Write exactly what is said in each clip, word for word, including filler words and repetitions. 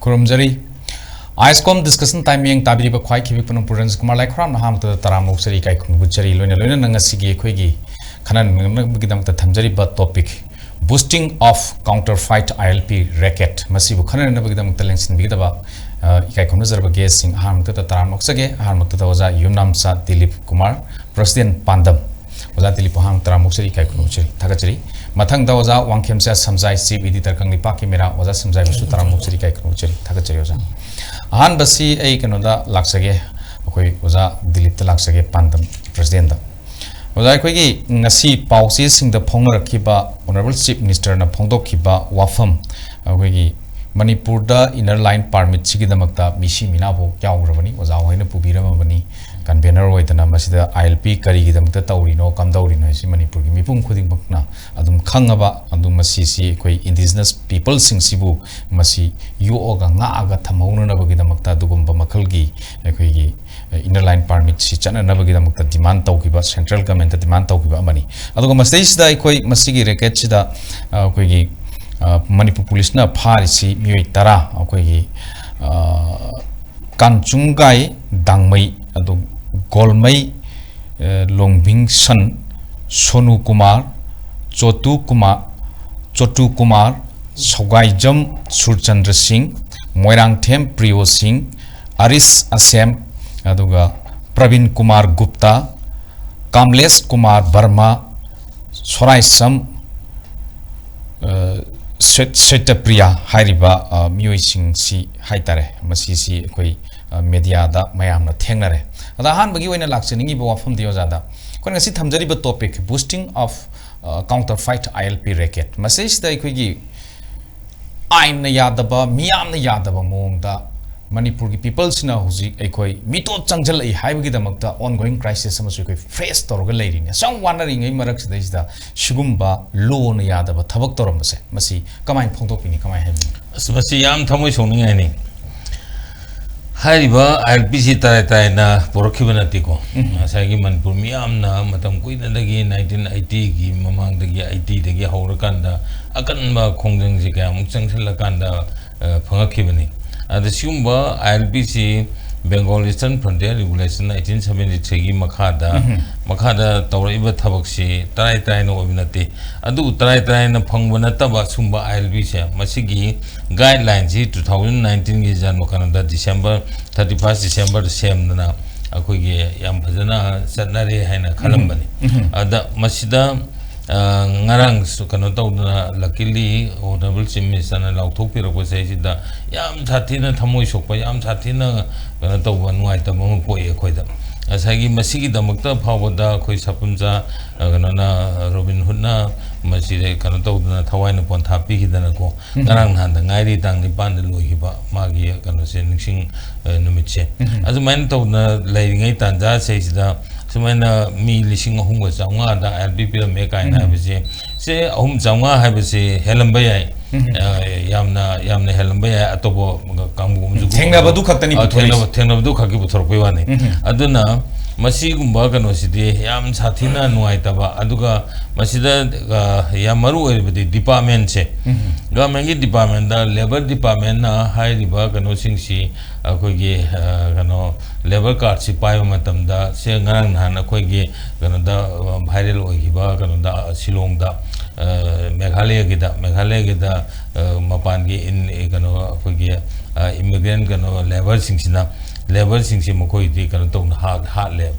ꯈꯨꯔꯨꯝꯖꯔꯤ꯫ ꯑꯥꯏꯁꯀꯣꯝ discussion time ꯃꯤꯠꯌꯦꯡ ꯇꯥꯕꯤꯔꯤꯕ ꯈ꯭ꯋꯥꯏ ꯈꯤꯕꯤꯛ ꯄꯨꯝꯅꯃꯛꯄꯨ ꯔꯟꯖ ꯀꯨꯃꯥꯔ ꯂꯥꯏꯈ꯭ꯔꯥꯝꯅ ꯑꯍꯥꯟꯕꯗ ꯇꯔꯥꯝꯅ ꯑꯣꯛꯆꯔꯤ, ꯏꯀꯥꯏ ꯈꯨꯝꯅꯕ ꯎꯠꯆꯔꯤ꯫ ꯂꯣꯏꯅ ꯂꯣꯏꯅꯅ ꯉꯁꯤꯒꯤ ꯑꯩꯈꯣꯏꯒꯤ ꯈꯟꯅ ꯅꯩꯅꯅꯕꯒꯤꯗꯃꯛꯇ ꯊꯝꯖꯔꯤꯕ topic, Boosting of Counterfeit I L P Racket, ꯃꯁꯤꯕꯨ ꯈꯟꯅ ꯅꯩꯅꯅꯕꯒꯤꯗꯃꯛꯇ ꯂꯦꯡꯁꯤꯟꯕꯤꯒꯗꯕ, ꯑ, ꯏꯀꯥꯏ ꯈꯨꯝꯅꯖꯔꯕ ꯒꯦꯁꯁꯤꯡ, ꯑꯍꯥꯟꯕꯃꯛꯇꯗ ꯇꯔꯥꯝꯅ ꯑꯣꯛꯆꯒꯦ꯫ ꯑꯍꯥꯟꯕꯃꯛꯇꯗ ꯑꯣꯖꯥ ꯌꯨꯝꯅꯥꯝꯆꯥ ꯗꯤꯂꯤꯞ ꯀꯨꯃꯥꯔ, ꯄ꯭ꯔꯁꯤꯗꯦꯟ ꯄꯥꯟꯗꯝ꯫ ꯑꯣꯖꯥ ꯗꯤꯂꯤꯞꯄꯨ ꯑꯍꯥꯟꯕ ꯇꯔꯥꯝꯅ ꯑꯣꯛꯆꯔꯤ, ꯏꯀꯥꯏ ꯈꯨꯝꯅꯕ ꯎꯠꯆꯔꯤ, ꯊꯥꯒꯠꯆꯔꯤ꯫ ꯃꯊꯪꯗ ꯑꯣꯖꯥ ꯋꯥꯡꯈꯦꯝꯆꯥ ꯁꯝꯖꯥꯏ, ꯆꯤꯐ ꯏꯗꯤꯇꯔ ꯀꯪꯂꯩꯄꯥꯛꯀꯤ ꯃꯤꯔꯥ, ꯑꯣꯖꯥ ꯁꯝꯖꯥꯏꯕꯨꯁꯨ ꯇꯔꯥꯝꯅ ꯑꯣꯛꯆꯔꯤ, ꯏꯀꯥꯏ ꯈꯨꯝꯅꯕ ꯎꯠꯆꯔꯤ, ꯊꯥꯒꯠꯆꯔꯤ ꯑꯣꯖꯥ꯫ ꯑꯍꯥꯟꯕꯁꯤ ꯑꯩ ꯀꯩꯅꯣꯗ ꯂꯥꯛꯆꯒꯦ, ꯑꯩꯈꯣꯏ ꯑꯣꯖꯥ ꯗꯤꯂꯤꯞꯇ ꯂꯥꯛꯆꯒꯦ, ꯄꯥꯟꯗꯝ ꯄ꯭ꯔꯁꯤꯗꯦꯟꯗ꯫ ꯑꯣꯖꯥ, ꯑꯩꯈꯣꯏꯒꯤ ꯉꯁꯤ ꯄꯥꯎꯆꯦꯁꯤꯡꯗ ꯐꯣꯡꯅꯔꯛꯈꯤꯕ, ꯑꯣꯅꯔꯦꯕꯜ ꯆꯤꯐ ꯃꯤꯅꯤꯁꯇꯔꯅ ꯐꯣꯡꯗꯣꯛꯈꯤꯕ ꯋꯥꯐꯝ, ꯑꯩꯈꯣꯏꯒꯤ ꯃꯅꯤꯄꯨꯔꯗ ꯏꯟꯅꯔ ꯂꯥꯏꯟ ꯄꯥꯔꯃꯤꯠꯁꯤꯒꯤꯗꯃꯛꯇ ꯃꯤꯁꯤ ꯃꯤꯅꯥꯐꯥꯎ ꯌꯥꯎꯈ꯭ꯔꯕꯅꯤ, ꯑꯣꯖꯥ ꯍꯣꯏꯅ ꯄꯨꯕꯤꯔꯝꯃꯕꯅꯤ, ꯀꯟꯚꯦꯅꯔ ꯑꯣꯏꯗꯅ꯫ ꯃꯁꯤꯗ I L P ꯀꯔꯤꯒꯤꯗꯃꯛꯇ ꯇꯧꯔꯤꯅꯣ, ꯀꯝꯗꯧꯔꯤꯅꯣ ꯍꯥꯏꯁꯤ ꯃꯅꯤꯄꯨꯔꯒꯤ ꯃꯤꯄꯨꯝ ꯈꯨꯗꯤꯡꯃꯛꯅ ꯑꯗꯨꯝ ꯈꯪꯉꯕ, ꯑꯗꯨ ꯃꯁꯤꯁꯤ ꯑꯩꯈꯣꯏ ꯏꯟꯗꯤꯖꯤꯅꯁ ꯄꯤꯄꯜꯁꯤꯡꯁꯤꯕꯨ ꯃꯁꯤ ꯌꯣꯛꯑꯒ ꯉꯥꯛꯑꯒ ꯊꯝꯍꯧꯅꯅꯕꯒꯤꯗꯃꯛꯇ ꯑꯗꯨꯒꯨꯝꯕ ꯃꯈꯜꯒꯤ ꯑꯩꯈꯣꯏꯒꯤ ꯏꯟꯅꯔ ꯂꯥꯏꯟ ꯄꯥꯔꯃꯤꯠꯁꯤ ꯆꯠꯅꯅꯕꯒꯤꯗꯃꯛꯇ ꯗꯤꯃꯥꯟ ꯇꯧꯈꯤꯕ, ꯁꯦꯟꯇ꯭ꯔꯦꯜ ꯒꯃꯦꯟꯠꯇ ꯗꯤꯃꯥꯟ ꯇꯧꯈꯤꯕ ꯑꯃꯅꯤ꯫ ꯑꯗꯨꯒ ꯃꯁꯤꯗꯩꯁꯤꯗ ꯑꯩꯈꯣꯏ ꯃꯁꯤꯒꯤ ꯔꯦꯀꯦꯠꯁꯤꯗ, ꯑ, ꯑꯩꯈꯣꯏꯒꯤ, ꯑ, ꯃꯅꯤꯄꯨꯔ ꯄꯨꯂꯤꯁꯅ ꯐꯥꯔꯤꯁꯤ ꯃꯤꯑꯣꯏ ꯇꯔꯥ, ꯑꯩꯈꯣꯏꯒꯤ, ꯑ, ꯀꯥꯡꯆꯨꯡꯒꯥꯏ ꯗꯥꯡꯃꯩ, ꯑꯗꯨ ꯒꯣꯜꯃꯩ, ꯑ, ꯂꯣꯡꯕꯤꯡꯁꯟ, ꯁꯣꯅꯨ ꯀꯨꯃꯥꯔ, ꯆꯣꯇꯨ ꯀꯨꯃꯥꯔ, ꯆꯣꯇꯨ ꯀꯨꯃꯥꯔ, ꯁꯧꯒꯥꯏꯖꯝ ꯁꯨꯔꯆꯟꯗ꯭ꯔ ꯁꯤꯡ, ꯃꯣꯏꯔꯥꯡꯊꯦꯝ ꯄ꯭ꯔꯤꯌꯣ ꯁꯤꯡ, ꯑꯔꯤꯁ ꯑꯁꯦꯝ, ꯑꯗꯨꯒ ꯄ꯭ꯔꯕꯤꯟ ꯀꯨꯃꯥꯔ ꯒꯨꯞꯇꯥ, ꯀꯥꯝꯂꯦꯁ ꯀꯨꯃꯥꯔ ꯕꯔꯃꯥ, ꯁꯣꯔꯥꯏꯁꯝ, ꯑ, ꯁ꯭ꯋꯦꯠ-, ꯁ꯭ꯋꯦꯇꯄ꯭ꯔꯤꯌꯥ ꯍꯥꯏꯔꯤꯕ, ꯑ, ꯃꯤꯑꯣꯏꯁꯤꯡꯁꯤ ꯍꯥꯏꯇꯥꯔꯦ, ꯃꯁꯤꯁꯤ ꯑꯩꯈꯣꯏ, ꯑ, ꯃꯦꯗꯤꯌꯥꯗ ꯃꯌꯥꯝꯅ ꯊꯦꯡꯅꯔꯦ꯫ ꯑꯗ ꯑꯍꯥꯟꯕꯒꯤ ꯑꯣꯏꯅ ꯂꯥꯛꯆꯅꯤꯡꯉꯤꯕ ꯋꯥꯐꯝꯗꯤ ꯑꯣꯖꯥꯗ, ꯑꯩꯈꯣꯏꯅ ꯉꯁꯤ ꯊꯝꯖꯔꯤꯕ ꯇꯣꯄꯤꯛ, Boosting of, ꯑ, Counterfeit I L P Racket, ꯃꯁꯤꯁꯤꯗ ꯑꯩꯈꯣꯏꯒꯤ ꯑꯥꯏꯟꯅ ꯌꯥꯗꯕ, ꯃꯤꯌꯥꯝꯅ ꯌꯥꯗꯕ ꯃꯑꯣꯡꯗ ꯃꯅꯤꯄꯨꯔꯒꯤ ꯄꯤꯄꯜꯁꯤꯅ ꯍꯧꯖꯤꯛ ꯑꯩꯈꯣꯏ ꯃꯤꯇꯣꯠ ꯆꯪꯁꯤꯜꯂꯛꯏ ꯍꯥꯏꯕꯒꯤꯗꯃꯛꯇ ꯑꯣꯟꯒꯣꯌꯤꯡ ꯀ꯭ꯔꯥꯏꯁꯤꯁ ꯑꯃꯁꯨ ꯑꯩꯈꯣꯏ ꯐꯦꯁ ꯇꯧꯔꯒ ꯂꯩꯔꯤꯅꯦ꯫ ꯑꯁꯨꯛ ꯌꯥꯝ ꯋꯥꯅꯔꯤꯉꯩ ꯃꯔꯛꯁꯤꯗꯩꯁꯤꯗ ꯁꯤꯒꯨꯝꯕ ꯂꯣꯅ ꯌꯥꯗꯕ ꯊꯕꯛ ꯇꯧꯔꯝꯕꯁꯦ, ꯃꯁꯤ ꯀꯃꯥꯏꯅ ꯐꯣꯡꯗꯣꯛꯄꯤꯅꯤ, ꯀꯃꯥꯏꯅ ꯍꯥꯏꯕꯤꯅꯤ? ꯑꯁ, ꯃꯁꯤ ꯌꯥꯝ ꯊꯃꯣꯏ ꯁꯣꯛꯅꯤꯡꯉꯥꯏꯅꯤ꯫ ꯍꯥꯏꯔꯤꯕ I L P ꯁꯤ ꯇꯔꯥꯏ ꯇꯔꯥꯏꯅ ꯄꯨꯔꯛꯈꯤꯕ ꯅꯠꯇꯦꯀꯣ꯫ ꯎꯝ꯫ ꯉꯁꯥꯏꯒꯤ ꯃꯅꯤꯄꯨꯔ ꯃꯤꯌꯥꯝꯅ ꯃꯇꯝ ꯀꯨꯏꯅꯗꯒꯤ, ꯅꯥꯏꯟꯇꯤꯟ ꯑꯩꯠꯇꯤꯒꯤ ꯃꯃꯥꯡꯗꯒꯤ, ꯑꯩꯠꯇꯤꯗꯒꯤ ꯍꯧꯔꯀꯥꯟꯗ ꯑꯀꯟꯕ ꯈꯣꯡꯖꯪꯁꯤ ꯀꯌꯥꯃꯨꯛ ꯆꯪꯁꯤꯜꯂꯀꯥꯟꯗ ꯑ, ꯐꯪꯉꯛꯈꯤꯕꯅꯤ꯫ ꯑꯗ ꯁꯤꯒꯨꯝꯕ ILP ꯁꯤ Bengal Eastern Frontier Regulation eighteen seventy three ꯒꯤ ꯃꯈꯥꯗ, ꯃꯈꯥꯗ ꯇꯧꯔꯛꯏꯕ ꯊꯕꯛꯁꯤ ꯇꯔꯥꯏ ꯇꯔꯥꯏꯅ ꯑꯣꯏꯕ ꯅꯠꯇꯦ꯫ ꯑꯗꯨꯕꯨ ꯇꯔꯥꯏ ꯇꯔꯥꯏꯅ ꯐꯪꯕ ꯅꯠꯇꯕ ꯁꯤꯒꯨꯝꯕ ILP ꯁꯦ, ꯃꯁꯤꯒꯤ guideline ꯁꯤ two thousand nineteen ꯒꯤ ꯖꯟ-, ꯀꯩꯅꯣꯗ, December, thirty first December ꯗ ꯁꯦꯝꯗꯅ ꯑꯩꯈꯣꯏꯒꯤ ꯌꯥꯝ ꯐꯖꯅ ꯆꯠꯅꯔꯦ ꯍꯥꯏꯅ ꯈꯜꯂꯝꯕꯅꯤ꯫ ꯑꯗ ꯃꯁꯤꯗ ꯑ, ꯉꯔꯥꯡꯁꯨ ꯀꯩꯅꯣ ꯇꯧꯗꯅ, luckily, Honourable Chief Minister ꯅ ꯂꯥꯎꯊꯣꯛꯄꯤꯔꯛꯄꯁꯦ, ꯁꯤꯗ ꯌꯥꯝ ꯁꯥꯊꯤꯅ ꯊꯃꯣꯏ ꯁꯣꯛꯄ, ꯌꯥꯝ ꯁꯥꯊꯤꯅ ꯀꯩꯅꯣ ꯇꯧꯕ, ꯅꯨꯡꯉꯥꯏꯇꯕ ꯑꯃ ꯄꯣꯛꯏ ꯑꯩꯈꯣꯏꯗ꯫ ꯉꯁꯥꯏꯒꯤ ꯃꯁꯤꯒꯤꯗꯃꯛꯇ ꯐꯥꯎꯕꯗ ꯑꯩꯈꯣꯏ ꯁꯥꯄꯨꯝꯆꯥ, ꯑ, ꯀꯩꯅꯣꯅ, Robin Hood ꯅ ꯃꯁꯤꯗ ꯀꯩꯅꯣ ꯇꯧꯗꯅ, ꯊꯋꯥꯏꯅ ꯄꯣꯟꯊꯥ ꯄꯤꯈꯤꯗꯅꯀꯣ, ꯉꯔꯥꯡ ꯅꯍꯥꯟꯗ ꯉꯥꯏꯔꯤ, ꯇꯥꯡ ꯅꯤꯄꯥꯟꯗ ꯂꯣꯏꯈꯤꯕ ꯃꯥꯒꯤ ꯀꯩꯅꯣꯁꯦ, ꯅꯤꯡꯁꯤꯡ, ꯑ, ꯅꯨꯃꯤꯠꯁꯦ꯫ ꯑꯗꯨꯃꯥꯏꯅ ꯇꯧꯗꯅ ꯂꯩꯔꯤꯉꯩ ꯇꯥꯟꯖꯥꯁꯤꯗꯩꯁꯤꯗ, ꯁꯨꯃꯥꯏꯅ ꯃꯤ ꯂꯤꯁꯤꯡ ꯑꯍꯨꯝꯒ ꯆꯥꯝꯃꯉꯥꯗ ILP ꯄꯤꯔꯝꯃꯦ ꯀꯥꯏꯅ ꯍꯥꯏꯕꯁꯦ, ꯁꯦ, ꯑꯍꯨꯝ ꯆꯥꯝꯃꯉꯥ ꯍꯥꯏꯕꯁꯦ ꯍꯦꯜꯂꯝꯕ ꯌꯥꯏ꯫ ꯑ, ꯌꯥꯝꯅ, ꯌꯥꯝꯅ ꯍꯦꯜꯂꯝꯕ ꯌꯥꯏ, ꯑꯇꯣꯞꯄ ꯀꯥꯡꯕꯨ ꯑꯃꯁꯨ ꯊꯦꯡꯅꯕꯗꯨ ꯈꯛꯇꯅꯤ ꯑ, ꯄꯨꯊꯣꯔꯛꯏꯁꯦ꯫ ꯊꯦꯡꯅꯕ-, ꯊꯦꯡꯅꯕꯗꯨ ꯈꯛꯀꯤ ꯄꯨꯊꯣꯔꯛꯄꯩ ꯋꯥꯅꯤ꯫ ꯑꯗꯨꯅ ꯃꯁꯤꯒꯨꯝꯕ ꯀꯩꯅꯣꯁꯤꯗꯤ ꯌꯥꯝ ꯁꯥꯊꯤꯅ ꯅꯨꯡꯉꯥꯏꯇꯕ, ꯑꯗꯨꯒ ꯃꯁꯤꯗ, ꯑ, ꯌꯥꯝ ꯃꯔꯨ ꯑꯣꯏꯔꯤꯕꯗꯤ department ꯁꯦ, government ꯀꯤ department ꯇ, Labour Department ꯅ ꯍꯥꯏꯔꯤꯕ ꯀꯩꯅꯣꯁꯤꯡꯁꯤ, ꯑꯩꯈꯣꯏꯒꯤ, ꯑ, ꯀꯩꯅꯣ, labour card ꯁꯤ ꯄꯥꯏꯕ ꯃꯇꯝꯗ, ꯁꯦ, ꯉꯔꯥꯡ ꯅꯍꯥꯟ ꯑꯩꯈꯣꯏꯒꯤ ꯀꯩꯅꯣꯗ, ꯑ, viral ꯑꯣꯏꯈꯤꯕ ꯀꯩꯅꯣꯗ, ꯑ, ꯁꯤꯂꯣꯡꯗ, ꯑ, ꯃꯦꯘꯥꯂꯌꯒꯤꯗ, ꯃꯦꯘꯥꯂꯌꯒꯤꯗ, ꯑ, ꯃꯄꯥꯟꯒꯤ in-, ꯀꯩꯅꯣ, ꯑꯩꯈꯣꯏꯒꯤ, ꯑ, immigrant ꯀꯩꯅꯣ, labour ꯁꯤꯡꯁꯤꯅ, labour ꯁꯤꯡꯁꯤ ꯃꯈꯣꯏꯗꯤ ꯀꯩꯅꯣ ꯇꯧꯅ ꯍꯥꯠ-, ꯍꯥꯠꯂꯦ꯫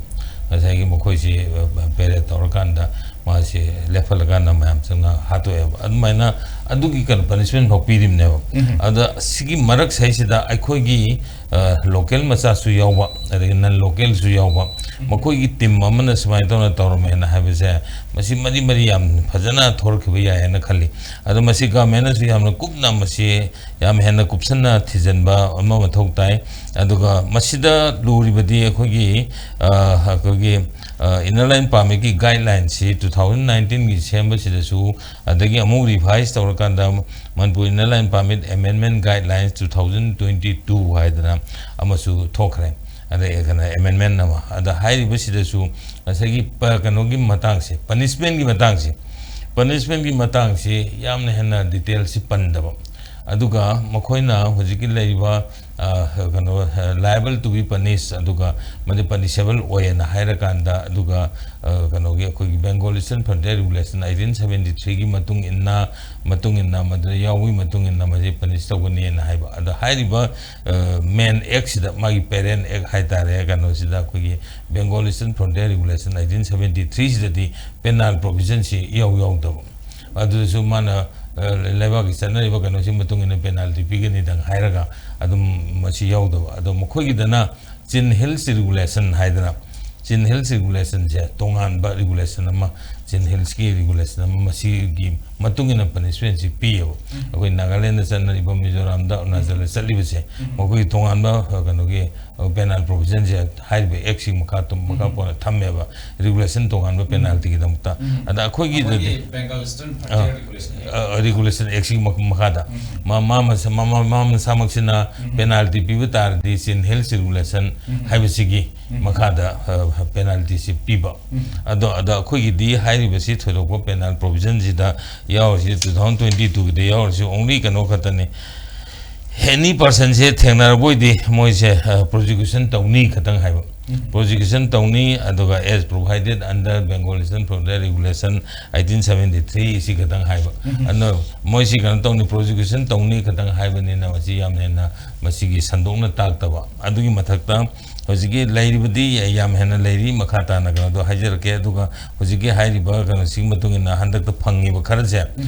ꯉꯁꯥꯏꯒꯤ ꯃꯈꯣꯏꯁꯤ, ꯑ, parade ꯇꯧꯔꯀꯥꯟꯗ ꯃꯥꯁꯤ ꯂꯦꯞꯍꯜꯂꯀꯥꯟꯗ ꯃꯌꯥꯝ ꯆꯪꯅ ꯍꯥꯠꯇꯣꯛꯑꯦꯕ꯫ ꯑꯗꯨꯃꯥꯏꯅ ꯑꯗꯨꯒꯤ ꯀꯩꯅꯣ punishment ꯐꯥꯎ ꯄꯤꯔꯤꯕꯅꯦꯕ꯫ ꯑꯗ ꯁꯤꯒꯤ ꯃꯔꯛ ꯁꯤꯗꯩꯁꯤꯗ ꯑꯩꯈꯣꯏꯒꯤ, ꯑ, local ꯃꯆꯥꯁꯨ ꯌꯥꯎꯕ, ꯑꯗꯒꯤ non local ꯁꯨ ꯌꯥꯎꯕ, ꯃꯈꯣꯏꯒꯤ team ꯑꯃꯅ ꯁꯨꯃꯥꯏꯅ ꯇꯧꯅ ꯇꯧꯔꯝꯃꯦꯅ ꯍꯥꯏꯕꯁꯦ, ꯃꯁꯤ ꯃꯔꯤ ꯃꯔꯤ ꯌꯥꯝ ꯐꯖꯅ ꯊꯣꯔꯛꯈꯤꯕ ꯌꯥꯏ ꯍꯥꯏꯅ ꯈꯜꯂꯤ꯫ ꯑꯗꯣ ꯃꯁꯤ government ꯅꯁꯨ ꯌꯥꯝꯅ ꯀꯨꯞꯅ ꯃꯁꯤ ꯌꯥꯝ ꯍꯦꯟꯅ ꯀꯨꯞꯁꯟꯅ ꯊꯤꯖꯤꯟꯕ ꯑꯃ ꯃꯊꯧ ꯇꯥꯏ꯫ ꯑꯗꯨꯒ ꯃꯁꯤꯗ ꯂꯨꯔꯤꯕꯗꯤ ꯑꯩꯈꯣꯏꯒꯤ, ꯑ, ꯑꯩꯈꯣꯏꯒꯤ, ꯑ, Inner Line Permit ꯀꯤ guideline ꯁꯤ two thousand nineteen ꯒꯤ ꯁꯦꯝꯕꯁꯤꯗꯁꯨ, ꯑꯗꯒꯤ ꯑꯃꯨꯛ revise ꯇꯧꯔꯀꯥꯟꯗ Manipur Inner Line Permit Amendment Guidelines two thousand twenty two ꯍꯥꯏꯗꯅ ꯑꯃꯁꯨ ꯊꯣꯛꯈ꯭ꯔꯦ꯫ ꯑꯗꯩ ꯀꯩꯅꯣ, amendment ꯑꯃ꯫ ꯑꯗ ꯍꯥꯏꯔꯤꯕꯁꯤꯗꯁꯨ ꯉꯁꯥꯏꯒꯤ ꯄ-, ꯀꯩꯅꯣꯒꯤ ꯃꯇꯥꯡꯁꯦ, punishment ꯀꯤ ꯃꯇꯥꯡꯁꯦ, punishment ꯀꯤ ꯃꯇꯥꯡꯁꯤ ꯌꯥꯝꯅ ꯍꯦꯟꯅ detail ꯁꯤ ꯄꯟꯗꯕ꯫ ꯑꯗꯨꯒ ꯃꯈꯣꯏꯅ ꯍꯧꯖꯤꯛꯀꯤ ꯂꯩꯔꯤꯕ, ꯑ, ꯀꯩꯅꯣ, ꯑ, liable to be punish, ꯑꯗꯨꯒ ꯃꯗꯨ punishable ꯑꯣꯏꯌꯦꯅ ꯍꯥꯏꯔꯀꯥꯟꯗ, ꯑꯗꯨꯒ, ꯑ, ꯀꯩꯅꯣꯒꯤ ꯑꯩꯈꯣꯏꯒꯤ Bengal Eastern Frontier Regulation eighteen seventy three ꯒꯤ ꯃꯇꯨꯡ ꯏꯟꯅ, ꯃꯇꯨꯡ ꯏꯟꯅ, ꯃꯗꯨꯗ ꯌꯥꯎꯕꯒꯤ ꯃꯇꯨꯡ ꯏꯟꯅ ꯃꯁꯤ punish ꯇꯧꯒꯅꯤꯅ ꯍꯥꯏꯕ꯫ ꯑꯗꯣ ꯍꯥꯏꯔꯤꯕ, ꯑ, main act ꯁꯤꯗ, ꯃꯥꯒꯤ parent act ꯍꯥꯏꯇꯥꯔꯦ, ꯀꯩꯅꯣꯁꯤꯗ ꯑꯩꯈꯣꯏꯒꯤ Bengal Eastern Frontier Regulation eighteen seventy three ꯁꯤꯗꯗꯤ penal provision ꯁꯤ ꯏꯌꯥꯎ ꯌꯥꯎꯗꯕ꯫ ꯑꯗꯨꯗꯁꯨ ꯃꯥꯅ, ꯑ, ꯂꯩꯕꯥꯛꯀꯤ ꯆꯠꯅꯔꯤꯕ ꯀꯩꯅꯣꯁꯤ ꯃꯇꯨꯡ ꯏꯟꯅ penalty ꯄꯤꯒꯅꯤꯗꯪ ꯍꯥꯏꯔꯒ ꯑꯗꯨꯝ ꯃꯁꯤ ꯌꯥꯎꯗꯕ꯫ ꯑꯗꯣ ꯃꯈꯣꯏꯒꯤꯗꯅ Chin Hills Regulation ꯍꯥꯏꯗꯅ, Chin Hills Regulation ꯁꯦ ꯇꯣꯉꯥꯟꯕ regulation ꯑꯃ, Chin Hills ꯀꯤ regulation ꯑꯃ, ꯃꯁꯤꯒꯤ ꯃꯇꯨꯡ ꯏꯟꯅ punishment ꯁꯤ ꯄꯤꯌꯦꯕ꯫ ꯑꯩꯈꯣꯏ ꯅꯥꯒꯥꯂꯦꯟꯗ ꯆꯠꯅꯔꯤꯕ, ꯃꯤꯖꯣꯔꯥꯝꯗ, ꯑꯔꯨꯅꯥꯆꯜꯗ ꯆꯠꯂꯤꯕꯁꯦ, ꯃꯈꯣꯏꯒꯤ ꯇꯣꯉꯥꯟꯕ, ꯑ, ꯀꯩꯅꯣꯒꯤ, ꯑ, penal provision ꯁꯦ ꯍꯥꯏꯔꯤꯕ act ꯁꯤꯒꯤ ꯃꯈꯥ ꯇꯝ-, ꯃꯈꯥ ꯄꯣꯟꯅ ꯊꯝꯃꯦꯕ, regulation ꯇꯣꯉꯥꯟꯕ penalty ꯒꯤꯗꯃꯛꯇ꯫ ꯑꯗ ꯑꯩꯈꯣꯏꯒꯤꯗꯗꯤ, ꯑꯩꯈꯣꯏꯒꯤ Bengal Eastern ꯑ, Frontier Regulation Act꯫ ꯑ, Regulation Act ꯁꯤꯒꯤ ꯃꯈ-, ꯃꯈꯥꯗ ꯃꯥ, ꯃꯥ ꯃꯁꯥ-, ꯃꯥ, ꯃꯥ, ꯃꯥ ꯃꯁꯥꯃꯛꯁꯤꯅ penalty ꯄꯤꯕ ꯇꯥꯔꯗꯤ Chin Hills Regulation ꯍꯥꯏꯕꯁꯤꯒꯤ ꯃꯈꯥꯗ, ꯑ, penalty ꯁꯤ ꯄꯤꯕ꯫ ꯑꯗꯣ, ꯑꯗ ꯑꯩꯈꯣꯏꯒꯤꯗꯤ ꯍꯥꯏꯔꯤꯕꯁꯤ ꯊꯣꯏꯗꯣꯛꯄ penal provision ꯁꯤꯗ ꯌꯥꯎꯔꯤꯁꯤ, two thousand twenty two ꯒꯤꯗ ꯌꯥꯎꯔꯤꯁꯤ only ꯀꯩꯅꯣ ꯈꯛꯇꯅꯤ, any person ꯁꯦ ꯊꯦꯡꯅꯔꯕ ꯑꯣꯏꯗꯤ ꯃꯣꯏꯁꯦ, ꯑ, prosecution ꯇꯧꯅꯤ ꯈꯛꯇꯪ ꯍꯥꯏꯕ꯫ Prosecution ꯇꯧꯅꯤ, ꯑꯗꯨꯒ as provided under Bengal Eastern Frontier Regulation eighteen seventy three ꯁꯤ ꯈꯛꯇꯪ ꯍꯥꯏꯕ꯫ ꯑꯗꯣ ꯃꯣꯏꯁꯤ ꯀꯩꯅꯣ ꯇꯧꯅꯤ, prosecution ꯇꯧꯅꯤ ꯈꯛꯇꯪ ꯍꯥꯏꯕꯅꯤꯅ ꯃꯁꯤ ꯌꯥꯝ ꯍꯦꯟꯅ ꯃꯁꯤꯒꯤ ꯁꯟꯗꯣꯛꯅ ꯇꯥꯛꯇꯕ꯫ ꯑꯗꯨꯒꯤ ꯃꯊꯛꯇ ꯍꯧꯖꯤꯛꯀꯤ ꯂꯩꯔꯤꯕꯗꯤ ꯌꯥꯝ ꯍꯦꯟꯅ ꯂꯩꯔꯤ, ꯃꯈꯥ ꯇꯥꯅ ꯀꯩꯅꯣꯗꯣ ꯍꯥꯏꯖꯔꯛꯀꯦ꯫ ꯑꯗꯨꯒ ꯍꯧꯖꯤꯛꯀꯤ ꯍꯥꯏꯔꯤꯕ ꯀꯩꯅꯣꯁꯤꯒꯤ ꯃꯇꯨꯡ ꯏꯟꯅ ꯍꯟꯗꯛꯇ ꯐꯪꯉꯤꯕ ꯈꯔꯁꯦ,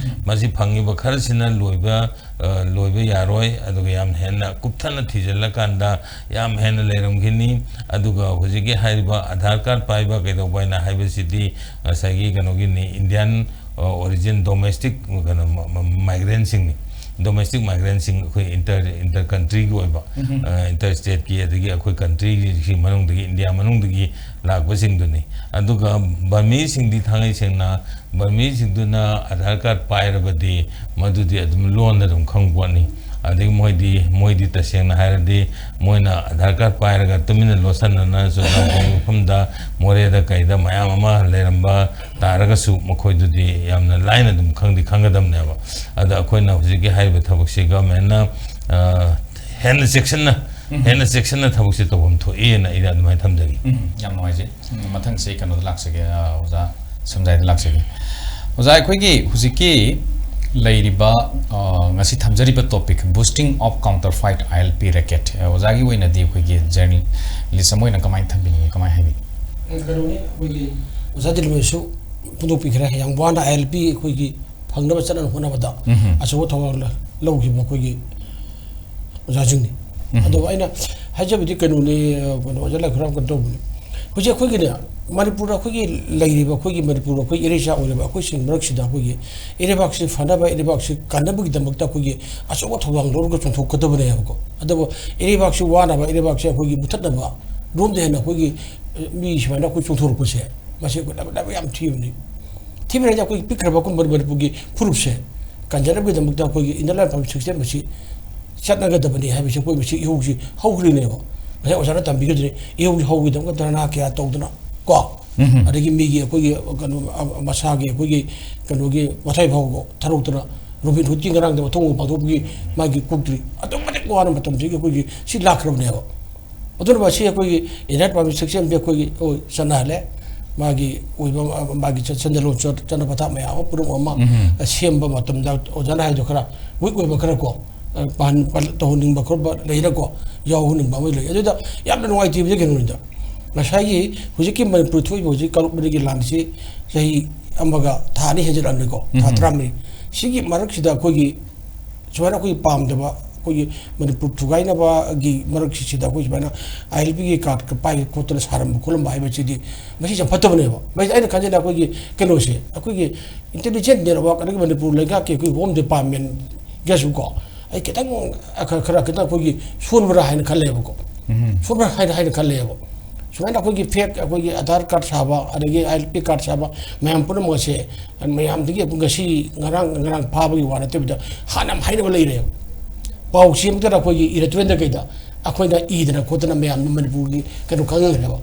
ꯃꯁꯤ ꯐꯪꯉꯤꯕ ꯈꯔꯁꯤꯅ ꯂꯣꯏꯕ, ꯑ, ꯂꯣꯏꯕ ꯌꯥꯔꯣꯏ, ꯑꯗꯨꯒ ꯌꯥꯝ ꯍꯦꯟꯅ ꯀꯨꯞꯊꯅ ꯊꯤꯖꯤꯜꯂꯀꯥꯟꯗ ꯌꯥꯝ ꯍꯦꯟꯅ ꯂꯩꯔꯝꯈꯤꯅꯤ꯫ ꯑꯗꯨꯒ ꯍꯧꯖꯤꯛꯀꯤ ꯍꯥꯏꯔꯤꯕ ꯑꯙꯥꯔ ꯀꯥꯔꯗ ꯄꯥꯏꯕ ꯀꯩꯗꯧꯕ ꯍꯥꯏꯅ ꯍꯥꯏꯕꯁꯤꯗꯤ ꯉꯁꯥꯏꯒꯤ ꯀꯩꯅꯣꯒꯤꯅꯤ, Indian, ꯑ, origin domestic ꯀꯩꯅꯣ, ꯃ-, ꯃ-, migrant ꯁꯤꯡꯅꯤ, domestic migrant ꯁꯤꯡ, ꯑꯩꯈꯣꯏ inter, inter country ꯒꯤ ꯑꯣꯏꯕ, ꯑ, inter state ꯀꯤ, ꯑꯗꯒꯤ ꯑꯩꯈꯣꯏ country ꯒꯤ ꯃꯅꯨꯡꯗꯒꯤ, ꯏꯟꯗꯤꯌꯥ ꯃꯅꯨꯡꯗꯒꯤ ꯂꯥꯛꯄꯁꯤꯡꯗꯨꯅꯤ꯫ ꯑꯗꯨꯒ ꯕꯔꯃꯤꯁꯤꯡꯗꯤ ꯊꯥꯡꯉꯩ ꯁꯦꯡꯅ, ꯕꯔꯃꯤꯁꯤꯡꯗꯨꯅ ꯑꯙꯥꯔ ꯀꯥꯔꯗ ꯄꯥꯏꯔꯕꯗꯤ ꯃꯗꯨꯗꯤ ꯑꯗꯨꯝ ꯂꯣꯟꯗ ꯑꯗꯨꯝ ꯈꯪꯕ ꯄꯣꯠꯅꯤ꯫ ꯑꯗꯒꯤ ꯃꯣꯏꯗꯤ ꯃꯣꯏꯗꯤ ꯇꯁꯦꯡꯅ ꯍꯥꯏꯔꯗꯤ ꯃꯣꯏꯅ ꯑꯙꯥꯔ ꯀꯥꯔꯗ ꯄꯥꯏꯔꯒ ꯇꯨꯃꯤꯟꯅ ꯂꯣꯠꯁꯟꯅꯅ ꯆꯨꯔꯆꯥꯟꯄꯨꯔ ꯃꯐꯝꯗ ꯃꯣꯔꯦꯗ ꯀꯩꯗ ꯃꯌꯥꯝ ꯑꯃ ꯂꯩꯔꯝꯕ ꯇꯥꯔꯒꯁꯨ ꯃꯈꯣꯏꯗꯨꯗꯤ ꯌꯥꯝꯅ ꯂꯥꯏꯅ ꯑꯗꯨꯝ ꯈꯪꯗꯤ ꯈꯪꯒꯗꯕꯅꯦꯕ꯫ ꯑꯗ ꯑꯩꯈꯣꯏꯅ ꯍꯧꯖꯤꯛꯀꯤ ꯍꯥꯏꯔꯤꯕ ꯊꯕꯛꯁꯤ ꯒꯚꯔꯟꯃꯦꯟꯅ ꯍꯦꯟꯅ ꯆꯦꯛꯁꯤꯟꯅ ꯍꯦꯟꯅ ꯆꯦꯛꯁꯤꯟꯅ ꯊꯕꯛꯁꯦ ꯇꯧꯐꯝ ꯊꯣꯛꯏꯅ ꯑꯩꯅ ꯑꯗꯨꯃꯥꯏꯅ ꯊꯝꯖꯒꯦ꯫ ꯎꯝ, ꯌꯥꯝ ꯅꯨꯡꯉꯥꯏꯖꯩ꯫ ꯎꯝ, ꯃꯊꯪꯁꯦ ꯑꯩ ꯀꯩꯅꯣꯗ ꯂꯥꯛꯆꯒꯦ, ꯑ, ꯑꯣꯖꯥ ꯁꯝꯖꯥꯏꯗ ꯂꯥꯛꯆꯒꯦ꯫ ꯑꯣꯖꯥ, ꯑꯩꯈꯣꯏꯒꯤ ꯍꯧꯖꯤꯛꯀꯤ ꯂꯩꯔꯤꯕ, ꯑ, ꯉꯁꯤ ꯊꯝꯖꯔꯤꯕ topic, boosting of counterfeit I L P racket, ꯑ, ꯑꯣꯖꯥꯒꯤ ꯑꯣꯏꯅꯗꯤ ꯑꯩꯈꯣꯏꯒꯤ journalist ꯑꯃ ꯑꯣꯏꯅ ꯀꯃꯥꯏꯅ ꯊꯝꯕꯤꯅꯤꯡꯉꯤ, ꯀꯃꯥꯏꯅ ꯍꯥꯏꯕꯤ? ꯀꯩꯅꯣꯅꯤ, ꯑꯩꯈꯣꯏꯒꯤ ꯑꯣꯖꯥ ꯗꯤꯂꯤꯃꯤꯁꯨ ꯐꯣꯡꯗꯣꯛꯄꯤꯈ꯭ꯔꯦ꯫ ꯌꯥꯝ ꯋꯥꯅ I L P ꯑꯩꯈꯣꯏꯒꯤ ꯐꯪꯅꯕ ꯆꯠꯅ ꯍꯣꯠꯅꯕꯗ ꯎꯝ꯫ ꯑꯆꯧꯕ ꯊꯧꯗꯥꯡ ꯂ-, ꯂꯧꯈꯤꯕ ꯑꯩꯈꯣꯏꯒꯤ ꯑꯣꯖꯥꯁꯤꯡꯅꯤ꯫ ꯎꯝ꯫ ꯑꯗꯣ ꯑꯩꯅ ꯍꯥꯏꯖꯕꯗꯤ ꯀꯩꯅꯣꯅꯤ, ꯑ, ꯀꯩꯅꯣ, ꯑꯣꯖꯥ ꯂꯥꯏꯈꯨꯔꯥꯝ ꯀꯩꯅꯣ ꯇꯧꯕꯅꯤ꯫ ꯍꯧꯖꯤꯛ ꯑꯩꯈꯣꯏꯒꯤꯅꯦ, ꯃꯅꯤꯄꯨꯔꯗ ꯑꯩꯈꯣꯏꯒꯤ ꯂꯩꯔꯤꯕ, ꯑꯩꯈꯣꯏꯒꯤ ꯃꯅꯤꯄꯨꯔ, ꯑꯩꯈꯣꯏ ꯏꯔꯩꯆꯥ ꯑꯣꯏꯔꯤꯕ ꯑꯩꯈꯣꯏꯁꯤꯡ ꯃꯔꯛꯁꯤꯗ ꯑꯩꯈꯣꯏꯒꯤ ꯏꯔꯩꯕꯥꯛꯁꯤ ꯐꯅꯕ, ꯏꯔꯩꯕꯥꯛꯁꯤ ꯀꯟꯅꯕꯒꯤꯗꯃꯛꯇ ꯑꯩꯈꯣꯏꯒꯤ ꯑꯆꯧꯕ ꯊꯧꯗꯥꯡ ꯂꯧꯔꯒ ꯆꯣꯡꯊꯣꯛꯀꯗꯕꯅꯦꯕꯀꯣ꯫ ꯑꯗꯨꯕꯨ ꯏꯔꯩꯕꯥꯛꯁꯤ ꯋꯥꯅꯕ, ꯏꯔꯩꯕꯥꯛꯁꯤ ꯑꯩꯈꯣꯏꯒꯤ ꯃꯨꯊꯠꯅꯕ ꯔꯣꯝꯗ ꯍꯦꯟꯅ ꯑꯩꯈꯣꯏꯒꯤ, ꯑ, ꯃꯤ ꯁꯨꯃꯥꯏꯅ ꯑꯩꯈꯣꯏ ꯆꯣꯡꯊꯣꯔꯛꯄꯁꯦ, ꯃꯁꯤ ꯑꯩꯈꯣꯏ ꯂꯥꯏꯕꯛ, ꯂꯥꯏꯕꯛ ꯌꯥꯝ ꯊꯤꯕꯅꯤ꯫ ꯊꯤꯕꯅꯤ ꯍꯥꯏꯗꯤ ꯑꯩꯈꯣꯏꯒꯤ ꯄꯤꯛꯈ꯭ꯔꯕ ꯀꯨꯝꯕ ꯃꯅꯤꯄꯨꯔꯒꯤ ꯐꯨꯔꯨꯞꯁꯦ ꯀꯟꯖꯅꯕꯒꯤꯗꯃꯛꯇ ꯑꯩꯈꯣꯏꯒꯤ inner line permit system ꯑꯁꯤ ꯆꯠꯅꯒꯗꯕꯅꯤ ꯍꯥꯏꯕꯁꯤ ꯑꯩꯈꯣꯏ ꯃꯁꯤ ꯏꯍꯧꯁꯤ ꯍꯧꯈ꯭ꯔꯤꯅꯦꯕ꯫ ꯉꯁꯥꯏ ꯑꯣꯖꯥꯅ ꯇꯝꯕꯤꯒꯗꯣꯏꯅꯤ, ꯏꯍꯧꯁꯤ ꯍꯧꯈꯤꯗꯃꯛꯇ ꯙꯔꯅꯥ ꯀꯌꯥ ꯇꯧꯗꯅ ꯀꯣ, ꯎꯝ꯫ ꯑꯗꯒꯤ ꯃꯤꯒꯤ ꯑꯩꯈꯣꯏꯒꯤ ꯀꯩꯅꯣ, ꯑ-, ꯃꯁꯥꯒꯤ ꯑꯩꯈꯣꯏꯒꯤ ꯀꯩꯅꯣꯒꯤ ꯃꯊꯥꯏ ꯐꯥꯎꯕ ꯊꯥꯗꯣꯛꯇꯅ ꯔꯣꯕꯤꯟ ꯍꯨꯗꯀꯤ ꯉꯔꯥꯡꯗ ꯃꯊꯣꯡ ꯄꯥꯡꯊꯣꯛꯄꯒꯤ ꯃꯥꯒꯤ ꯀꯣꯛꯇ꯭ꯔꯤ꯫ ꯑꯗꯨꯛ ꯃꯇꯤꯛ ꯋꯥꯅ ꯃꯇꯝꯁꯤꯒꯤ ꯑꯩꯈꯣꯏꯒꯤ ꯁꯤ ꯂꯥꯛꯈ꯭ꯔꯕꯅꯦꯕ꯫ ꯑꯗꯨꯅ ꯃꯁꯤ ꯑꯩꯈꯣꯏꯒꯤ inner line permit system ꯁꯦ ꯑꯩꯈꯣꯏꯒꯤ, ꯑꯣ, ꯆꯠꯅꯍꯜꯂꯦ꯫ ꯃꯥꯒꯤ ꯑꯣꯏꯕ, ꯃꯥꯒꯤ ꯆꯠ-, ꯆꯠꯅ ꯂꯣꯟ ꯆꯠ-, ꯆꯠꯅ ꯄꯊꯥꯞ ꯃꯌꯥꯝ ꯑꯃ ꯄꯨꯝꯅꯃꯛ ꯑꯃ ꯎꯝ꯫ ꯁꯦꯝꯕ ꯃꯇꯝꯗ ꯑꯣꯖꯥꯅ ꯍꯥꯏꯕꯗꯣ ꯈꯔ weak ꯑꯣꯏꯕ ꯈꯔ ꯀꯣ, ꯑ, ꯄꯥꯍꯟ-, ꯄꯥ-, ꯇꯧꯍꯟꯅꯤꯡꯕ ꯈꯣꯠꯄ ꯂꯩꯔꯀꯣ, ꯌꯥꯎꯍꯟꯅꯤꯡꯕ ꯑꯃ ꯂꯩ꯫ ꯑꯗꯨꯗ ꯌꯥꯝꯅ ꯅꯨꯡꯉꯥꯏꯇꯦꯕꯗꯤ ꯀꯩꯅꯣꯅꯤꯗ, ꯉꯁꯥꯏꯒꯤ ꯍꯧꯖꯤꯛꯀꯤ ꯃꯅꯤꯄꯨꯔ ꯊꯣꯛꯏꯕ ꯍꯧꯖꯤꯛ ꯀꯥꯡꯂꯨꯞ ꯃꯔꯤꯒꯤ ꯂꯥꯟꯁꯤ ꯆꯍꯤ ꯑꯃꯒ ꯊꯥ ꯑꯅꯤ ꯍꯦꯟꯖꯜꯂꯛꯑꯕꯅꯤꯀꯣ, ꯊꯥ ꯎꯝ꯫ ꯇꯔꯥꯃꯔꯤ꯫ ꯁꯤꯒꯤ ꯃꯔꯛꯁꯤꯗ ꯑꯩꯈꯣꯏꯒꯤ ꯁꯨꯃꯥꯏꯅ ꯑꯩꯈꯣꯏꯒꯤ ꯄꯥꯝꯗꯕ, ꯑꯩꯈꯣꯏꯒꯤ ꯃꯅꯤꯄꯨꯔ ꯊꯨꯒꯥꯏꯅꯕꯒꯤ ꯃꯔꯛꯁꯤꯗ ꯑꯩꯈꯣꯏ ꯁꯨꯃꯥꯏꯅ I L P ꯒꯤ card ꯀ ꯄꯥꯏ ꯈꯣꯠꯇꯅ ꯁꯥꯔꯝꯕ ꯈꯣꯠꯂꯝꯕ ꯍꯥꯏꯕꯁꯤꯗꯤ ꯃꯁꯤ ꯌꯥꯝ ꯐꯠꯇꯕꯅꯦꯕ꯫ ꯃꯁꯤ ꯑꯩꯅ ꯈꯟꯖꯅ ꯑꯩꯈꯣꯏꯒꯤ ꯀꯩꯅꯣꯁꯦ, ꯑꯩꯈꯣꯏꯒꯤ intelligence network ꯑꯗꯒꯤ ꯃꯅꯤꯄꯨꯔ ꯂꯩꯉꯥꯛꯀꯤ ꯑꯩꯈꯣꯏ Home Department ꯒꯁꯨ ꯀꯣ, ꯑꯩ ꯈꯤꯇꯪ ꯈꯔ, ꯈꯔ ꯈꯤꯇꯪ ꯑꯩꯈꯣꯏꯒꯤ ꯁꯣꯟꯕ꯭ꯔꯥ ꯍꯥꯏꯅ ꯈꯜꯂꯦꯕꯀꯣ꯫ ꯎꯝ꯫ ꯁꯣꯟꯕ꯭ꯔꯥ ꯍꯥꯏꯅ, ꯍꯥꯏꯅ ꯈꯜꯂꯦꯕ꯫ ꯁꯨꯃꯥꯏꯅ ꯑꯩꯈꯣꯏꯒꯤ fake, ꯑꯩꯈꯣꯏꯒꯤ ꯑꯙꯥꯔ card ꯁꯥꯕ, ꯑꯗꯒꯤ I L P card ꯁꯥꯕ ꯃꯌꯥꯝ ꯄꯨꯝꯅꯃꯛ ꯑꯁꯦ ꯃꯌꯥꯝꯗꯒꯤ ꯑꯩꯈꯣꯏ ꯉꯁꯤ ꯉꯔꯥꯡ, ꯉꯔꯥꯡ ꯐꯥꯕꯒꯤ ꯋꯥ ꯅꯠꯇꯕꯤꯗ ꯍꯥꯟꯅ ꯌꯥꯝ ꯍꯥꯏꯅꯕ ꯂꯩꯔꯦꯕ꯫ ꯄꯥꯎ ꯆꯦ ꯑꯃꯠꯇꯅ ꯑꯩꯈꯣꯏꯒꯤ ꯏꯔꯦꯇ꯭ꯔꯦꯟꯗ ꯀꯩꯗ ꯑꯩꯈꯣꯏꯅ ꯏꯗꯅ ꯈꯣꯠꯇꯅ ꯃꯌꯥꯝ ꯃꯅꯤꯄꯨꯔꯒꯤ ꯀꯩꯅꯣ ꯈꯪꯍꯟꯈ꯭ꯔꯦꯕ꯫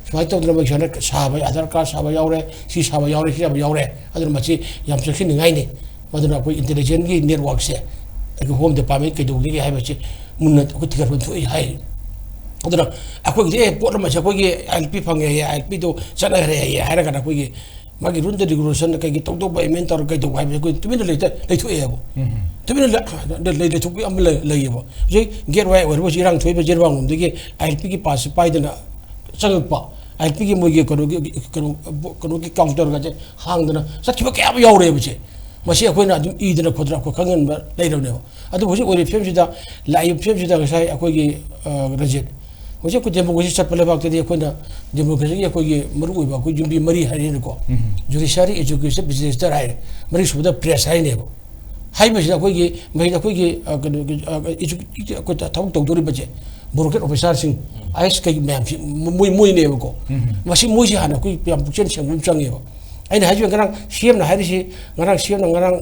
ꯁꯨꯃꯥꯏꯅ ꯇꯧꯗꯅ ꯃꯣꯏ ꯁꯨꯃꯥꯏꯅ ꯁꯥꯕ, ꯑꯙꯥꯔ ꯀꯥꯔꯗ ꯁꯥꯕ ꯌꯥꯎꯔꯦ, ꯁꯤ ꯁꯥꯕ ꯌꯥꯎꯔꯦ, ꯁꯤ ꯁꯥꯕ ꯌꯥꯎꯔꯦ꯫ ꯑꯗꯨꯅ ꯃꯁꯤ ꯌꯥꯝ ꯆꯦꯛꯁꯤꯟꯅꯤꯡꯉꯥꯏꯅꯤ꯫ ꯃꯗꯨꯅ ꯑꯩꯈꯣꯏ ꯏꯟꯇꯦꯂꯤꯖꯦꯟꯁꯀꯤ ꯅꯦꯠꯋꯥꯔꯛꯁꯦ, ꯑꯩꯈꯣꯏ ꯍꯣꯝ ꯗꯤꯄꯥꯔꯠꯃꯦꯟ ꯀꯩꯗꯧꯒꯅꯤ ꯍꯥꯏꯕꯁꯤ ꯃꯨꯟꯅ ꯑꯩꯈꯣꯏ ꯊꯤꯒꯠꯄ ꯊꯣꯛꯏ ꯍꯥꯏ꯫ ꯑꯗꯨꯅ ꯑꯩꯈꯣꯏꯒꯤꯗꯤ ꯑꯦ, ꯄꯣꯠ ꯑꯃꯁꯦ ꯑꯩꯈꯣꯏꯒꯤ ꯑꯥꯏ ꯑꯦꯜ ꯄꯤ ꯐꯪꯉꯦ ꯍꯥꯏꯌꯦ, ꯑꯥꯏ ꯑꯦꯜ ꯄꯤꯗꯣ ꯆꯠꯅꯈ꯭ꯔꯦ ꯍꯥꯏꯌꯦ ꯍꯥꯏꯔꯒꯅ ꯑꯩꯈꯣꯏꯒꯤ ꯃꯥꯒꯤ ꯔꯨꯜꯗ ꯔꯤꯒꯨꯂꯦꯁꯟ ꯀꯩꯒꯤ ꯇꯧꯗꯧꯕ ꯑꯦꯃꯦꯟ ꯇꯧꯔ ꯀꯩꯗꯧꯕ ꯍꯥꯏꯕꯁꯦ ꯑꯩꯈꯣꯏ ꯇꯨꯃꯤꯟꯅ ꯂꯩꯇ-, ꯂꯩꯊꯣꯛꯑꯦꯕ꯫ ꯎꯝ꯫ ꯇꯨꯃꯤꯟꯅ ꯂꯩ-, ꯂꯩ-, ꯂꯩꯊꯣꯛꯄꯤ ꯑꯃ ꯂꯩ-, ꯂꯩꯌꯦꯕ꯫ ꯍꯧꯖꯤꯛ ꯒꯦꯠ ꯋꯥꯏ ꯑꯣꯏꯔꯤꯕ ꯍꯧꯖꯤꯛ ꯏꯔꯥꯡ ꯊꯣꯛꯏꯕ ꯖꯤꯔꯤꯕꯥꯝꯂꯣꯝꯗꯒꯤ ꯑꯥꯏ ꯑꯦꯜ ꯄꯤꯒꯤ ꯄꯥꯁꯁꯦ ꯄꯥꯏꯗꯅ ꯆꯪꯉꯛꯄ, ꯑꯥꯏ ꯑꯦꯜ ꯄꯤꯒꯤ ꯃꯣꯏꯒꯤ ꯀꯩꯅꯣꯒꯤ, ꯀꯩꯅꯣ, ꯀꯩꯅꯣꯒꯤ ꯀꯥꯎꯟꯇꯔꯒꯁꯦ ꯍꯥꯡꯗꯅ ꯆꯠꯈꯤꯕ ꯀꯌꯥ ꯑꯃ ꯌꯥꯎꯔꯦꯕ ꯏꯆꯦ꯫ ꯃꯁꯤ ꯑꯩꯈꯣꯏꯅ ꯑꯗꯨꯝ ꯏꯗꯅ ꯈꯣꯠꯇꯅ ꯑꯩꯈꯣꯏ ꯈꯪꯍꯟꯕ ꯂꯩꯔꯕꯅꯦꯕ꯫ ꯑꯗꯨꯕꯨ ꯍꯧꯖꯤꯛ ꯑꯣꯏꯔꯤꯕ ꯐꯤꯕꯝꯁꯤꯗ, ꯂꯥꯛꯏꯕ ꯐꯤꯕꯝꯁꯤꯗ ꯉꯁꯥꯏ ꯑꯩꯈꯣꯏꯒꯤ, ꯑ, ꯔꯟꯖꯤꯠ, ꯍꯧꯖꯤꯛ ꯑꯩꯈꯣꯏ ꯗꯦꯃꯣꯀ꯭ꯔꯦꯁꯤ ꯆꯠꯄ ꯂꯩꯕꯥꯛꯇꯗꯤ ꯑꯩꯈꯣꯏꯅ ꯗꯦꯃꯣꯀ꯭ꯔꯦꯁꯤꯒꯤ ꯑꯩꯈꯣꯏꯒꯤ ꯃꯔꯨꯑꯣꯏꯕ ꯑꯩꯈꯣꯏ ꯌꯨꯝꯕꯤ ꯃꯔꯤ ꯍꯥꯏꯔꯦꯅꯀꯣ꯫ ꯎꯝ꯫ ꯖꯨꯗꯤꯁꯤꯌꯥꯔꯤ, ꯑꯦꯖꯨꯀꯦꯁꯟ, ꯂꯦꯖꯤꯁꯂꯦꯆꯔ ꯍꯥꯏꯔꯦ꯫ ꯃꯔꯤꯁꯨꯕꯗ ꯄ꯭ꯔꯦꯁ ꯍꯥꯏꯔꯤꯅꯦꯕ꯫ ꯍꯥꯏꯔꯤꯕꯁꯤꯗ ꯑꯩꯈꯣꯏꯒꯤ, ꯃꯁꯤꯗ ꯑꯩꯈꯣꯏꯒꯤ, ꯑ, ꯀꯩꯅꯣꯒꯤ, ꯑ, ꯑꯦꯖꯨꯀꯦ-, ꯑꯩꯈꯣꯏ ꯊꯕꯛ ꯇꯧꯗꯣꯔꯤꯕꯁꯦ ꯕ꯭ꯌꯨꯔꯣꯀ꯭ꯔꯦꯠ ꯑꯣꯐꯤꯁꯥꯔꯁꯤꯡ, ꯑꯥꯏ ꯑꯦꯁ ꯀꯩ ꯃꯌꯥꯝꯁꯤ ꯃꯣꯏ, ꯃꯣꯏꯅꯦꯕꯀꯣ꯫ ꯎꯝ꯫ ꯃꯁꯤ ꯃꯣꯏꯁꯤ ꯍꯥꯟꯅ ꯑꯩꯈꯣꯏ ꯌꯥꯝ ꯄꯨꯛꯆꯦꯜ ꯁꯦꯡꯕ ꯑꯃ ꯆꯪꯉꯦꯕ꯫ ꯑꯩꯅ ꯍꯥꯏꯖꯕ ꯉꯔꯥꯡ ꯁꯤ ꯑꯦꯝꯅ ꯍꯥꯏꯔꯤꯁꯤ, ꯉꯔꯥꯡ ꯁꯤ ꯑꯦꯝꯅ ꯉꯔꯥꯡ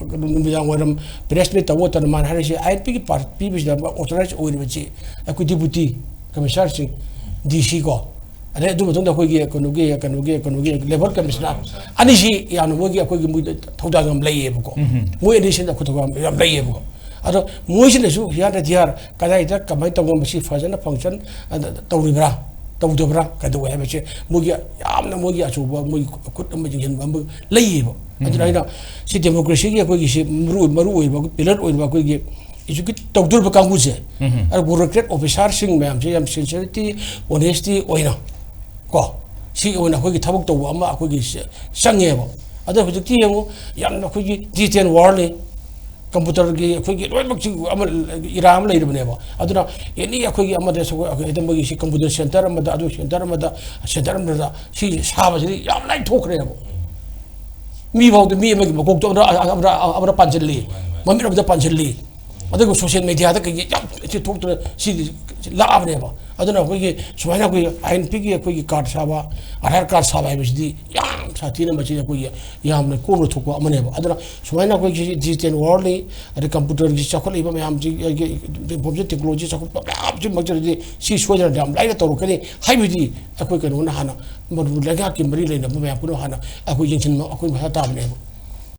ꯀꯩꯅꯣ ꯅꯨꯃꯤꯗꯥꯡ ꯋꯥꯏꯔꯝ ꯄ꯭ꯔꯦꯁ ꯃꯤꯠ ꯇꯧꯕ ꯃꯇꯝꯗ ꯃꯥꯅ ꯍꯥꯏꯔꯤꯁꯤ ꯑꯥꯏ ꯑꯦꯜ ꯄꯤꯒꯤ ꯄꯥꯔ-, ꯄꯤꯕꯁꯤꯗ ꯑꯣꯊꯣꯔꯥꯏꯖ ꯑꯣꯏꯔꯤꯕꯁꯤ ꯑꯩꯈꯣꯏ ꯗꯤꯄꯨꯇꯤ ꯀꯃꯤꯁꯅꯔꯁꯤꯡ, ꯗꯤ ꯁꯤ ꯀꯣ, ꯑꯗꯩ ꯑꯗꯨ ꯃꯇꯨꯡꯗ ꯑꯩꯈꯣꯏꯒꯤ ꯀꯩꯅꯣꯒꯤ, ꯀꯩꯅꯣꯒꯤ, ꯀꯩꯅꯣꯒꯤ ꯂꯦꯕꯔ ꯀꯃꯤꯁꯅꯔ ꯑꯅꯤꯁꯤ ꯌꯥꯝꯅ ꯃꯣꯏꯒꯤ ꯑꯩꯈꯣꯏꯒꯤ ꯃꯣꯏꯗ ꯊꯧꯗꯥꯡ ꯌꯥꯝ ꯂꯩꯌꯦꯕꯀꯣ꯫ ꯎꯝ꯫ ꯃꯣꯏ ꯑꯅꯤꯁꯤꯅ ꯑꯩꯈꯣꯏ ꯊꯧꯗꯥꯡ ꯌꯥꯝ ꯂꯩꯌꯦꯕꯀꯣ꯫ ꯑꯗꯣ ꯃꯣꯏꯁꯤꯅꯁꯨ ꯍꯤꯌꯥꯔ ꯗ ꯗꯤꯌꯥꯔ ꯀꯗꯥꯏꯗ ꯀꯃꯥꯏꯅ ꯇꯧꯕ, ꯃꯁꯤ ꯐꯖꯅ ꯐꯪꯁꯟ ꯇꯧꯔꯤꯕ꯭ꯔꯥ, ꯇꯧꯗꯕ꯭ꯔꯥ, ꯀꯩꯗꯧꯋꯦ ꯍꯥꯏꯕꯁꯦ ꯃꯣꯏꯒꯤ ꯌꯥꯝꯅ ꯃꯣꯏꯒꯤ ꯑꯆꯧꯕ ꯃꯣꯏꯒꯤ ꯈꯨꯠ ꯑꯃ ꯌꯦꯡꯁꯤꯟꯕ ꯑꯃ ꯂꯩꯌꯦꯕ꯫ ꯎꯝ꯫ ꯑꯗꯨꯅ ꯑꯩꯅ ꯁꯤ ꯗꯦꯃꯣꯀ꯭ꯔꯦꯁꯤꯒꯤ ꯑꯩꯈꯣꯏꯒꯤ ꯁꯤ ꯃꯔꯨ, ꯃꯔꯨ ꯑꯣꯏꯕ ꯄꯤꯂꯔ ꯑꯣꯏꯔꯤꯕ ꯑꯩꯈꯣꯏꯒꯤ ꯑꯦꯖꯨꯀꯦꯠ ꯇꯧꯗꯣꯔꯤꯕ ꯀꯥꯡꯕꯨꯁꯦ, ꯎꯝ꯫ ꯑꯗꯨ ꯕ꯭ꯌꯨꯔꯣꯀ꯭ꯔꯦꯠ ꯑꯣꯐꯤꯁꯥꯔꯁꯤꯡ ꯃꯌꯥꯝꯁꯦ ꯌꯥꯝ ꯁꯤꯟꯁꯤꯌꯔꯤꯇꯤ, ꯑꯣꯅꯦꯁꯇꯤ ꯑꯣꯏꯅ ꯀꯣ, ꯁꯤ ꯑꯣꯏꯅ ꯑꯩꯈꯣꯏꯒꯤ ꯊꯕꯛ ꯇꯧꯕ ꯑꯃ ꯑꯩꯈꯣꯏꯒꯤ ꯆ-, ꯆꯪꯉꯦꯕ꯫ ꯑꯗꯣ ꯍꯧꯖꯤꯛꯇꯤ ꯌꯦꯡꯉꯨ, ꯌꯥꯝꯅ ꯑꯩꯈꯣꯏꯒꯤ ꯗꯤꯖꯤꯇꯦꯜ ꯋꯥꯔꯜꯅꯤ, ꯀꯝꯄ꯭ꯌꯨꯇꯔꯒꯤ ꯑꯩꯈꯣꯏꯒꯤ ꯂꯣꯏꯅꯃꯛꯁꯤ ꯑꯃ ꯏꯔꯥ ꯑꯃ ꯂꯩꯔꯕꯅꯦꯕ꯫ ꯑꯗꯨꯅ ꯑꯦꯅꯤ ꯑꯩꯈꯣꯏꯒꯤ ꯑꯃꯗ ꯁ-, ꯑꯩꯈꯣꯏ ꯃꯣꯏꯒꯤ ꯁꯤ ꯀꯝꯄ꯭ꯌꯨꯇꯔ ꯁꯦꯟꯇꯔ ꯑꯃꯗ, ꯑꯗꯨ ꯁꯦꯟꯇꯔ ꯑꯃꯗ, ꯁꯦꯟꯇꯔ ꯑꯃꯗ ꯁꯤ ꯁꯥꯕꯁꯤꯗꯤ ꯌꯥꯝ ꯂꯥꯏꯊꯣꯛꯈ꯭ꯔꯦꯕ꯫ ꯃꯤ ꯐꯥꯎꯗ ꯃꯤ ꯑꯃꯒꯤ ꯃꯀꯣꯛꯇꯣ ꯑꯃꯅ, ꯑꯃꯅ, ꯑꯃꯅ ꯄꯥꯟꯁꯤꯜꯂꯤ, ꯃꯃꯤꯠ ꯑꯃꯗ ꯄꯥꯟꯁꯤꯜꯂꯤ, ꯑꯗꯨꯒ ꯁꯣꯁꯤꯌꯦꯜ ꯃꯦꯗꯤꯌꯥꯗ ꯀꯩꯒꯤ ꯌꯥꯝ ꯊꯣꯛꯇꯅ ꯁꯤ ꯂꯥꯛꯑꯕꯅꯦꯕ꯫ ꯑꯗꯨꯅ ꯑꯩꯈꯣꯏꯒꯤ ꯁꯨꯃꯥꯏꯅ ꯑꯩꯈꯣꯏꯒꯤ ꯑꯥꯏ ꯑꯦꯟ ꯄꯤꯒꯤ ꯑꯩꯈꯣꯏꯒꯤ ꯀꯥꯔꯗ ꯁꯥꯕ, ꯑꯥꯙꯥꯔ ꯀꯥꯔꯗ ꯁꯥꯕ ꯍꯥꯏꯕꯁꯤꯗꯤ ꯌꯥꯝ ꯁꯥꯊꯤꯅ ꯃꯁꯤꯗ ꯑꯩꯈꯣꯏꯒꯤ ꯌꯥꯝꯅ ꯀꯣꯝꯅ ꯊꯣꯛꯄ ꯑꯃꯅꯦꯕ꯫ ꯑꯗꯨꯅ ꯁꯨꯃꯥꯏꯅ ꯑꯩꯈꯣꯏꯒꯤ ꯗꯤꯖꯤꯇꯦꯜ ꯋꯥꯔꯜꯅꯤ, ꯑꯗꯩ ꯀꯝꯄ꯭ꯌꯨꯇꯔꯒꯤ ꯆꯥꯎꯈꯠꯂꯛꯏꯕ ꯃꯌꯥꯝꯁꯤ, ꯑꯩꯒꯤ ꯏꯟꯐꯣꯔꯃꯦꯁꯟ ꯇꯦꯛꯅꯣꯂꯣꯖꯤ ꯆꯥꯎꯈꯠꯄ ꯃꯌꯥꯝꯁꯤꯃꯛꯇꯗꯗꯤ ꯁꯤ ꯁꯣꯏꯗꯅ ꯌꯥꯝ ꯂꯥꯏꯅ ꯇꯧꯔꯛꯀꯅꯤ ꯍꯥꯏꯕꯗꯤ ꯑꯩꯈꯣꯏ ꯀꯩꯅꯣꯅ ꯍꯥꯟꯅ ꯃꯅꯤꯄꯨꯔ ꯂꯩꯉꯥꯛꯀꯤ ꯃꯔꯤ ꯂꯩꯅꯕ ꯃꯌꯥꯝ ꯄꯨꯝꯅꯃꯛ ꯍꯥꯟꯅ ꯑꯩꯈꯣꯏ ꯌꯦꯡꯁꯤꯟꯕ ꯑꯩꯈꯣꯏ ꯃꯊꯧ ꯇꯥꯕꯅꯦꯕ꯫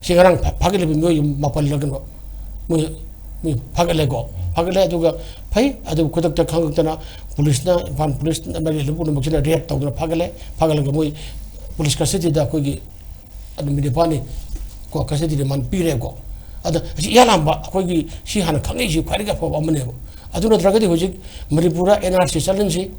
ꯁꯤ ꯉꯔꯥꯡ ꯐꯥ-, ꯐꯥꯒꯠꯂꯤꯕ ꯃꯤꯑꯣꯏ ꯃꯥꯄꯜꯂ ꯀꯩꯅꯣ ꯃꯣꯏ, ꯃꯣꯏ ꯐꯥꯒꯠꯂꯦꯀꯣ꯫ ꯐꯥꯒꯠꯂꯦ꯫ ꯑꯗꯨꯒ ꯐꯩ, ꯑꯗꯨꯕꯨ ꯈꯨꯗꯛꯇ ꯈꯪꯉꯛꯇꯅ ꯄꯨꯂꯤꯁꯅ, ꯏꯝꯐꯥꯜ ꯄꯨꯂꯤꯁ ꯑꯃꯗꯤ ꯂꯩꯔꯤꯕ ꯄꯨꯝꯅꯃꯛꯁꯤꯅ ꯔꯦꯗ ꯇꯧꯗꯅ ꯐꯥꯒꯠꯂꯦ꯫ ꯐꯥꯒꯠꯂꯒ ꯃꯣꯏ ꯄꯨꯂꯤꯁ ꯀꯁꯇꯗꯤꯗ ꯑꯩꯈꯣꯏꯒꯤ ꯅꯨꯃꯤꯠ ꯅꯤꯄꯥꯜꯅꯤ ꯀꯣ ꯀꯁꯇꯗꯤ ꯔꯤꯃꯥꯟ ꯄꯤꯔꯦꯀꯣ꯫ ꯑꯗ ꯍꯧꯖꯤꯛ ꯏꯌꯥꯝꯕ ꯑꯩꯈꯣꯏꯒꯤ ꯁꯤ ꯍꯥꯟꯅ ꯈꯪꯉꯛꯏꯁꯤ ꯈ꯭ꯋꯥꯏꯗꯒꯤ ꯑꯐꯕ ꯑꯃꯅꯦꯕ꯫ ꯑꯗꯨ ꯅꯠꯇ꯭ꯔꯒꯗꯤ ꯍꯧꯖꯤꯛ ꯃꯅꯤꯄꯨꯔꯗ ꯑꯦꯟ ꯑꯥꯔ ꯁꯤ ꯆꯠꯍꯟꯁꯤ,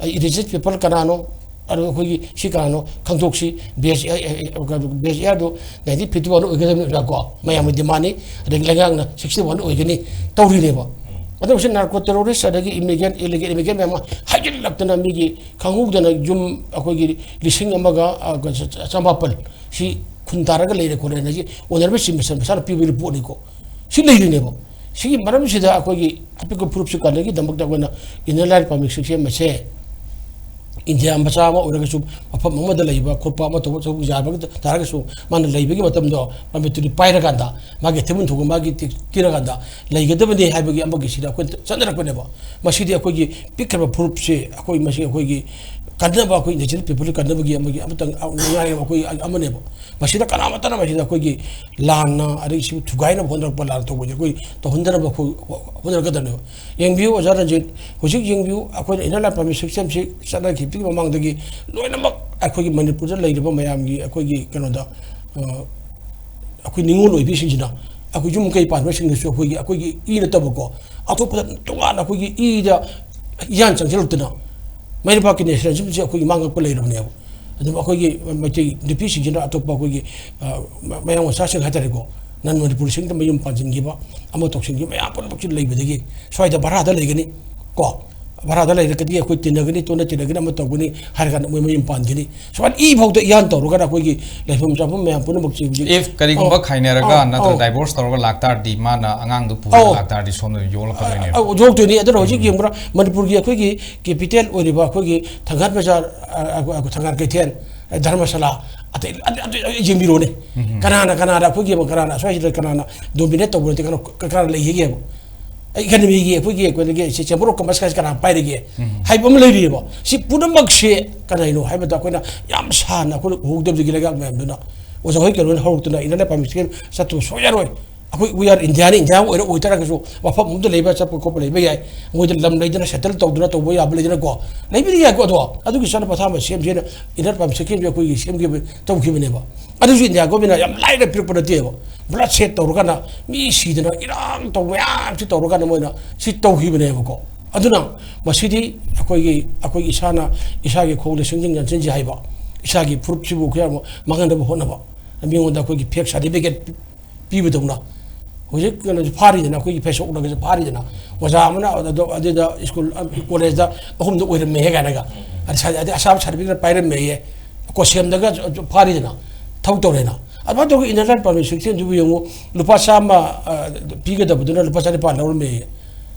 ꯏꯔꯤꯖꯦꯛꯇꯦꯠ ꯄꯤꯄꯜ ꯀꯅꯥꯅꯣ, ꯑꯗꯨ ꯑꯩꯈꯣꯏꯒꯤ ꯁꯤ ꯀꯅꯥꯅꯣ ꯈꯪꯗꯣꯛꯁꯤ, ꯕꯦꯁ ꯑꯦꯌꯥꯔꯗꯣ ꯅꯥꯏꯟꯇꯤꯟ ꯐꯤꯐꯇꯤ ꯋꯥꯟ ꯑꯣꯏꯒꯗꯕꯅꯤ ꯑꯣꯖꯥ ꯀꯣ, ꯃꯌꯥꯝꯒꯤ ꯗꯤꯃꯥꯟꯅꯤ, ꯑꯗꯒꯤ ꯂꯩꯉꯥꯛꯅ ꯁꯤꯛꯁꯇꯤ ꯋꯥꯟ ꯑꯣꯏꯒꯅꯤ ꯇꯧꯔꯤꯅꯦꯕ꯫ ꯑꯗꯣ ꯍꯧꯖꯤꯛ ꯅꯥꯔꯀꯣ ꯇꯦꯔꯣꯔꯤꯁ ꯑꯗꯒꯤ ꯏꯃꯤꯒ꯭ꯔꯦꯟ, ꯏꯂꯤꯒꯦꯜ ꯏꯃꯤꯒ꯭ꯔꯦꯟ ꯃꯌꯥꯝ ꯑꯃ ꯍꯥꯏꯖꯤꯜꯂꯛꯇꯅ ꯃꯤꯒꯤ ꯈꯪꯍꯧꯗꯅ ꯌꯨꯝ ꯑꯩꯈꯣꯏꯒꯤ ꯂꯤꯁꯤꯡ ꯑꯃꯒ, ꯑ, ꯆ-, ꯆ-, ꯆꯃꯥꯄꯜ ꯁꯤ ꯈꯨꯟ ꯇꯥꯔꯒ ꯂꯩꯔꯦ ꯈꯣꯠꯂꯦ ꯍꯥꯏꯅ ꯁꯤ ꯑꯣꯅꯔꯕꯜ ꯆꯤꯐ ꯃꯤꯅꯤꯁꯇꯔ ꯃꯁꯥꯅ ꯄꯤꯕ ꯔꯤꯄꯣꯔꯠꯅꯤꯀꯣ꯫ ꯁꯤ ꯂꯩꯔꯤꯅꯦꯕ꯫ ꯁꯤꯒꯤ ꯃꯔꯝꯁꯤꯗ ꯑꯩꯈꯣꯏꯒꯤ ꯑꯄꯤꯛꯄ ꯐꯨꯔꯨꯞꯁꯤ ꯀꯟꯅꯕꯒꯤꯗꯃꯛꯇ ꯑꯩꯈꯣꯏꯅ ꯏꯟꯅꯔ ꯂꯥꯏꯟ ꯄꯥꯔꯃꯤꯠ ꯁꯤꯁꯇꯦꯝ ꯑꯁꯦ ꯏꯟꯗꯤꯌꯥ ꯃꯆꯥ ꯑꯃ ꯑꯣꯏꯔꯒꯁꯨ ꯃꯐꯝ ꯑꯃꯗ ꯂꯩꯕ ꯈꯣꯠꯄ ꯑꯃ ꯇꯧꯕ ꯇꯧꯕ ꯌꯥꯕ ꯇꯥꯔꯒꯁꯨ ꯃꯥꯅ ꯂꯩꯕꯒꯤ ꯃꯇꯝꯗꯣ ꯄꯥꯔꯃꯤꯠꯇꯨꯗꯤ ꯄꯥꯏꯔꯀꯥꯟꯗ ꯃꯥꯒꯤ ꯑꯊꯤꯡꯕ ꯊꯣꯛꯄ ꯃꯥꯒꯤ ꯇꯤ-, ꯄꯤꯔꯀꯥꯟꯗ ꯂꯩꯒꯗꯕꯅꯤ ꯍꯥꯏꯕꯒꯤ ꯑꯃꯒꯤ ꯁꯤꯗ ꯑꯩꯈꯣꯏꯅ ꯆꯠꯅꯔꯛꯄꯅꯦꯕ꯫ ꯃꯁꯤꯗꯤ ꯑꯩꯈꯣꯏꯒꯤ ꯄꯤꯛꯈ꯭ꯔꯕ ꯐꯨꯔꯨꯞꯁꯦ ꯑꯩꯈꯣꯏ ꯃꯁꯤ ꯑꯩꯈꯣꯏꯒꯤ ꯀꯟꯅꯕ, ꯑꯩꯈꯣꯏ ꯏꯟꯗꯤꯖꯤꯅꯁ ꯄꯤꯄꯜꯒꯤ ꯀꯟꯅꯕꯒꯤ ꯑꯃꯒꯤ ꯑꯃꯇꯪ ꯉꯥꯏꯔꯦꯕ ꯑꯩꯈꯣꯏ ꯑꯃꯅꯦꯕ꯫ ꯃꯁꯤꯗ ꯀꯅꯥꯃꯠꯇꯅ ꯃꯁꯤꯗ ꯑꯩꯈꯣꯏꯒꯤ ꯂꯥꯟꯅ ꯑꯗꯩ ꯁꯤ ꯊꯨꯒꯥꯏꯅꯕ ꯍꯣꯠꯅꯔꯛꯄ ꯂꯥꯟ ꯇꯧꯕꯁꯦ ꯑꯩꯈꯣꯏ ꯇꯧꯍꯟꯗꯅꯕ ꯑꯩꯈꯣꯏ ꯍꯣꯠꯅꯔꯛꯀꯗꯕꯅꯦꯕ꯫ ꯌꯦꯡꯕꯤꯌꯨ ꯑꯣꯖꯥ ꯔꯟꯖꯤꯠ, ꯍꯧꯖꯤꯛ ꯌꯦꯡꯕꯤꯌꯨ, ꯑꯩꯈꯣꯏꯅ ꯏꯟꯅꯔ ꯂꯥꯏꯟ ꯄꯥꯔꯃꯤꯠ ꯁꯤꯁꯇꯦꯝꯁꯤ ꯆꯠꯅꯈꯤꯕꯗꯒꯤ ꯃꯃꯥꯡꯗꯒꯤ ꯂꯣꯏꯅꯃꯛ ꯑꯩꯈꯣꯏꯒꯤ ꯃꯅꯤꯄꯨꯔꯗ ꯂꯩꯔꯤꯕ ꯃꯌꯥꯝꯒꯤ ꯑꯩꯈꯣꯏꯒꯤ ꯀꯩꯅꯣꯗ, ꯑ, ꯑꯩꯈꯣꯏ ꯅꯤꯉꯣꯜ ꯑꯣꯏꯕꯤꯁꯤꯡꯁꯤꯅ ꯑꯩꯈꯣꯏ ꯌꯨꯝ ꯀꯩ ꯄꯥꯟꯕꯁꯤꯡꯗꯁꯨ ꯑꯩꯈꯣꯏꯒꯤ, ꯑꯩꯈꯣꯏꯒꯤ ꯏ ꯅꯠꯇꯕꯀꯣ, ꯑꯇꯣꯞꯄꯗ ꯇꯣꯉꯥꯟꯅ ꯑꯩꯈꯣꯏꯒꯤ ꯏꯗ ꯏꯌꯥꯟ ꯆꯪꯁꯤꯜꯂꯛꯇꯅ ꯃꯩꯔꯩꯄꯥꯛꯀꯤ ꯅꯦꯁꯅꯦꯂꯤꯖꯝꯁꯦ ꯑꯩꯈꯣꯏꯒꯤ ꯃꯥꯡꯉꯛꯄ ꯂꯩꯔꯕꯅꯦꯕ꯫ ꯑꯗꯨꯝ ꯑꯩꯈꯣꯏꯒꯤ ꯃꯩꯇꯩ ꯅꯨꯄꯤꯁꯤꯡꯁꯤꯅ ꯑꯇꯣꯞꯄ ꯑꯩꯈꯣꯏꯒꯤ, ꯑ, ꯃ-, ꯃꯌꯥꯡ ꯃꯆꯥꯁꯤꯡ ꯍꯥꯏꯇꯥꯔꯦꯀꯣ, ꯅꯟ ꯃꯅꯤꯄꯨꯔꯤꯁꯤꯡꯗ ꯃꯌꯨꯝ ꯄꯥꯟꯁꯤꯟꯈꯤꯕ, ꯑꯃ ꯇꯧꯁꯤꯟꯈꯤꯕ ꯃꯌꯥꯝ ꯄꯨꯝꯅꯃꯛꯁꯤ ꯂꯩꯕꯗꯒꯤ ꯁ꯭ꯋꯥꯏꯗ ꯚꯔꯥꯗ ꯂꯩꯒꯅꯤ ꯀꯣ, ꯚꯔꯥꯗ ꯂꯩꯔꯒꯗꯤ ꯑꯩꯈꯣꯏ ꯇꯤꯟꯅꯒꯅꯤ, ꯇꯣꯟꯅ ꯇꯤꯟꯅꯒꯅꯤ, ꯑꯃ ꯇꯧꯒꯅꯤ ꯍꯥꯏꯔ ꯀꯥꯟꯗ ꯃꯣꯏ ꯃꯌꯨꯝ ꯄꯥꯟꯒꯅꯤ꯫ ꯁꯨꯃꯥꯏꯅ ꯏ ꯐꯥꯎꯗ ꯏꯍꯥꯟ ꯇꯧꯔꯒꯅ ꯑꯩꯈꯣꯏꯒꯤ ꯂꯩꯐꯝ ꯆꯥꯐꯝ ꯃꯌꯥꯝ ꯄꯨꯝꯅꯃꯛꯁꯤ ꯍꯧꯖꯤꯛ If ꯀꯔꯤꯒꯨꯝꯕ ꯑꯧ, ꯈꯥꯏꯅꯔꯒ ꯑꯧ, ꯅꯠꯇ꯭ꯔꯒ ꯑꯧ꯫ Divorce ꯇꯧꯔꯒ ꯂꯥꯛꯇꯥꯔꯗꯤ, ꯃꯥꯅ ꯑꯉꯥꯡꯗꯨ ꯄꯨꯔꯒ ꯑꯧ꯫ ꯂꯥꯛꯇꯥꯔꯗꯤ ꯁꯣꯝꯗ ꯌꯣꯛꯂꯛꯀꯗꯣꯏꯅꯦꯕ꯫ ꯑꯧ, ꯌꯣꯛꯇꯣꯏꯅꯤ꯫ ꯑꯗꯨꯅ ꯍꯧꯖꯤꯛ ꯌꯦꯡꯕ꯭ꯔꯥ, ꯃꯅꯤꯄꯨꯔꯒꯤ ꯑꯩꯈꯣꯏꯒꯤ capital ꯑꯣꯏꯔꯤꯕ ꯑꯩꯈꯣꯏꯒꯤ ꯊꯥꯡꯒꯥꯜ ꯕꯖꯥꯔ, ꯑ, ꯑ, ꯊꯥꯡꯒꯥꯜ ꯀꯩꯊꯦꯜ, ꯑ, ꯙꯔꯃꯁꯥꯂꯥ, ꯑꯇꯩ, ꯑꯇꯩ, ꯑꯇꯩ, ꯑꯇꯩ ꯌꯦꯡꯕꯤꯔꯣꯅꯦ꯫ ꯀꯅꯥꯅ, ꯀꯅꯥꯅ ꯑꯩꯈꯣꯏꯒꯤ, ꯀꯅꯥꯅ ꯑꯁ꯭ꯋꯥꯏꯁꯤꯗ ꯀꯅꯥꯅ dominate ꯇꯧꯕ ꯅꯠꯇꯦ, ꯀꯅꯥ, ꯀꯅꯥꯅ ꯂꯩ ꯍꯦꯛ ꯌꯦꯡꯉꯣ꯫ Economyꯒꯤ ꯑꯩꯈꯣꯏꯒꯤ, ꯑꯩꯈꯣꯏꯒꯤ ꯁꯤ ꯆꯦꯝꯕꯔ ꯑꯣꯐ ꯀꯃꯔꯁꯀꯁꯤ ꯀꯅꯥ ꯄꯥꯏꯔꯤꯒꯦ ꯍꯥꯏꯕ ꯑꯃ ꯂꯩꯔꯤꯑꯕ꯫ ꯁꯤ ꯄꯨꯝꯅꯃꯛꯁꯦ ꯀꯅꯥꯅꯣ ꯍꯥꯏꯕꯗ ꯑꯩꯈꯣꯏꯅ ꯌꯥꯝ ꯁꯥꯟꯅ ꯑꯩꯈꯣꯏꯅ ꯎꯍꯧꯗꯕꯗꯒꯤ ꯂꯩꯉꯥꯛ ꯃꯌꯥꯝꯗꯨꯅ ꯑꯣꯖꯥ ꯍꯣꯏ ꯀꯩꯅꯣꯅ ꯍꯧꯔꯛꯇꯅ Inner Line Permit Scheme ꯆꯠꯇꯨ ꯁꯣꯏ ꯌꯥꯔꯣꯏ꯫ ꯑꯩꯈꯣꯏ we are Indiaꯅꯤ, India ꯑꯣꯏꯔ ꯑꯣꯏꯇꯥꯔꯒꯁꯨ ꯃꯐꯝ ꯑꯃꯗ ꯂꯩꯕ ꯆꯠꯄ ꯈꯣꯠꯄ ꯂꯩꯕ ꯌꯥꯏ꯫ ꯃꯣꯏꯗ ꯂꯝ ꯂꯩꯗꯅ settle ꯇꯧꯗꯅ ꯇꯧꯕ ꯌꯥꯕ ꯂꯩꯗꯅꯀꯣ, ꯂꯩꯕꯗꯤ ꯌꯥꯏꯀꯣ꯫ ꯑꯗꯣ ꯑꯗꯨꯒꯤ ꯆꯠꯅ ꯄꯊꯥꯞ ꯑꯃ ꯁꯦꯝꯁꯦꯅ Inner Permit Scheme ꯑꯩꯈꯣꯏꯒꯤ ꯁꯦꯝꯈꯤꯕ, ꯇꯧꯈꯤꯕꯅꯦꯕ꯫ ꯑꯗꯨꯁꯨ India governmentꯅ ꯌꯥꯝ ꯂꯥꯏꯅ ꯄꯤꯔꯛꯄ ꯅꯠꯇꯦꯕ꯫ Bloodshed ꯇꯧꯔꯀꯥꯟꯗ ꯃꯤ ꯁꯤꯗꯅ ꯏꯔꯥꯡ ꯇꯧꯕ ꯃꯌꯥꯝꯁꯤ ꯇꯧꯔꯀꯥꯟꯗ ꯃꯣꯏꯅ ꯁꯤ ꯇꯧꯈꯤꯕꯅꯦꯕꯀꯣ꯫ ꯑꯗꯨꯅ ꯃꯁꯤꯗꯤ ꯑꯩꯈꯣꯏꯒꯤ, ꯑꯩꯈꯣꯏꯒꯤ ꯏꯁꯥꯅ ꯏꯁꯥꯒꯤ ꯈꯣꯡꯗ ꯁꯤꯡꯖꯤꯟ ꯌꯥꯟꯁꯤꯟꯁꯤ ꯍꯥꯏꯕ, ꯏꯁꯥꯒꯤ ꯐꯨꯔꯨꯞꯁꯤꯕꯨ ꯈꯔ ꯃꯥꯡꯍꯟꯅꯕ ꯍꯣꯠꯅꯕ, ꯃꯤꯉꯣꯟꯗ ꯑꯩꯈꯣꯏꯒꯤ fake certificate ꯄꯤꯕꯗꯧꯅ ꯍꯧꯖꯤꯛ ꯀꯩꯅꯣꯁꯨ ꯐꯥꯔꯤꯗꯅ, ꯑꯩꯈꯣꯏꯒꯤ Facebook ꯂꯒꯁꯨ ꯐꯥꯔꯤꯗꯅ, ꯑꯣꯖꯥ ꯑꯃꯅ ꯑꯗꯨ-, ꯑꯗꯨꯗ ꯁ꯭ꯀꯨꯜ, ꯀꯣꯂꯦꯖꯇ ꯑꯍꯨꯝꯗ ꯑꯣꯏꯔꯝꯃꯦ ꯀꯥꯏꯅꯒ, ꯑꯗ ꯁ-, ꯑꯗꯩ ꯑꯁꯥꯕ ꯁꯥꯔꯇꯤꯐꯤꯀꯦꯠ ꯄꯥꯏꯔꯝꯃꯦꯌꯦ, ꯀꯣꯁꯦꯝꯗꯒ ꯐꯥꯔꯤꯗꯅ, ꯊꯕꯛ ꯇꯧꯔꯦꯅ꯫ ꯑꯗꯨꯃꯥꯏꯅ ꯇꯧꯔꯒ Inner Line Permit Systemꯗꯨꯕꯨ ꯌꯦꯡꯉꯨ, ꯂꯨꯄꯥ ꯆꯥꯝꯃ, ꯑ, ꯄꯤꯒꯗꯕꯗꯨꯅ ꯂꯨꯄꯥ ꯆꯅꯤꯄꯥꯟ ꯂꯧꯔꯝꯃꯦꯌꯦ꯫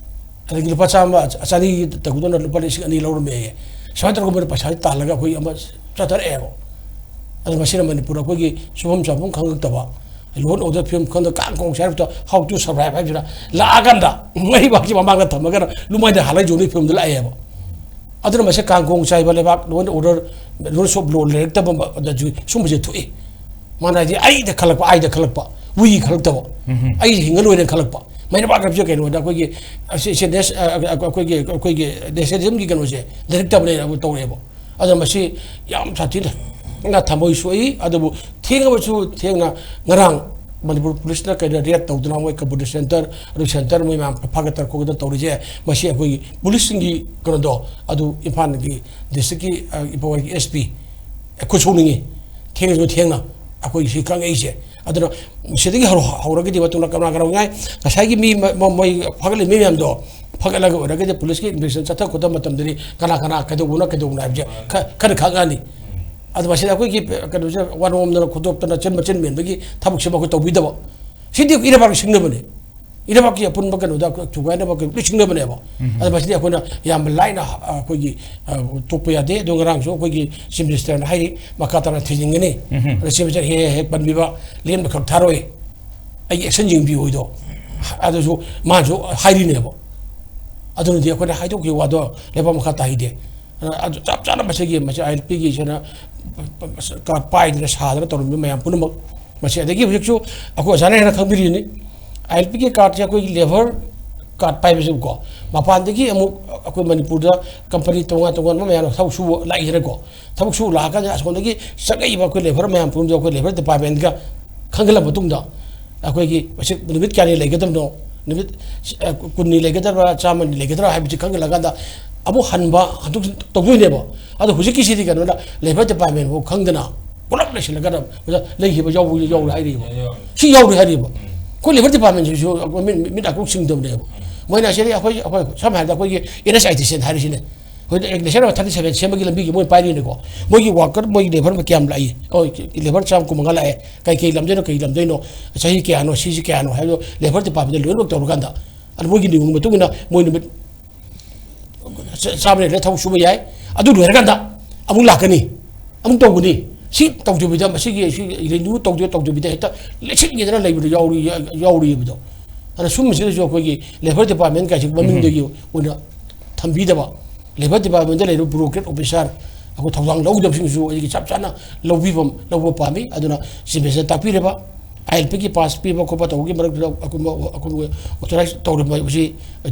ꯑꯗꯒꯤ ꯂꯨꯄꯥ ꯆꯥꯝꯃ, ꯆꯅꯤ ꯇꯧꯒꯗꯕꯅ ꯂꯨꯄꯥ ꯂꯤꯁꯤꯡ ꯑꯅꯤ ꯂꯧꯔꯝꯃꯦꯌꯦ꯫ ꯁꯨꯃꯥꯏꯅ ꯇꯧꯔꯒ ꯃꯣꯏꯅ ꯄꯩꯁꯥꯁꯦ ꯇꯥꯜꯂꯒ ꯑꯩꯈꯣꯏ ꯑꯃ ꯆꯠꯊꯔꯛꯑꯦꯕ꯫ ꯑꯗꯣ ꯃꯁꯤꯅ ꯃꯅꯤꯄꯨꯔ ꯑꯩꯈꯣꯏꯒꯤ ꯁꯨꯐꯝ ꯆꯥꯐꯝ ꯈꯪꯉꯛꯇꯕ, law and order ꯐꯤꯕꯝ ꯈꯪꯗ ꯀꯥꯡ ꯈꯣꯡ ꯆꯥꯏꯔꯛꯇ how to survive ꯍꯥꯏꯕꯁꯤꯅ ꯂꯥꯛꯑꯀꯥꯟꯗ ꯃꯩꯕꯥꯛꯁꯤ ꯃꯃꯥꯡꯗ ꯊꯝꯃꯒꯅ ꯂꯨꯃꯥꯏꯗ ꯍꯥꯜꯂ ꯌꯣꯟꯕꯒꯤ ꯐꯤꯕꯝꯗ ꯂꯥꯛꯑꯦꯕ꯫ ꯑꯗꯨꯅ ꯃꯁꯤ ꯀꯥꯡ ꯈꯣꯡ ꯆꯥꯏꯕ ꯂꯩꯕꯥꯛ, law and order, rules of law ꯂꯩꯔꯛꯇꯕ ꯃ-, ꯑꯗꯁꯨ ꯁꯨꯝꯕꯁꯦ ꯊꯣꯛꯏ꯫ ꯃꯥꯅ ꯍꯥꯏꯗꯤ ꯑꯩꯗ ꯈꯜꯂꯛꯄ, ꯑꯩꯗ ꯈꯜꯂꯛꯄ, we ꯈꯜꯂꯛꯇꯕ, ꯑꯩ ꯍꯤꯡꯉ ꯂꯣꯏꯔꯦꯅ ꯈꯜꯂꯛꯄ꯫ ꯃꯩꯅ ꯄꯥꯛ ꯀꯞꯆ ꯀꯩꯅꯣꯗ ꯑꯩꯈꯣꯏꯒꯤ, ꯑꯁꯤ, ꯁꯤ ꯅꯦꯁ-, ꯑ, ꯑ, ꯑꯩꯈꯣꯏꯒꯤ, ꯑꯩꯈꯣꯏꯒꯤ nationalismꯒꯤ ꯀꯩꯅꯣꯁꯦ ꯂꯩꯔꯛꯇꯕꯅꯦꯅ ꯑꯃꯨꯛ ꯇꯧꯔꯛꯑꯦꯕ꯫ ꯑꯗꯨꯅ ꯃꯁꯤ ꯌꯥꯝ ꯁꯥꯊꯤꯅ ꯊꯃꯣꯏ ꯁꯣꯛꯏ꯫ ꯑꯗꯨꯕꯨ ꯊꯦꯡꯉꯕꯁꯨ ꯊꯦꯡꯅ ꯉꯔꯥꯡ ꯃꯅꯤꯄꯨꯔ ꯄꯨꯂꯤꯁꯅ ꯀꯩꯗ raid ꯇꯧꯗꯅ ꯃꯣꯏ computer center, ꯑꯗꯨ center ꯃꯣꯏ ꯃꯌꯥꯝ ꯐꯥꯒꯠꯇꯅ ꯈꯣꯠꯀꯠꯇꯅ ꯇꯧꯔꯤꯁꯦ, ꯃꯁꯤ ꯑꯩꯈꯣꯏꯒꯤ ꯄꯨꯂꯤꯁꯁꯤꯡꯒꯤ ꯀꯩꯅꯣꯗꯣ, ꯑꯗꯨ ꯏꯝꯐꯥꯜꯒꯤ districtꯀꯤ, ꯑ, ꯏꯝꯐꯥꯜꯒꯤ S P ꯈꯨꯠ ꯁꯣꯛꯅꯤꯡꯉꯤ꯫ ꯊꯦꯡꯉꯁꯨ ꯊꯦꯡꯅ ꯑꯩꯈꯣꯏ ꯁꯤ ꯈꯪꯉꯛꯏꯁꯦ꯫ ꯑꯗꯨꯅ ꯁꯤꯗꯒꯤ ꯍꯧꯔ-, ꯍꯧꯔꯒꯗꯤ ꯃꯇꯨꯡꯗ ꯀꯅꯥ ꯀꯅꯥ ꯉꯥꯏ-, ꯉꯁꯥꯏꯒꯤ ꯃꯤ ꯃ-, ꯃ-, ꯃꯣꯏ ꯐꯥꯒꯠꯂꯤꯕ ꯃꯤ ꯃꯌꯥꯝꯗꯣ ꯐꯒꯠꯂꯒ ꯑꯣꯏꯔꯒꯗꯤ ꯄꯨꯂꯤꯁꯀꯤ ꯏꯟꯚꯦꯁꯇꯤꯒꯦꯁꯟ ꯆꯠꯊ ꯈꯣꯠꯊ ꯃꯇꯝꯗꯗꯤ ꯀꯅꯥ ꯀꯅꯥ ꯀꯩꯗꯧꯕꯅꯣ ꯀꯩꯗꯧꯕꯅꯣ ꯍꯥꯏꯕꯁꯦ ꯈ- ꯈꯔ ꯈꯪꯉꯛꯑꯅꯤ꯫ ꯑꯗꯣ ꯃꯁꯤꯗ ꯑꯩꯈꯣꯏꯒꯤ ꯀꯩꯅꯣꯁꯦ ꯋꯥꯅꯣꯝꯗꯅ ꯈꯣꯠꯇꯣꯛꯇꯅ ꯆꯤꯟ ꯃꯆꯤꯟ ꯃꯦꯟꯕꯒꯤ ꯊꯕꯛꯁꯤꯃ ꯑꯩꯈꯣꯏ ꯇꯧꯕꯤꯗꯕ꯫ ꯁꯤꯗꯤ ꯏꯔꯩꯕꯥꯛꯀꯤ ꯁꯤꯡꯅꯕꯅꯦ꯫ ꯏꯔꯩꯕꯥꯛꯀꯤ ꯑꯄꯨꯟꯕ ꯀꯩꯅꯣꯗ ꯊꯨꯒꯥꯏꯅꯕ ꯀꯩꯅꯣ ꯂꯣꯏ ꯁꯤꯡꯅꯕꯅꯦꯕ꯫ ꯑꯗꯣ ꯃꯁꯤꯗꯤ ꯑꯩꯈꯣꯏꯅ ꯌꯥꯝ ꯂꯥꯏꯅ ꯑꯩꯈꯣꯏꯒꯤ ꯇꯣꯛꯄ ꯌꯥꯗꯦ꯫ ꯑꯗꯣ ꯉꯔꯥꯡꯁꯨ ꯑꯩꯈꯣꯏꯒꯤ ꯆꯤꯐ ꯃꯤꯅꯤꯁꯇꯔꯅ ꯍꯥꯏꯔꯤ, ꯃꯈꯥ ꯇꯥꯅ ꯊꯤꯖꯤꯟꯒꯅꯤ꯫ ꯑꯗꯣ ꯆꯤꯐ ꯃꯤꯅꯤꯁꯇꯔ ꯍꯦꯛ ꯍꯦꯛ ꯄꯟꯕꯤꯕ, ꯂꯦꯝꯅ ꯈꯛ ꯊꯥꯔꯣꯏ, ꯑꯩꯒꯤ ꯑꯦꯛꯁꯟ ꯌꯦꯡꯕꯤꯌꯨ ꯍꯥꯏꯗꯣ꯫ ꯑꯗꯨꯁꯨ ꯃꯥꯅꯁꯨ ꯍꯥꯏꯔꯤꯅꯦꯕ꯫ ꯑꯗꯨꯅꯗꯤ ꯑꯩꯈꯣꯏꯅ ꯍꯥꯏꯗꯣꯛꯈꯤꯕ ꯋꯥꯗꯣ ꯂꯩꯕꯥꯛ ꯃꯈꯥ ꯇꯥꯈꯤꯗꯦ꯫ ꯑꯗꯨ ꯆꯞ ꯆꯥꯅ ꯃꯁꯤꯒꯤ, ꯃꯁꯤ ꯑꯥꯏ ꯑꯦꯜ ꯄꯤꯒꯤ ꯁꯤꯅ ꯀꯥꯔꯗ ꯄꯥꯏꯗꯅ ꯁꯥꯗꯅ ꯇꯧꯔꯝꯃꯤꯕ ꯃꯌꯥꯝ ꯄꯨꯝꯅꯃꯛ ꯃꯁꯤ꯫ ꯑꯗꯒꯤ ꯍꯧꯖꯤꯛꯁꯨ ꯑꯩꯈꯣꯏ ꯑꯣꯖꯥꯅ ꯍꯦꯟꯅ ꯈꯪꯕꯤꯔꯤꯅꯤ, ꯑꯥꯏ ꯑꯦꯜ ꯄꯤꯒꯤ ꯀꯥꯔꯗꯁꯦ ꯑꯩꯈꯣꯏꯒꯤ ꯂꯦꯕꯔ ꯀꯥꯔꯗ ꯄꯥꯏꯕꯁꯤꯀꯣ, ꯃꯄꯥꯟꯗꯒꯤ ꯑꯃꯨꯛ ꯑꯩꯈꯣꯏ ꯃꯅꯤꯄꯨꯔꯗ ꯀꯝꯄꯅꯤ ꯇꯣꯉꯥꯟ ꯇꯣꯉꯥꯟꯕ ꯃꯌꯥꯝ ꯊꯕꯛ ꯁꯨꯕ ꯂꯥꯛꯏꯗꯅꯀꯣ꯫ ꯊꯕꯛ ꯁꯨꯕ ꯂꯥꯛꯑꯀꯥꯟꯗ ꯑꯁꯣꯝꯗꯒꯤ ꯆꯪꯉꯛꯏꯕ ꯑꯩꯈꯣꯏ ꯂꯦꯕꯔ ꯃꯌꯥꯝ ꯄꯨꯝꯅꯃꯛꯁꯦ ꯑꯩꯈꯣꯏ ꯂꯦꯕꯔ ꯗꯤꯄꯥꯔꯠꯃꯦꯟꯒ ꯈꯪꯍꯜꯂ ꯃꯇꯨꯡꯗ, ꯑꯩꯈꯣꯏꯒꯤ ꯃꯁꯤ ꯅꯨꯃꯤꯠ ꯀꯌꯥꯅꯤ ꯂꯩꯒꯗꯕꯅꯣ, ꯅꯨꯃꯤꯠ ꯀꯨꯟꯅꯤ ꯂꯩꯒꯗꯕ꯭ꯔꯥ, ꯆꯥꯝꯃꯅꯤ ꯂꯩꯒꯗ꯭ꯔꯥ ꯍꯥꯏꯕꯁꯤ ꯈꯪꯍꯜꯂꯀꯥꯟꯗ ꯑꯃꯨꯛ ꯍꯟꯕ ꯍꯟꯗꯣꯛ ꯇꯧꯗꯣꯏꯅꯦꯕ꯫ ꯑꯗꯣ ꯍꯧꯖꯤꯛꯀꯤꯁꯤꯗꯤ ꯀꯩꯅꯣꯅ ꯂꯦꯕꯔ ꯗꯤꯄꯥꯔꯠꯃꯦꯟ ꯐꯥꯎ ꯈꯪꯗꯅ ꯄꯨꯂꯞ ꯂꯩꯁꯤꯜꯂꯒ ꯑꯣꯖꯥ ꯂꯩꯈꯤꯕ ꯌꯥꯎꯕ ꯌꯥꯎꯔꯦ ꯍꯥꯏꯔꯤꯕ꯫ ꯁꯤ ꯌꯥꯎꯔꯦ ꯍꯥꯏꯔꯤꯕ꯫ ꯑꯩꯈꯣꯏ ꯂꯦꯕꯔ ꯗꯤꯄꯥꯔꯠꯃꯦꯟꯁꯤꯁꯨ ꯑꯩꯈꯣꯏ ꯃꯤꯠ, ꯃꯤꯠ ꯅꯥꯀꯣꯛ ꯁꯤꯡꯗꯕꯅꯦꯕ꯫ ꯃꯣꯏꯅ ꯁꯤꯗꯤ ꯑꯩꯈꯣꯏ, ꯑꯩꯈꯣꯏ ꯁꯝꯅ ꯍꯥꯏꯔꯕꯗ ꯑꯩꯈꯣꯏꯒꯤ ꯑꯦꯟ ꯑꯦꯁ ꯑꯥꯏ ꯇꯤ ꯁꯦꯟ ꯍꯥꯏꯔꯤꯁꯤꯅꯦ꯫ ꯍꯧꯖꯤꯛ ꯅꯦꯁꯅꯦꯜ ꯍꯥꯏꯋꯦ ꯊꯥꯔꯇꯤ ꯁꯚꯦꯟ ꯁꯦꯝꯕꯒꯤ ꯂꯝꯕꯤꯒꯤ ꯃꯣꯏ ꯄꯥꯏꯔꯤꯅꯤꯀꯣ꯫ ꯃꯣꯏꯒꯤ ꯋꯥꯀꯔ, ꯃꯣꯏꯒꯤ ꯂꯦꯕꯔ ꯀꯌꯥꯝ ꯂꯥꯛꯏ? ꯍꯣꯏ, ꯂꯦꯕꯔ ꯆꯥꯝꯃ ꯀꯨꯟ ꯃꯉꯥ ꯂꯥꯛꯑꯦ꯫ ꯀꯩ ꯀꯩ ꯂꯝꯗꯩꯅꯣ, ꯀꯩ ꯂꯝꯗꯩꯅꯣ, ꯆꯍꯤ ꯀꯌꯥꯅꯣ, ꯁꯤꯁꯤ ꯀꯌꯥꯅꯣ ꯍꯥꯏꯕꯗꯣ ꯂꯦꯕꯔ ꯗꯤꯄꯥꯔꯠꯃꯦꯟꯗ ꯂꯣꯏꯅꯃꯛ ꯇꯧꯔꯀꯥꯟꯗ, ꯑꯗꯨ ꯃꯣꯏꯒꯤ ꯅꯤꯌꯣꯝꯒꯤ ꯃꯇꯨꯡ ꯏꯟꯅ ꯃꯣꯏ ꯅꯨꯃꯤꯠ ꯆꯥ-, ꯆꯥꯝꯃ ꯂꯩꯔꯒ ꯊꯕꯛ ꯁꯨꯕ ꯌꯥꯏ꯫ ꯑꯗꯨ ꯂꯣꯏꯔꯀꯥꯟꯗ ꯑꯃꯨꯛ ꯂꯥꯛꯀꯅꯤ, ꯑꯃꯨꯛ ꯇꯧꯒꯅꯤ꯫ ꯁꯤ ꯇꯧꯗꯕꯤꯗ, ꯃꯁꯤꯒꯤ ꯁꯤ ꯔꯤꯅ꯭ꯌꯨ ꯇꯧꯗ-, ꯇꯧꯗꯕꯤꯗ ꯍꯦꯛꯇ ꯂꯩꯁꯤꯟꯒꯦꯗꯅ ꯂꯩꯕꯗꯣ ꯌꯥꯎꯔꯤ-, ꯌꯥꯎꯔꯤꯕꯗꯣ꯫ ꯑꯗꯨꯅ ꯁꯨꯝꯕꯁꯤꯗꯁꯨ ꯑꯩꯈꯣꯏꯒꯤ ꯂꯦꯕꯔ ꯗꯤꯄꯥꯔꯠꯃꯦꯟ ꯀꯥꯏꯁꯦ ꯃꯃꯤꯡꯗꯒꯤ ꯑꯣꯏꯅ ꯊꯝꯕꯤꯗꯕ, ꯂꯦꯕꯔ ꯗꯤꯄꯥꯔꯠꯃꯦꯟꯗ ꯂꯩꯔꯤꯕ ꯕ꯭ꯌꯨꯔꯣꯀ꯭ꯔꯦꯠ ꯑꯣꯐꯤꯁꯥꯔ ꯑꯩꯈꯣꯏ ꯊꯧꯗꯥꯡ ꯂꯧꯒꯗꯕꯁꯤꯡꯁꯨ ꯑꯩꯒꯤ ꯆꯞ ꯆꯥꯅ ꯂꯧꯕꯤꯐꯝ, ꯂꯧꯕ ꯄꯥꯝꯃꯤ꯫ ꯑꯗꯨꯅ ꯆꯤꯐ ꯃꯤꯅꯤꯁꯇꯔ ꯇꯥꯛꯄꯤꯔꯕ, ꯑꯥꯏ ꯑꯦꯜ ꯄꯤꯒꯤ ꯄꯥꯁ ꯄꯤꯕ ꯈꯣꯠꯄ ꯇꯧꯕꯒꯤ ꯃꯔꯛꯇꯨꯗ ꯑꯀꯨꯝꯕ, ꯑꯀꯨꯝꯕ ꯑꯣꯊꯣꯔꯥꯏꯖ ꯇꯧꯔꯝꯕ ꯍꯥꯏꯕꯁꯤ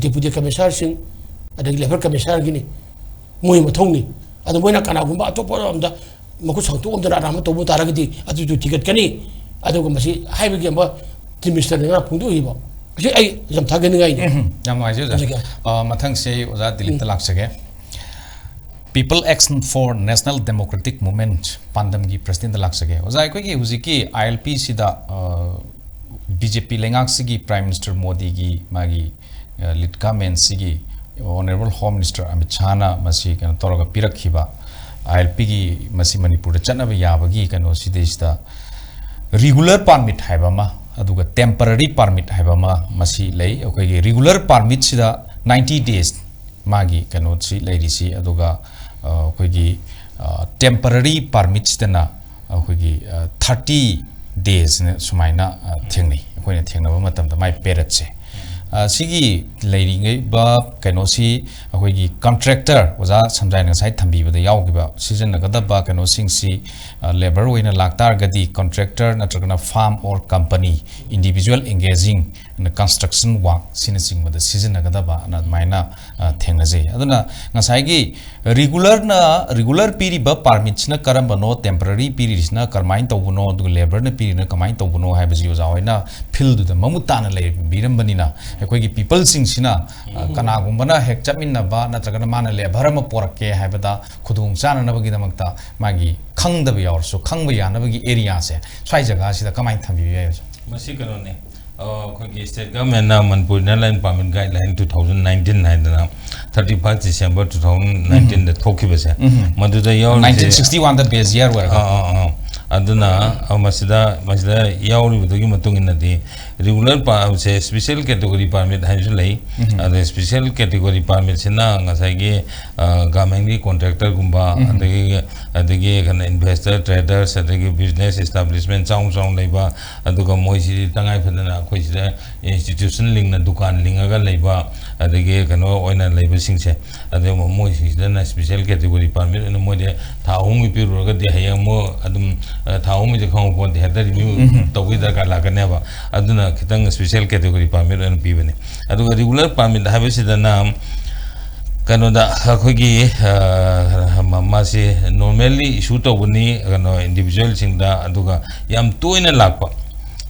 ꯗꯦꯄꯨꯇꯤ ꯀꯃꯤꯁꯅꯔꯁꯤꯡ ꯑꯗꯒꯤ ꯂꯦꯕꯔ ꯀꯃꯤꯁꯅꯔꯒꯤꯅꯤ, ꯃꯣꯏ ꯃꯊꯧꯅꯤ꯫ ꯑꯗꯣ ꯃꯣꯏꯅ ꯀꯅꯥꯒꯨꯝꯕ ꯑꯇꯣꯞꯄ ꯑꯃꯗ ꯃꯈꯨꯠ ꯁꯥꯡꯗꯣꯛꯑꯝꯗꯅ ꯑꯔꯥꯟꯕ ꯇꯧꯕ ꯇꯥꯔꯒꯗꯤ ꯑꯗꯨꯁꯨ ꯊꯤꯒꯠꯀꯅꯤ꯫ ꯑꯗꯨꯒ ꯃꯁꯤ ꯍꯥꯏꯕꯒꯤ ꯑꯃ ꯆꯤꯐ ꯃꯤꯅꯤꯁꯇꯔꯅ ꯉꯔꯥꯡ ꯐꯣꯡꯗꯣꯛꯏꯕ꯫ ꯃꯁꯤ ꯑꯩ ꯌꯥꯝ ꯊꯥꯒꯠꯅꯤꯡꯉꯥꯏꯅꯤ꯫ ꯎꯝ, ꯌꯥꯝ ꯅꯨꯡꯉꯥꯏꯖꯩ ꯑꯣꯖꯥ꯫ ꯊꯝꯖꯒꯦ꯫ ꯑ, ꯃꯊꯪꯁꯦ ꯑꯣꯖꯥ ꯗꯤꯂꯤꯞꯇ ꯂꯥꯛꯆꯒꯦ꯫ People Action for National Democratic Movement ꯄꯥꯟꯗꯝꯒꯤ ꯄ꯭ꯔꯁꯤꯗꯦꯟꯗ ꯂꯥꯛꯆꯒꯦ꯫ ꯑꯣꯖꯥ, ꯑꯩꯈꯣꯏꯒꯤ ꯍꯧꯖꯤꯛꯀꯤ ꯑꯥꯏ ꯑꯦꯜ ꯄꯤꯁꯤꯗ, ꯑ, ꯕꯤ ꯖꯦ ꯄꯤ ꯂꯩꯉꯥꯛꯁꯤꯒꯤ ꯄ꯭ꯔꯥꯏꯝ ꯃꯤꯅꯤꯁꯇꯔ ꯃꯣꯗꯤꯒꯤ ꯃꯥꯒꯤ ꯂꯤꯠ ꯒꯚꯔꯟꯃꯦꯟꯁꯤꯒꯤ ꯑꯣꯅꯔꯦꯕꯜ ꯍꯣꯝ ꯃꯤꯅꯤꯁꯇꯔ ꯑꯃꯤꯠ ꯁꯥꯍꯅ ꯃꯁꯤ ꯀꯩꯅꯣ ꯇꯧꯔꯒ ꯄꯤꯔꯛꯈꯤꯕ ꯑꯥꯏ ꯑꯦꯜ ꯄꯤꯒꯤ, ꯃꯁꯤ ꯃꯅꯤꯄꯨꯔꯗ ꯆꯠꯅꯕ ꯌꯥꯕꯒꯤ ꯀꯩꯅꯣꯁꯤꯗꯩꯁꯤꯗ ꯔꯤꯒꯨꯂꯔ ꯄꯥꯔꯃꯤꯠ ꯍꯥꯏꯕ ꯑꯃ, ꯑꯗꯨꯒ ꯇꯦꯝꯄꯔꯔꯤ ꯄꯥꯔꯃꯤꯠ ꯍꯥꯏꯕ ꯑꯃ ꯃꯁꯤ ꯂꯩ꯫ ꯑꯩꯈꯣꯏꯒꯤ ꯔꯤꯒꯨꯂꯔ ꯄꯥꯔꯃꯤꯠꯁꯤꯗ ꯅꯥꯏꯟꯇꯤ ꯗꯦꯖ ꯃꯥꯒꯤ ꯀꯩꯅꯣꯁꯤ ꯂꯩꯔꯤꯁꯤ, ꯑꯗꯨꯒ ꯑ, ꯑꯩꯈꯣꯏꯒꯤ ꯇꯦꯝꯄꯔꯔꯤ ꯄꯥꯔꯃꯤꯠꯁꯤꯗꯅ ꯑꯩꯈꯣꯏꯒꯤ ꯊꯥꯔꯇꯤ ꯗꯦꯖꯅ ꯁꯨꯃꯥꯏꯅ ꯑ, ꯊꯦꯡꯅꯩ꯫ ꯑꯩꯈꯣꯏꯅ ꯊꯦꯡꯅꯕ ꯃꯇꯝꯗ ꯃꯥꯏ ꯄꯦꯔꯠꯁꯦ, ꯑ, ꯁꯤꯒꯤ ꯂꯩꯔꯤꯉꯩꯕ ꯀꯩꯅꯣꯁꯤ ꯑꯩꯈꯣꯏꯒꯤ ꯀꯟꯇ꯭ꯔꯦꯛꯇꯔ, ꯑꯣꯖꯥ ꯁꯝꯖꯥꯏꯅ ꯉꯁꯥꯏ ꯊꯝꯕꯤꯕꯗ ꯌꯥꯎꯈꯤꯕ, ꯁꯤꯖꯤꯟꯅꯒꯗꯕ ꯀꯩꯅꯣꯁꯤꯡꯁꯤ, ꯑ, ꯂꯦꯕꯔ ꯑꯣꯏꯅ ꯂꯥꯛꯇꯥꯔꯒꯗꯤ ꯀꯟꯇ꯭ꯔꯦꯛꯇꯔ ꯅꯠꯇ꯭ꯔꯒꯅ firm or company, individual engaging construction work ꯁꯤꯅꯆꯤꯡꯕꯗ ꯁꯤꯖꯤꯟꯅꯒꯗꯕ ꯑꯅ ꯑꯗꯨꯃꯥꯏꯅ ꯑ, ꯊꯦꯡꯅꯖꯩ꯫ ꯑꯗꯨꯅ ꯉꯁꯥꯏꯒꯤ ꯔꯤꯒꯨꯂꯔꯅ, ꯔꯤꯒꯨꯂꯔ ꯄꯤꯔꯤꯕ ꯄꯥꯔꯃꯤꯠꯁꯤꯅ ꯀꯔꯝꯕꯅꯣ, ꯇꯦꯝꯄꯔꯔꯤ ꯄꯤꯔꯤꯁꯤꯅ ꯀꯔꯝꯍꯥꯏꯅ ꯇꯧꯕꯅꯣ, ꯑꯗꯨꯒ ꯂꯦꯕꯔꯅ ꯄꯤꯔꯤꯅ ꯀꯃꯥꯏꯅ ꯇꯧꯕꯅꯣ ꯍꯥꯏꯕꯁꯤ ꯑꯣꯖꯥ ꯍꯣꯏꯅ ꯐꯤꯜꯗꯨꯗ ꯃꯃꯨꯠ ꯇꯥꯅ ꯂꯩꯕꯤꯔꯝꯕꯅꯤꯅ, ꯑꯩꯈꯣꯏꯒꯤ ꯄꯤꯄꯜꯁꯤꯡꯁꯤꯅ, ꯑ, ꯀꯅꯥꯒꯨꯝꯕꯅ ꯍꯦꯛ ꯆꯠꯃꯤꯟꯅꯕ ꯅꯠꯇ꯭ꯔꯒꯅ ꯃꯥꯅ ꯂꯦꯕꯔ ꯑꯃ ꯄꯣꯔꯛꯀꯦ ꯍꯥꯏꯕꯗ ꯈꯨꯗꯣꯡ ꯆꯥꯅꯅꯕꯒꯤꯗꯃꯛꯇ ꯃꯥꯒꯤ ꯈꯪꯗꯕ ꯌꯥꯎꯔꯁꯨ ꯈꯪꯕ ꯌꯥꯅꯕꯒꯤ ꯑꯦꯔꯤꯌꯥꯁꯦ ꯁ꯭ꯋꯥꯏ ꯖꯒꯥꯁꯤꯗ ꯀꯃꯥꯏꯅ ꯊꯝꯕꯤꯕ ꯌꯥꯏ, ꯑꯣꯖꯥ? ꯃꯁꯤ ꯀꯩꯅꯣꯅꯦ, ꯑ, ꯑꯩꯈꯣꯏꯒꯤ ꯁ꯭ꯇꯦꯠ ꯒꯚꯔꯟꯃꯦꯟꯅ Manipur inner line permit guideline two thousand nineteen ꯍꯥꯏꯗꯅ thirty five December two thousand ꯅꯥꯏꯟꯇꯤꯟꯗ ꯊꯣꯛꯈꯤꯕꯁꯦ, ꯃꯗꯨꯗ ꯌꯥꯎꯔꯤꯁꯦ ꯅꯥꯏꯟꯇꯤꯟ ꯁꯤꯛꯁꯇꯤ ꯋꯥꯟꯗ ꯕꯦꯁ ꯌꯔ ꯑꯣꯏꯔꯒ꯫ ꯑꯥ, ꯑꯥ, ꯑꯥ꯫ ꯑꯗꯨꯅ, ꯑ, ꯃꯁꯤꯗ, ꯃꯁꯤꯗ ꯌꯥꯎꯔꯤꯕꯗꯨꯒꯤ ꯃꯇꯨꯡ ꯏꯟꯅꯗꯤ ꯔꯤꯒꯨꯂꯔ ꯄꯥꯔꯃꯤꯠꯁꯦ ꯁ꯭ꯄꯦꯁꯦꯜ ꯀꯦꯇꯦꯒꯣꯔꯤ ꯄꯥꯔꯃꯤꯠ ꯍꯥꯏꯕꯁꯨ ꯂꯩ꯫ ꯑꯗ ꯁ꯭ꯄꯦꯁꯦꯜ ꯀꯦꯇꯦꯒꯣꯔꯤ ꯄꯥꯔꯃꯤꯠꯁꯤꯅ ꯉꯁꯥꯏꯒꯤ, ꯑ, ꯒꯚꯔꯟꯃꯦꯟꯒꯤ ꯀꯣꯟꯇ꯭ꯔꯦꯛꯇꯔꯒꯨꯝꯕ, ꯑꯗꯒꯤ, ꯑꯗꯒꯤ ꯀꯩꯅꯣ ꯏꯟꯚꯦꯁꯇꯔ, ꯇ꯭ꯔꯦꯗꯔꯁ, ꯑꯗꯒꯤ ꯕꯤꯖꯤꯅꯦꯁ ꯏꯁꯇꯥꯕ꯭ꯂꯤꯁꯃꯦꯟ ꯆꯥꯎ ꯆꯥꯎꯅ ꯂꯩꯕ, ꯑꯗꯨꯒ ꯃꯣꯏꯁꯤꯗꯤ ꯇꯉꯥꯏ ꯐꯗꯅ ꯑꯩꯈꯣꯏ ꯁꯤꯗ ꯏꯟꯁꯇꯤꯇ꯭ꯌꯨꯁꯟ ꯂꯤꯡꯅ ꯗꯨꯀꯥꯟ ꯂꯤꯡꯉꯒ ꯂꯩꯕ, ꯑꯗꯒꯤ ꯀꯩꯅꯣ ꯑꯣꯏꯅ ꯂꯩꯕꯁꯤꯡꯁꯦ, ꯑꯗꯩ ꯃꯣꯏꯁꯤꯡꯁꯤꯗꯅ ꯁ꯭ꯄꯦꯁꯦꯜ ꯀꯦꯇꯦꯒꯣꯔꯤ ꯄꯥꯔꯃꯤꯠ ꯑꯣꯏꯅ ꯃꯣꯏꯗꯤ ꯊꯥ ꯑꯍꯨꯝꯒꯤ ꯄꯤꯔꯨꯔꯒꯗꯤ ꯍꯌꯦꯡ ꯑꯃꯨꯛ ꯑꯗꯨꯝ, ꯑ, ꯊꯥ ꯑꯍꯨꯝꯒꯤꯗꯤ ꯈꯪꯍꯧꯄꯣꯟꯇꯦ, ꯍꯦꯛꯇ ꯔꯤꯅ꯭ꯌꯨ ꯇꯧꯕꯒꯤ ꯗꯔꯀꯥꯔ ꯂꯥꯛꯀꯅꯦꯕ꯫ ꯑꯗꯨꯅ ꯈꯤꯇꯪ ꯁ꯭ꯄꯦꯁꯦꯜ ꯀꯦꯇꯦꯒꯣꯔꯤ ꯄꯥꯔꯃꯤꯠ ꯑꯣꯏꯅ ꯄꯤꯕꯅꯤ꯫ ꯑꯗꯨꯒ ꯔꯤꯒꯨꯂꯔ ꯄꯥꯔꯃꯤꯠ ꯍꯥꯏꯕꯁꯤꯗꯅ ꯀꯩꯅꯣꯗ ꯑꯩꯈꯣꯏꯒꯤ, ꯑ, ꯃ-, ꯃꯥꯁꯤ ꯅꯣꯔꯃꯦꯜꯂꯤ ꯏꯁꯨ ꯇꯧꯕꯅꯤ, ꯀꯩꯅꯣ, ꯏꯟꯗꯤꯕꯤꯖꯨꯋꯦꯜꯁꯤꯡꯗ, ꯑꯗꯨꯒ ꯌꯥꯝ ꯇꯣꯏꯅ ꯂꯥꯛꯄ,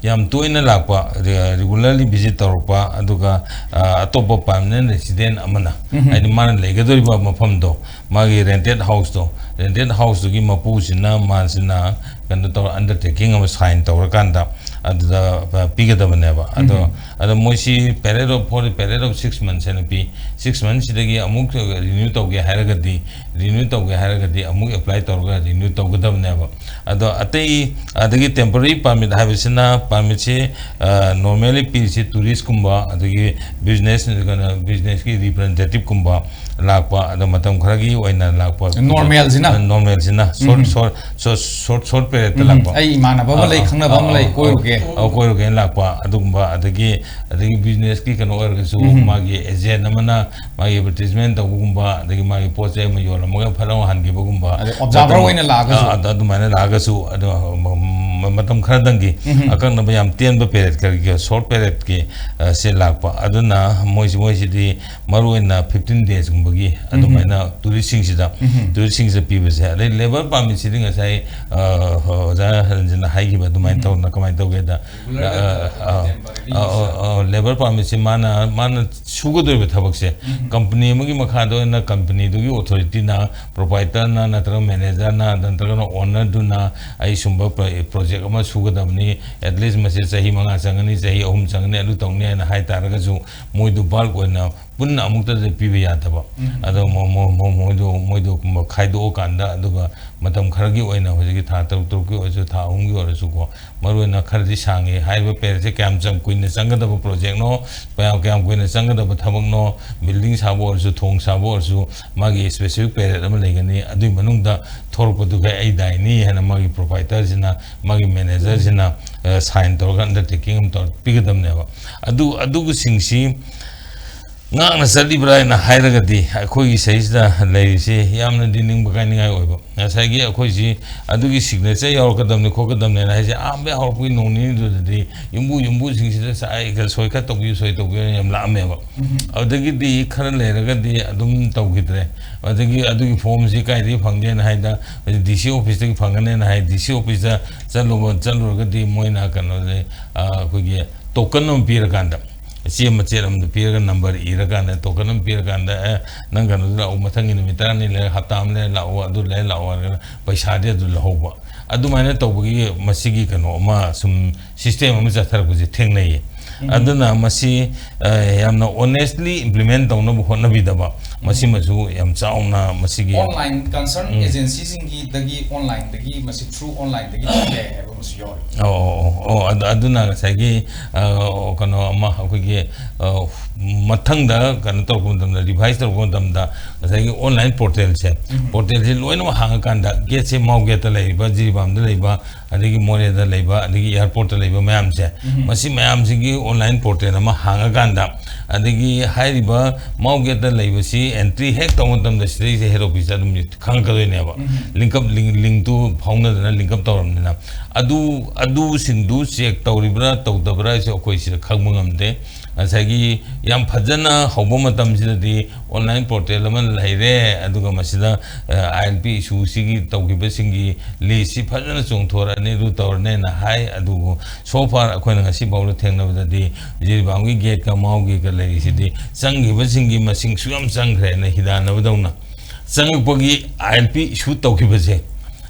ꯌꯥꯝ ꯇꯣꯏꯅ ꯂꯥꯛꯄ, ꯔꯦ-, ꯔꯤꯒꯨꯂꯔꯂꯤ ꯚꯤꯖꯤꯠ ꯇꯧꯔꯛꯄ, ꯑꯗꯨꯒ, ꯑ, ꯑꯇꯣꯞꯄ ꯄꯥꯔꯃꯅꯦꯟ ꯔꯦꯁꯤꯗꯦꯟ ꯑꯃꯅ, ꯍꯥꯏꯗꯤ ꯃꯥꯅ ꯂꯩꯒꯗꯧꯔꯤꯕ ꯃꯐꯝꯗꯣ, ꯃꯥꯒꯤ ꯔꯦꯟꯇꯦꯠ ꯍꯥꯎꯁꯇꯣ, ꯔꯦꯟꯇꯦꯠ ꯍꯥꯎꯁꯇꯨꯒꯤ ꯃꯄꯨꯁꯤꯅ, ꯃꯥꯁꯤꯅ ꯀꯩꯅꯣ ꯇꯧꯔ, ꯑꯟꯗꯔꯇꯦꯀꯤꯡ ꯑꯃ ꯁꯥꯏꯟ ꯇꯧꯔꯀꯥꯟꯗ, ꯑꯗꯨꯗ ꯄꯤꯒꯗꯕꯅꯦꯕ꯫ ꯑꯗꯣ ꯑꯗꯣ ꯃꯣꯏꯁꯤ period of, for the period of six months ꯍꯥꯏꯅ ꯄꯤ꯫ Six months ꯁꯤꯗꯒꯤ ꯑꯃꯨꯛ renew ꯇꯧꯒꯦ ꯍꯥꯏꯔꯒꯗꯤ, renew ꯇꯧꯒꯦ ꯍꯥꯏꯔꯒꯗꯤ ꯑꯃꯨꯛ apply ꯇꯧꯔꯒ renew ꯇꯧꯒꯗꯕꯅꯦꯕ꯫ ꯑꯗꯣ ꯑꯇꯩ, ꯑꯗꯒꯤ temporary permit ꯍꯥꯏꯕꯁꯤꯅ, permit ꯁꯤ normally ꯄꯤꯔꯤꯁꯤ tourist ꯀꯨꯝꯕ, ꯑꯗꯒꯤ business, ꯀꯩꯅꯣ, business ꯀꯤ representative ꯀꯨꯝꯕ ꯂꯥꯛꯄ, ꯑꯗꯣ ꯃꯇꯝ ꯈꯔꯒꯤ ꯑꯣꯏꯅ ꯂꯥꯛꯄ꯫ Normal ꯁꯤꯅ? Normal ꯁꯤꯅ short, short, short, short, short period ꯇ ꯂꯥꯛꯄ꯫ ꯑꯩ ꯏꯃꯥꯟꯅꯕ ꯑꯃ ꯂꯩ, ꯑꯥ, ꯈꯪꯅꯕ ꯑꯃ ꯑꯥ, ꯂꯩ, ꯑꯥ, ꯀꯣꯏꯔꯨꯒꯦ꯫ ꯑꯥ, ꯀꯣꯏꯔꯨꯒꯦꯅ ꯂꯥꯛꯄ ꯑꯗꯨꯒꯨꯝꯕ, ꯑꯗꯒꯤ, ꯑꯗꯒꯤ business ꯀꯤ ꯀꯩꯅꯣ ꯑꯣꯏꯔꯒꯁꯨ, ꯃꯥꯒꯤ agent ꯑꯃꯅ ꯃꯥꯒꯤ advertisement ꯇꯧꯕꯒꯨꯝꯕ, ꯑꯗꯒꯤ ꯃꯥꯒꯤ ꯄꯣꯠ ꯆꯩ ꯑꯃ ꯌꯣꯜꯂꯝꯃꯒ ꯐꯠ ꯂꯥꯎ ꯍꯟꯈꯤꯕꯒꯨꯝꯕ, ꯑꯗꯩ observer ꯃꯇꯝ, ꯑꯣꯏꯅ ꯂꯥꯛꯑꯒꯁꯨ꯫ ꯑꯥ, ꯑꯗ-, ꯑꯗꯨꯃꯥꯏꯅ ꯂꯥꯛꯑꯒꯁꯨ, ꯑꯗꯣ ꯃ-, ꯃ-, ꯃꯇꯝ ꯈꯔꯗꯪꯒꯤ ꯑꯀꯛꯅꯕ ꯌꯥꯝ ꯇꯦꯟꯕ period ꯈꯔꯒꯤ, short period ꯀꯤ, ꯑ, ꯁꯦ ꯂꯥꯛꯄ꯫ ꯑꯗꯨꯅ ꯃꯣꯏꯁꯤ, ꯃꯣꯏꯁꯤꯗꯤ ꯃꯔꯨꯑꯣꯏꯅ fifteen days ꯀꯨꯝꯕꯒꯤ ꯑꯗꯨꯃꯥꯏꯅ tourist ꯁꯤꯡꯁꯤꯗ, tourist ꯁꯤꯡꯁꯤꯗ ꯄꯤꯕꯁꯦ꯫ ꯑꯗꯩ labour permit ꯁꯤꯗꯤ ꯉꯁꯥꯏ, ꯑ, ꯑꯣꯖꯥ ꯔꯟꯖꯟꯅ ꯍꯥꯏꯈꯤꯕ ꯑꯗꯨꯃꯥꯏꯅ ꯇꯧꯗꯅ ꯀꯃꯥꯏꯅ ꯇꯧꯒꯦꯗ, ꯑ, ꯑ, ꯑ, ꯑ, ꯑ, labour permit ꯁꯤ ꯃꯥꯅ, ꯃꯥꯅ ꯁꯨꯒꯗꯧꯔꯤꯕ ꯊꯕꯛꯁꯦ, company ꯑꯃꯒꯤ ꯃꯈꯥꯗ ꯑꯣꯏꯅ company ꯗꯨꯒꯤ authority ꯅ, proprietor ꯅ ꯅꯠꯇ꯭ꯔꯒ manager ꯅ ꯅꯠꯇ꯭ꯔꯒꯅ owner ꯗꯨꯅ ꯑꯩ ꯁꯨꯝꯕ ꯄ꯭ꯔꯣ-, project ꯑꯃ ꯁꯨꯒꯗꯕꯅꯤ, at least ꯃꯁꯤ ꯆꯍꯤ ꯃꯉꯥ ꯆꯪꯒꯅꯤ, ꯆꯍꯤ ꯑꯍꯨꯝ ꯆꯪꯒꯅꯤ, ꯑꯗꯨ ꯇꯧꯅꯤ ꯍꯥꯏꯅ ꯍꯥꯏ ꯇꯥꯔꯒꯁꯨ, ꯃꯣꯏꯗꯨ bulk ꯑꯣꯏꯅ ꯄꯨꯟꯅ ꯑꯃꯨꯛꯇꯗ ꯄꯤꯕ ꯌꯥꯗꯕ꯫ ꯑꯗꯣ ꯃꯣ-, ꯃꯣ-, ꯃꯣ-, ꯃꯣꯏꯗꯣ, ꯃꯣꯏꯗꯣ ꯈꯥꯏꯗꯣꯛꯑꯀꯥꯟꯗ, ꯑꯗꯨꯒ ꯃꯇꯝ ꯈꯔꯒꯤ ꯑꯣꯏꯅ, ꯍꯧꯖꯤꯛꯀꯤ ꯊꯥ ꯇꯔꯨꯛ ꯇꯔꯨꯛꯀꯤ ꯑꯣꯏꯔꯁꯨ, ꯊꯥ ꯑꯍꯨꯝꯒꯤ ꯑꯣꯏꯔꯁꯨꯀꯣ, ꯃꯔꯨꯑꯣꯏꯅ ꯈꯔꯗꯤ ꯁꯥꯡꯉꯦ꯫ ꯍꯥꯏꯔꯤꯕ period ꯁꯦ ꯀꯌꯥꯝ ꯆꯪ-, ꯀꯨꯏꯅ ꯆꯪꯒꯗꯕ project ꯅꯣ, ꯀꯌꯥꯝ, ꯀꯌꯥꯝ ꯀꯨꯏꯅ ꯆꯪꯒꯗꯕ ꯊꯕꯛꯅꯣ, building ꯁꯥꯕ ꯑꯣꯏꯔꯁꯨ, ꯊꯣꯡ ꯁꯥꯕ ꯑꯣꯏꯔꯁꯨ, ꯃꯥꯒꯤ specific period ꯑꯃ ꯂꯩꯒꯅꯤ꯫ ꯑꯗꯨꯒꯤ ꯃꯅꯨꯡꯗ ꯊꯣꯔꯛꯄꯗꯨꯒ ꯑꯩ ꯗꯥꯏꯅꯤ ꯍꯥꯏꯅ ꯃꯥꯒꯤ proprietor ꯁꯤꯅ, ꯃꯥꯒꯤ manager ꯁꯤꯅ, ꯑ, sign ꯇꯧꯔꯒ undertaking ꯑꯃ ꯇꯧꯔ ꯄꯤꯒꯗꯕꯅꯦꯕ꯫ ꯑꯗꯨ, ꯑꯗꯨꯒꯤꯁꯤꯡꯁꯤ ꯉꯥꯛꯅ ꯆꯠꯂꯤꯕ꯭ꯔꯥ ꯍꯥꯏꯅ ꯍꯥꯏꯔꯒꯗꯤ, ꯑꯩꯈꯣꯏꯒꯤ ꯁꯤꯗꯩꯁꯤꯗ ꯂꯩꯔꯤꯁꯤ ꯌꯥꯝꯅꯗꯤ ꯅꯤꯡꯕ ꯀꯥꯏꯅꯤꯡꯉꯥꯏ ꯑꯣꯏꯕ꯫ ꯉꯁꯥꯏꯒꯤ ꯑꯩꯈꯣꯏꯁꯤ ꯑꯗꯨꯒꯤ signature ꯌꯥꯎꯔꯛꯀꯗꯕꯅꯤ, ꯈꯣꯠꯀꯗꯕꯅꯦꯅ ꯍꯥꯏꯁꯦ, ꯑꯍꯥꯟꯕ ꯍꯧꯔꯛꯄꯒꯤ ꯅꯣꯡ ꯅꯤꯅꯤꯗꯨꯗꯗꯤ ꯌꯨꯝꯕꯨ, ꯌꯨꯝꯕꯨꯁꯤꯡꯁꯤꯗ ꯁꯥꯏ, ꯈꯔ ꯁꯣꯏ, ꯈꯔ ꯇꯧꯕꯤꯌꯨ, ꯁꯣꯏ ꯇꯧꯕꯤꯌꯨ ꯌꯥꯝ ꯂꯥꯛꯑꯝꯃꯦꯕ꯫ ꯑꯗꯨꯗꯒꯤꯗꯤ ꯈꯔ ꯂꯩꯔꯒꯗꯤ ꯑꯗꯨꯝ ꯇꯧꯈꯤꯗ꯭ꯔꯦ꯫ ꯑꯗꯒꯤ ꯑꯗꯨꯒꯤ form ꯁꯤ ꯀꯥꯏꯗꯒꯤ ꯐꯪꯒꯦꯅ ꯍꯥꯏꯗ, D C office ꯇꯒꯤ ꯐꯪꯒꯅꯦꯅ ꯍꯥꯏ, D C office ꯇ ꯆꯠꯂꯨꯕ, ꯆꯠꯂꯨꯔꯒꯗꯤ ꯃꯣꯏꯅ ꯀꯩꯅꯣꯁꯦ, ꯑ, ꯑꯩꯈꯣꯏꯒꯤ token ꯑꯃ ꯄꯤꯔꯀꯥꯟꯗ, ꯆꯦ ꯃꯆꯦꯠ ꯑꯃꯗ ꯄꯤꯔꯒ number ꯏꯔꯀꯥꯟꯗ, token ꯑꯃ ꯄꯤꯔꯀꯥꯟꯗ, "ꯑꯦ, ꯅꯪ ꯀꯩꯅꯣꯗ ꯂꯥꯛꯎ, ꯃꯊꯪꯒꯤ ꯅꯨꯃꯤꯠ ꯇꯔꯥꯅꯤ ꯂꯩꯔꯒ, ꯍꯞꯇꯥ ꯑꯃ ꯂꯩꯔ ꯂꯥꯛꯎ, ꯑꯗꯨ ꯂꯩꯔ ꯂꯥꯛꯎ" ꯍꯥꯏꯔꯒꯅ ꯄꯩꯁꯥꯗꯤ ꯑꯗꯨ ꯂꯧꯍꯧꯕ꯫ ꯑꯗꯨꯃꯥꯏꯅ ꯇꯧꯕꯒꯤ ꯃꯁꯤꯒꯤ ꯀꯩꯅꯣ ꯑꯃ ꯁꯨꯝ system ꯑꯃ ꯆꯠꯊꯔꯛꯄꯁꯦ ꯊꯦꯡꯅꯩꯌꯦ꯫ ꯑꯗꯨꯅ ꯃꯁꯤ ꯑ, ꯌꯥꯝꯅ honestly implement ꯇꯧꯅꯕ ꯍꯣꯠꯅꯕꯤꯗꯕ, ꯃꯁꯤꯃꯁꯨ ꯌꯥꯝ ꯆꯥꯎꯅ ꯃꯁꯤꯒꯤ ꯑꯣꯟꯂꯥꯏꯟ ꯀꯟꯁꯔꯟ ꯎꯝ꯫ ꯑꯦꯖꯦꯟꯁꯤꯁꯤꯡꯒꯤꯗꯒꯤ ꯑꯣꯟꯂꯥꯏꯟꯗꯒꯤ ꯃꯁꯤ ꯊ꯭ꯔꯨ ꯑꯣꯟꯂꯥꯏꯟꯗꯒꯤ ꯇꯧꯕ ꯌꯥꯏ ꯍꯥꯏꯕ ꯑꯃꯁꯨ ꯌꯥꯎꯔꯤ꯫ ꯑꯣ, ꯑꯣ, ꯑꯣ, ꯑꯣ, ꯑꯗꯨ-, ꯑꯗꯨꯅ ꯉꯁꯥꯏꯒꯤ, ꯑ, ꯀꯩꯅꯣ ꯑꯃ ꯑꯩꯈꯣꯏꯒꯤ, ꯑ, ꯃꯊꯪꯗ ꯀꯩꯅꯣ ꯇꯧꯔꯛꯄ ꯃꯇꯝꯗ, revise ꯇꯧꯔꯛꯄ ꯃꯇꯝꯗ ꯉꯁꯥꯏꯒꯤ ꯑꯣꯟꯂꯥꯏꯟ ꯄꯣꯔꯇꯦꯜꯁꯦ, ꯎꯝ꯫ ꯄꯣꯔꯇꯦꯜꯁꯦ ꯂꯣꯏꯅꯃꯛ ꯍꯥꯡꯉꯀꯥꯟꯗ ꯒꯦꯠꯁꯦ ꯃꯥꯎ ꯒꯦꯠꯇ ꯂꯩꯔꯤꯕ, ꯖꯤꯔꯤꯕꯥꯝꯗ ꯂꯩꯕ, ꯑꯗꯒꯤ ꯃꯣꯔꯦꯗ ꯂꯩꯕ, ꯑꯗꯒꯤ ꯑꯦꯌꯥꯔꯄꯣꯔꯠꯇ ꯂꯩꯕ ꯃꯌꯥꯝꯁꯦ, ꯎꯝ꯫ ꯃꯁꯤ ꯃꯌꯥꯝꯁꯤꯒꯤ ꯑꯣꯟꯂꯥꯏꯟ ꯄꯣꯔꯇꯦꯜ ꯑꯃ ꯍꯥꯡꯉꯀꯥꯟꯗ, ꯑꯗꯒꯤ ꯍꯥꯏꯔꯤꯕ ꯃꯥꯎ ꯒꯦꯠꯇ ꯂꯩꯕꯁꯤ ꯑꯦꯟꯇ꯭ꯔꯤ ꯍꯦꯛ ꯇꯧꯕ ꯃꯇꯝꯗ ꯁꯤꯗꯩꯁꯦ ꯍꯦꯠ ꯑꯣꯐꯤꯁꯇ ꯑꯗꯨꯝ ꯈꯪꯉꯛꯀꯗꯣꯏꯅꯦꯕ꯫ ꯎꯝ꯫ ꯂꯤꯡꯀꯞ, ꯂꯤꯡ-, ꯂꯤꯡꯇꯨ ꯐꯥꯎꯅꯗꯅ ꯂꯤꯡꯀꯞ ꯇꯧꯔꯕꯅꯤꯅ꯫ ꯑꯗꯨ, ꯑꯗꯨꯁꯤꯡꯗꯨ ꯆꯦꯛ ꯇꯧꯔꯤꯕ꯭ꯔꯥ ꯇꯧꯗꯕ꯭ꯔꯥ ꯍꯥꯏꯁꯦ ꯑꯩꯈꯣꯏ ꯁꯤꯗ ꯈꯪꯕ ꯉꯝꯗꯦ꯫ ꯉꯁꯥꯏꯒꯤ ꯌꯥꯝ ꯐꯖꯅ ꯍꯧꯕ ꯃꯇꯝꯁꯤꯗꯗꯤ ꯑꯣꯟꯂꯥꯏꯟ ꯄꯣꯔꯇꯦꯜ ꯑꯃ ꯂꯩꯔꯦ, ꯑꯗꯨꯒ ꯃꯁꯤꯗ, ꯑ, ꯑꯥꯏ ꯑꯦꯜ ꯄꯤ ꯏꯁꯨꯁꯤꯒꯤ ꯇꯧꯈꯤꯕꯁꯤꯡꯒꯤ ꯂꯤꯁꯁꯤ ꯐꯖꯅ ꯆꯣꯡꯊꯣꯔꯛꯑꯅꯤ, ꯑꯗꯨ ꯇꯧꯔꯅꯦꯅ ꯍꯥꯏ꯫ ꯑꯗꯨꯕꯨ so far ꯑꯩꯈꯣꯏꯅ ꯉꯁꯤ ꯐꯥꯎꯗ ꯊꯦꯡꯅꯕꯗꯗꯤ ꯖꯤꯔꯤꯕꯥꯝꯒꯤ ꯒꯦꯠꯀ ꯃꯥꯎꯒꯤꯒ ꯂꯩꯔꯤꯁꯤꯗꯤ ꯆꯪꯈꯤꯕꯁꯤꯡꯒꯤ ꯃꯁꯤꯡ ꯁꯨꯛ ꯌꯥꯝ ꯆꯪꯈ꯭ꯔꯦꯅ ꯍꯤꯗꯥꯟꯅꯕꯗꯧꯅ꯫ ꯆꯪꯉꯛꯄꯒꯤ ꯑꯥꯏ ꯑꯦꯜ ꯄꯤ ꯏꯁꯨ ꯇꯧꯈꯤꯕꯁꯦ,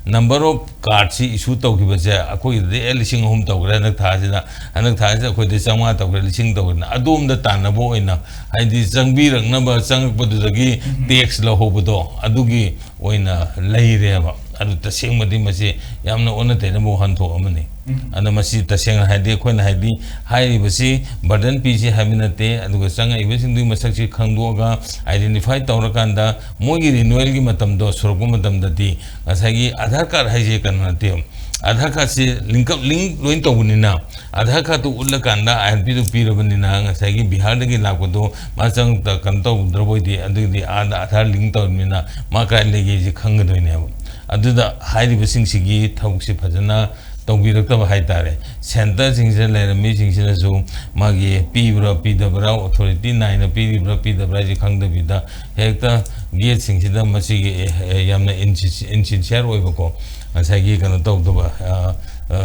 number of cardꯁꯤ ꯏꯁꯨ ꯇꯧꯈꯤꯕꯁꯦ ꯑꯩꯈꯣꯏꯒꯤꯗꯗꯤ ꯑꯦ ꯂꯤꯁꯤꯡ ꯑꯍꯨꯝ ꯇꯧꯈ꯭ꯔꯦ ꯍꯟꯗꯛ ꯊꯥꯁꯤꯗ, ꯍꯟꯗꯛ ꯊꯥꯁꯤꯗ ꯑꯩꯈꯣꯏꯗꯤ ꯆꯥꯝꯃꯉꯥ ꯇꯧꯈ꯭ꯔꯦ, ꯂꯤꯁꯤꯡ ꯇꯧꯈ꯭ꯔꯦꯅ ꯑꯗꯣꯝꯗ ꯇꯥꯟꯅꯕ ꯑꯣꯏꯅ, ꯍꯥꯏꯗꯤ ꯆꯪꯕꯤꯔꯛꯅꯕ ꯆꯪꯉꯛꯄꯗꯨꯗꯒꯤ ꯎꯝ꯫ ꯇꯦꯛꯁ ꯂꯧꯍꯧꯕꯗꯣ ꯑꯗꯨꯒꯤ ꯑꯣꯏꯅ ꯂꯩꯔꯦꯕ꯫ ꯑꯗꯨ ꯇꯁꯦꯡꯕꯗꯤ ꯃꯁꯤ ꯌꯥꯝꯅ ꯑꯣꯟꯅ ꯇꯩꯅꯕ ꯋꯥꯍꯟꯊꯣꯛ ꯑꯃꯅꯤ꯫ ꯎꯝ꯫ ꯑꯗ ꯃꯁꯤ ꯇꯁꯦꯡꯅ ꯍꯥꯏꯗꯤ ꯑꯩꯈꯣꯏꯅ ꯍꯥꯏꯗꯤ ꯍꯥꯏꯔꯤꯕꯁꯤ ꯕꯔꯗꯟ ꯄꯤꯁꯤ ꯍꯥꯏꯕ ꯅꯠꯇꯦ, ꯑꯗꯨꯒ ꯆꯪꯉꯛꯏꯕꯁꯤꯡꯗꯨꯒꯤ ꯃꯁꯛꯁꯤ ꯈꯪꯗꯣꯛꯑꯒ identify ꯇꯧꯔꯀꯥꯟꯗ ꯃꯣꯏꯒꯤ ꯔꯤꯅꯨꯋꯦꯜꯒꯤ ꯃꯇꯝꯗꯣ ꯁꯨꯔꯛꯄ ꯃꯇꯝꯗꯗꯤ ꯉꯁꯥꯏꯒꯤ ꯑꯙꯥꯔ ꯀꯥꯔꯗ ꯍꯥꯏꯁꯦ ꯀꯩꯅꯣ ꯅꯠꯇꯦ, ꯑꯙꯥꯔ ꯀꯥꯔꯗꯁꯤ ꯂꯤꯡꯀꯞ, ꯂꯤꯡ ꯂꯣꯏ ꯇꯧꯕꯅꯤꯅ ꯑꯙꯥꯔ ꯀꯥꯔꯗꯇꯨ ꯎꯠꯂꯀꯥꯟꯗ ꯑꯥꯏ ꯑꯦꯜ ꯄꯤꯗꯨ ꯄꯤꯔꯕꯅꯤꯅ ꯉꯁꯥꯏꯒꯤ ꯕꯤꯍꯥꯔꯗꯒꯤ ꯂꯥꯛꯄꯗꯣ ꯃꯥ ꯆꯪꯉꯛꯇ ꯀꯩꯅꯣ ꯇꯧꯗ꯭ꯔꯕꯣꯏꯗꯤ ꯑꯗꯨꯗꯤ ꯑꯥꯗ ꯑꯙꯥꯔ ꯂꯤꯡ ꯇꯧꯔꯕꯅꯤꯅ ꯃꯥ ꯀꯥꯏ ꯂꯩꯒꯦꯁꯤ ꯈꯪꯒꯗꯣꯏꯅꯦꯕ꯫ ꯑꯗꯨꯗ ꯍꯥꯏꯔꯤꯕꯁꯤꯡꯁꯤꯒꯤ ꯊꯕꯛꯁꯤ ꯐꯖꯅ ꯇꯧꯕꯤꯔꯛꯇꯕ ꯍꯥꯏꯇꯥꯔꯦ꯫ ꯁꯦꯟꯇꯔꯁꯤꯡꯁꯤꯗ ꯂꯩꯔꯝꯃꯤꯁꯤꯡꯁꯤꯅꯁꯨ ꯃꯥꯒꯤ ꯄꯤꯕ꯭ꯔꯥ ꯄꯤꯗꯕ꯭ꯔꯥ, ꯑꯣꯊꯣꯔꯤꯇꯤ ꯅꯥꯏꯅ ꯄꯤꯔꯤꯕ꯭ꯔꯥ ꯄꯤꯗꯕ꯭ꯔꯥ ꯍꯥꯏꯁꯦ ꯈꯪꯗꯕꯤꯗ ꯍꯦꯛꯇ ꯒꯦꯠꯁꯤꯡꯁꯤꯗ ꯃꯁꯤꯒꯤ, ꯑꯦ, ꯑꯦ, ꯌꯥꯝꯅ ꯏꯟꯁꯤ-, insincere ꯑꯣꯏꯕꯀꯣ, ꯉꯁꯥꯏꯒꯤ ꯀꯩꯅꯣ ꯇꯧꯗꯕ, ꯑ, ꯑ,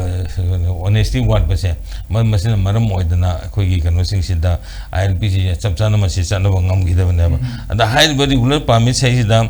honesty ꯋꯥꯠꯄꯁꯦ, ꯃ-, ꯃꯁꯤꯅ ꯃꯔꯝ ꯑꯣꯏꯗꯅ ꯑꯩꯈꯣꯏꯒꯤ ꯀꯩꯅꯣꯁꯤꯡꯁꯤꯗ ꯑꯥꯏ ꯑꯦꯜ ꯄꯤꯁꯤ ꯆꯞ ꯆꯥꯅ ꯃꯁꯤ ꯆꯠꯅꯕ ꯉꯝꯈꯤꯗꯕꯅꯦꯕ꯫ ꯎꯝ꯫ ꯑꯗ ꯍꯥꯏꯔꯤꯕ regular permit ꯍꯥꯏꯁꯤꯗ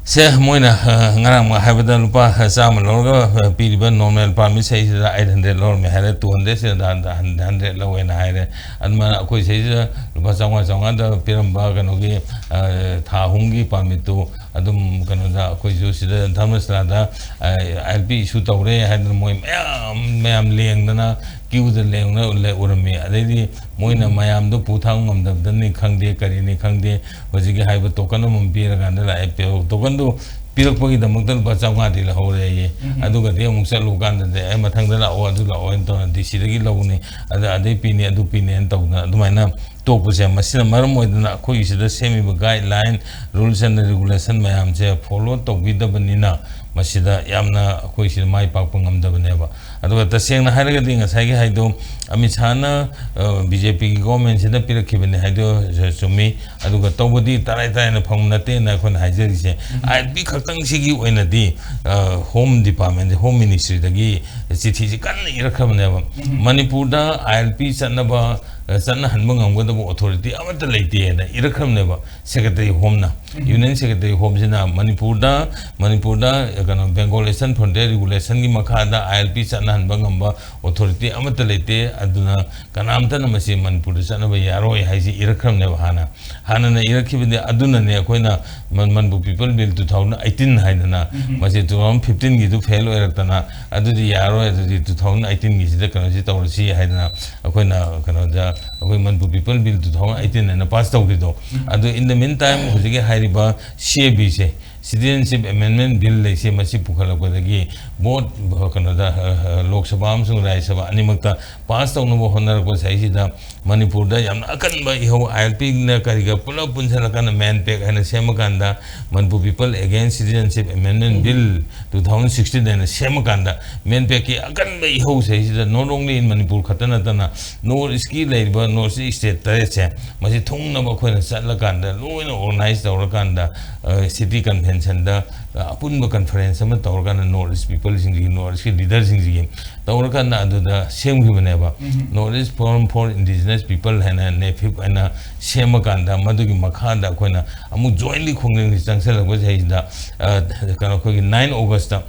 ꯁꯦ, ꯃꯣꯏꯅ, ꯑ, ꯉꯔꯥꯡ ꯍꯥꯏꯕꯗ ꯂꯨꯄꯥ ꯆꯥꯝꯃ ꯂꯧꯔꯒ, ꯑ, ꯄꯤꯔꯤꯕ ꯅꯣꯔꯃꯦꯜ ꯄꯥꯔꯃꯤꯠ ꯁꯤꯗꯩꯁꯤꯗ ꯑꯩꯠ ꯍꯟꯗ꯭ꯔꯦꯗ ꯂꯧꯔꯝꯃꯦ ꯍꯥꯏꯔꯦ, ꯇꯨ ꯍꯟꯗ꯭ꯔꯦꯗ ꯁꯤꯗ ꯍꯟꯗ꯭ꯔꯦꯗ ꯂꯧꯋꯦꯅ ꯍꯥꯏꯔꯦ꯫ ꯑꯗꯨꯃꯥꯏꯅ ꯑꯩꯈꯣꯏ ꯁꯤꯗꯩꯁꯤꯗ ꯂꯨꯄꯥ ꯆꯥꯝꯃꯉꯥ, ꯆꯥꯝꯃꯉꯥꯗ ꯄꯤꯔꯝꯕ ꯀꯩꯅꯣꯒꯤ, ꯑ, ꯊꯥ ꯑꯍꯨꯝꯒꯤ ꯄꯥꯔꯃꯤꯠꯇꯨ ꯑꯗꯨꯝ ꯀꯩꯅꯣꯗ ꯑꯩꯈꯣꯏꯁꯨ ꯁꯤꯗ ꯙꯔꯃꯁꯥꯂꯥꯗ, ꯑ, ꯑꯥꯏ ꯑꯦꯜ ꯄꯤ ꯏꯁꯨ ꯇꯧꯔꯦ ꯍꯥꯏꯗꯅ ꯃꯣꯏ ꯃꯌꯥꯝ, ꯃꯌꯥꯝ ꯂꯦꯡꯗꯅ ꯀ꯭ꯌꯨꯗ ꯂꯦꯡꯅ ꯂꯦ-, ꯎꯔꯝꯃꯤ꯫ ꯑꯗꯩꯗꯤ ꯃꯣꯏꯅ ꯃꯌꯥꯝꯗꯣ ꯄꯨ ꯊꯥꯡ ꯉꯝꯗꯕꯗꯅꯤ ꯈꯪꯗꯦ, ꯀꯔꯤꯅꯤ ꯈꯪꯗꯦ, ꯍꯧꯖꯤꯛꯀꯤ ꯍꯥꯏꯕ ꯇꯣꯀꯟ ꯑꯃꯃꯝ ꯄꯤꯔꯀꯥꯟꯗ ꯂꯥꯛꯑꯦ꯫ ꯄꯦ-, ꯇꯣꯀꯟꯗꯣ ꯄꯤꯔꯛꯄꯒꯤꯗꯃꯛꯇ ꯂꯨꯄꯥ ꯆꯥꯝꯃꯉꯥꯗꯤ ꯂꯧꯍꯧꯔꯦ ꯑꯩꯌꯦ꯫ ꯎꯝ꯫ ꯑꯗꯨꯒꯗꯤ ꯑꯃꯨꯛ ꯆꯠꯂꯨ ꯀꯥꯟꯗꯗꯤ, "ꯑꯦ, ꯃꯊꯪꯗ ꯂꯥꯛꯑꯣ, ꯑꯗꯨ ꯂꯥꯛꯑꯣ" ꯍꯥꯏꯅ ꯇꯧꯔ ꯗꯤ ꯁꯤꯗꯒꯤ ꯂꯧꯅꯤ, ꯑꯗ ꯑꯗꯩ ꯄꯤꯅꯤ, ꯑꯗꯨ ꯄꯤꯅꯤ ꯍꯥꯏꯅ ꯇꯧꯗꯅ ꯑꯗꯨꯃꯥꯏꯅ ꯇꯣꯛꯄꯁꯦ, ꯃꯁꯤꯅ ꯃꯔꯝ ꯑꯣꯏꯗꯅ ꯑꯩꯈꯣꯏꯒꯤ ꯁꯤꯗ ꯁꯦꯝꯃꯤꯕ ꯒꯥꯏꯗꯂꯥꯏꯟ, ꯔꯨꯜꯁ ꯑꯦꯟ ꯔꯤꯒꯨꯂꯦꯁꯟ ꯃꯌꯥꯝꯁꯦ ꯐꯣꯂꯣ ꯇꯧꯕꯤꯗꯕꯅꯤꯅ ꯃꯁꯤꯗ ꯌꯥꯝꯅ ꯑꯩꯈꯣꯏ ꯁꯤꯗ ꯃꯥꯏ ꯄꯥꯛꯄ ꯉꯝꯗꯕꯅꯦꯕ꯫ ꯑꯗꯨꯒ ꯇꯁꯦꯡꯅ ꯍꯥꯏꯔꯒꯗꯤ ꯉꯁꯥꯏꯒꯤ ꯍꯥꯏꯗꯣ ꯑꯃꯤꯠ ꯁꯥꯍꯅ, ꯑ, ꯕꯤ ꯖꯦ ꯄꯤꯒꯤ ꯒꯣꯔꯃꯦꯟꯁꯤꯗ ꯄꯤꯔꯛꯈꯤꯕꯅꯤ ꯍꯥꯏꯗꯣ ꯆꯨꯝꯃꯤ꯫ ꯑꯗꯨꯒ ꯇꯧꯕꯗꯤ ꯇꯔꯥꯏ ꯇꯔꯥꯏꯅ ꯐꯪꯕ ꯅꯠꯇꯦꯅ ꯑꯩꯈꯣꯏꯅ ꯍꯥꯏꯖꯔꯤꯁꯦ꯫ ꯎꯝ꯫ ꯑꯥꯏ ꯑꯦꯜ ꯄꯤ ꯈꯛꯇꯪꯁꯤꯒꯤ ꯑꯣꯏꯅꯗꯤ, ꯑ, ꯍꯣꯝ ꯗꯤꯄꯥꯔꯠꯃꯦꯟꯁꯦ, ꯍꯣꯝ ꯃꯤꯅꯤꯁꯇ꯭ꯔꯤꯗꯒꯤ ꯆꯤꯊꯤꯁꯤ ꯀꯟꯅ ꯏꯔꯛꯈ꯭ꯔꯕꯅꯦꯕ꯫ ꯎꯝ꯫ ꯃꯅꯤꯄꯨꯔꯗ ꯑꯥꯏ ꯑꯦꯜ ꯄꯤ ꯆꯠꯅꯕ, ꯑ, ꯆꯠꯅꯍꯟꯕ ꯉꯝꯒꯗꯕ ꯑꯣꯊꯣꯔꯤꯇꯤ ꯑꯃꯠꯇ ꯂꯩꯇꯦꯅ ꯏꯔꯛꯈ꯭ꯔꯕꯅꯦꯕ ꯁꯦꯀ꯭ꯔꯦꯇꯔꯤ ꯍꯣꯝꯅ꯫ ꯎꯝ꯫ ꯌꯨꯅꯤꯌꯟ ꯁꯦꯀ꯭ꯔꯦꯇꯔꯤ ꯍꯣꯝꯁꯤꯅ ꯃꯅꯤꯄꯨꯔꯗ, ꯃꯅꯤꯄꯨꯔꯗ, ꯀꯩꯅꯣ, ꯕꯦꯡꯒꯣꯜ ꯏꯁꯇꯔꯟ ꯐ꯭ꯔꯣꯟꯇꯤꯌꯔ ꯔꯤꯒꯨꯂꯦꯁꯟꯒꯤ ꯃꯈꯥꯗ ꯑꯥꯏ ꯑꯦꯜ ꯄꯤ ꯆꯠꯅꯍꯟꯕ ꯉꯝꯕ ꯑꯣꯊꯣꯔꯤꯇꯤ ꯑꯃꯠꯇ ꯂꯩꯇꯦ, ꯑꯗꯨꯅ ꯀꯅꯥꯝꯇꯅ ꯃꯁꯤ ꯃꯅꯤꯄꯨꯔꯗ ꯆꯠꯅꯕ ꯌꯥꯔꯣꯏ ꯍꯥꯏꯁꯤ ꯏꯔꯛꯈ꯭ꯔꯕꯅꯦꯕ ꯍꯥꯟꯅ꯫ ꯍꯥꯟꯅꯅ ꯏꯔꯛꯈꯤꯕꯗꯤ ꯑꯗꯨꯅꯅꯦ ꯑꯩꯈꯣꯏꯅ ꯃꯟ-, Manipur people bill two thousand eighteen ꯍꯥꯏꯗꯅ, ꯎꯝ꯫ ꯃꯁꯤ ꯇꯨ ꯊꯥꯎꯖꯟ ꯐꯤꯐꯇꯤꯟꯒꯤꯗꯨ ꯐꯦꯜ ꯑꯣꯏꯔꯛꯇꯅ, ꯑꯗꯨꯗꯤ ꯌꯥꯔꯣꯏ, ꯑꯗꯨꯗꯤ ꯇꯨ ꯊꯥꯎꯖꯟ ꯑꯩꯠꯇꯤꯟꯒꯤꯁꯤꯗ ꯀꯩꯅꯣꯁꯤ ꯇꯧꯔꯁꯤ ꯍꯥꯏꯗꯅ ꯑꯩꯈꯣꯏꯅ ꯀꯩꯅꯣꯗ, ꯑꯩꯈꯣꯏ Manipur people bill two thousand eighteen ꯍꯥꯏꯅ ꯄꯥꯁ ꯇꯧꯈꯤꯗꯣ꯫ ꯎꯝ꯫ ꯑꯗꯨ in the meantime ꯍꯧꯖꯤꯛꯀꯤ ꯍꯥꯏꯔꯤꯕ ꯁꯤ ꯑꯦ ꯕꯤꯁꯦ, Citizenship Amendment Bill ꯂꯩꯁꯦ, ꯃꯁꯤ ꯄꯨꯈꯠꯂꯛꯄꯗꯒꯤ ꯕꯣꯠ, ꯀꯩꯅꯣꯗ, ꯑ, ꯑ, ꯂꯣꯛ ꯁꯚꯥ ꯑꯃꯁꯨꯡ ꯔꯥꯖ꯭ꯌ ꯁꯚꯥ ꯑꯅꯤꯃꯛꯇ ꯄꯥꯁ ꯇꯧꯅꯕ ꯍꯣꯠꯅꯔꯛꯄ ꯁꯥꯏꯁꯤꯗ ꯃꯅꯤꯄꯨꯔꯗ ꯌꯥꯝꯅ ꯑꯀꯟꯕ ꯏꯍꯧ, ꯑꯥꯏ ꯑꯦꯜ ꯄꯤꯅ ꯀꯔꯤꯒ ꯄꯨꯂꯞ ꯄꯨꯟꯁꯤꯜꯂꯀꯥꯟꯗ ꯃꯦꯟꯄꯦꯛ ꯍꯥꯏꯅ ꯁꯦꯝꯃꯀꯥꯟꯗ, Manipur People Against Citizenship Amendment Bill two thousand sixteen ꯍꯥꯏꯅ ꯁꯦꯝꯃꯀꯥꯟꯗ, ꯃꯦꯟꯄꯦꯛꯀꯤ ꯑꯀꯟꯕ ꯏꯍꯧꯁꯦ ꯁꯤꯗ not only in ꯃꯅꯤꯄꯨꯔ ꯈꯛꯇ ꯅꯠꯇꯅ North Eastꯀꯤ ꯂꯩꯔꯤꯕ North East state ꯇꯔꯦꯠꯁꯦ, ꯃꯁꯤ ꯊꯨꯡꯅꯕ ꯑꯩꯈꯣꯏꯅ ꯆꯠꯂꯀꯥꯟꯗ, ꯂꯣꯏꯅ organize ꯇꯧꯔꯀꯥꯟꯗ, ꯑ, city convention ꯗ ꯑꯄꯨꯟꯕ ꯀꯟꯐꯔꯦꯟꯁ ꯑꯃ ꯇꯧꯔꯀꯥꯟꯗ ꯅꯣꯔꯠ ꯏꯁ ꯄꯤꯄꯜꯁꯤꯡꯁꯤꯒꯤ, ꯅꯣꯔꯠ ꯏꯁꯀꯤ ꯂꯤꯗꯔꯁꯤꯡꯁꯤꯒꯤ ꯇꯧꯔꯀꯥꯟꯗ ꯑꯗꯨꯗ ꯁꯦꯝꯈꯤꯕꯅꯦꯕ꯫ ꯅꯣꯔꯠ is forum for indigenous people ꯍꯥꯏꯅ, ꯅꯦꯐꯤꯞ ꯍꯥꯏꯅ ꯁꯦꯝꯃꯀꯥꯟꯗ, ꯃꯗꯨꯒꯤ ꯃꯈꯥꯗ ꯑꯩꯈꯣꯏꯅ ꯑꯃꯨꯛ ꯖꯣꯏꯟꯂꯤ ꯈꯣꯡꯖꯪꯁꯤ ꯆꯪꯁꯤꯜꯂꯛꯄꯁꯤꯗꯩꯁꯤꯗ, ꯑ, ꯀꯩꯅꯣ, ꯑꯩꯈꯣꯏꯒꯤ ꯅꯥꯏꯟ ꯑꯣꯒꯁꯇ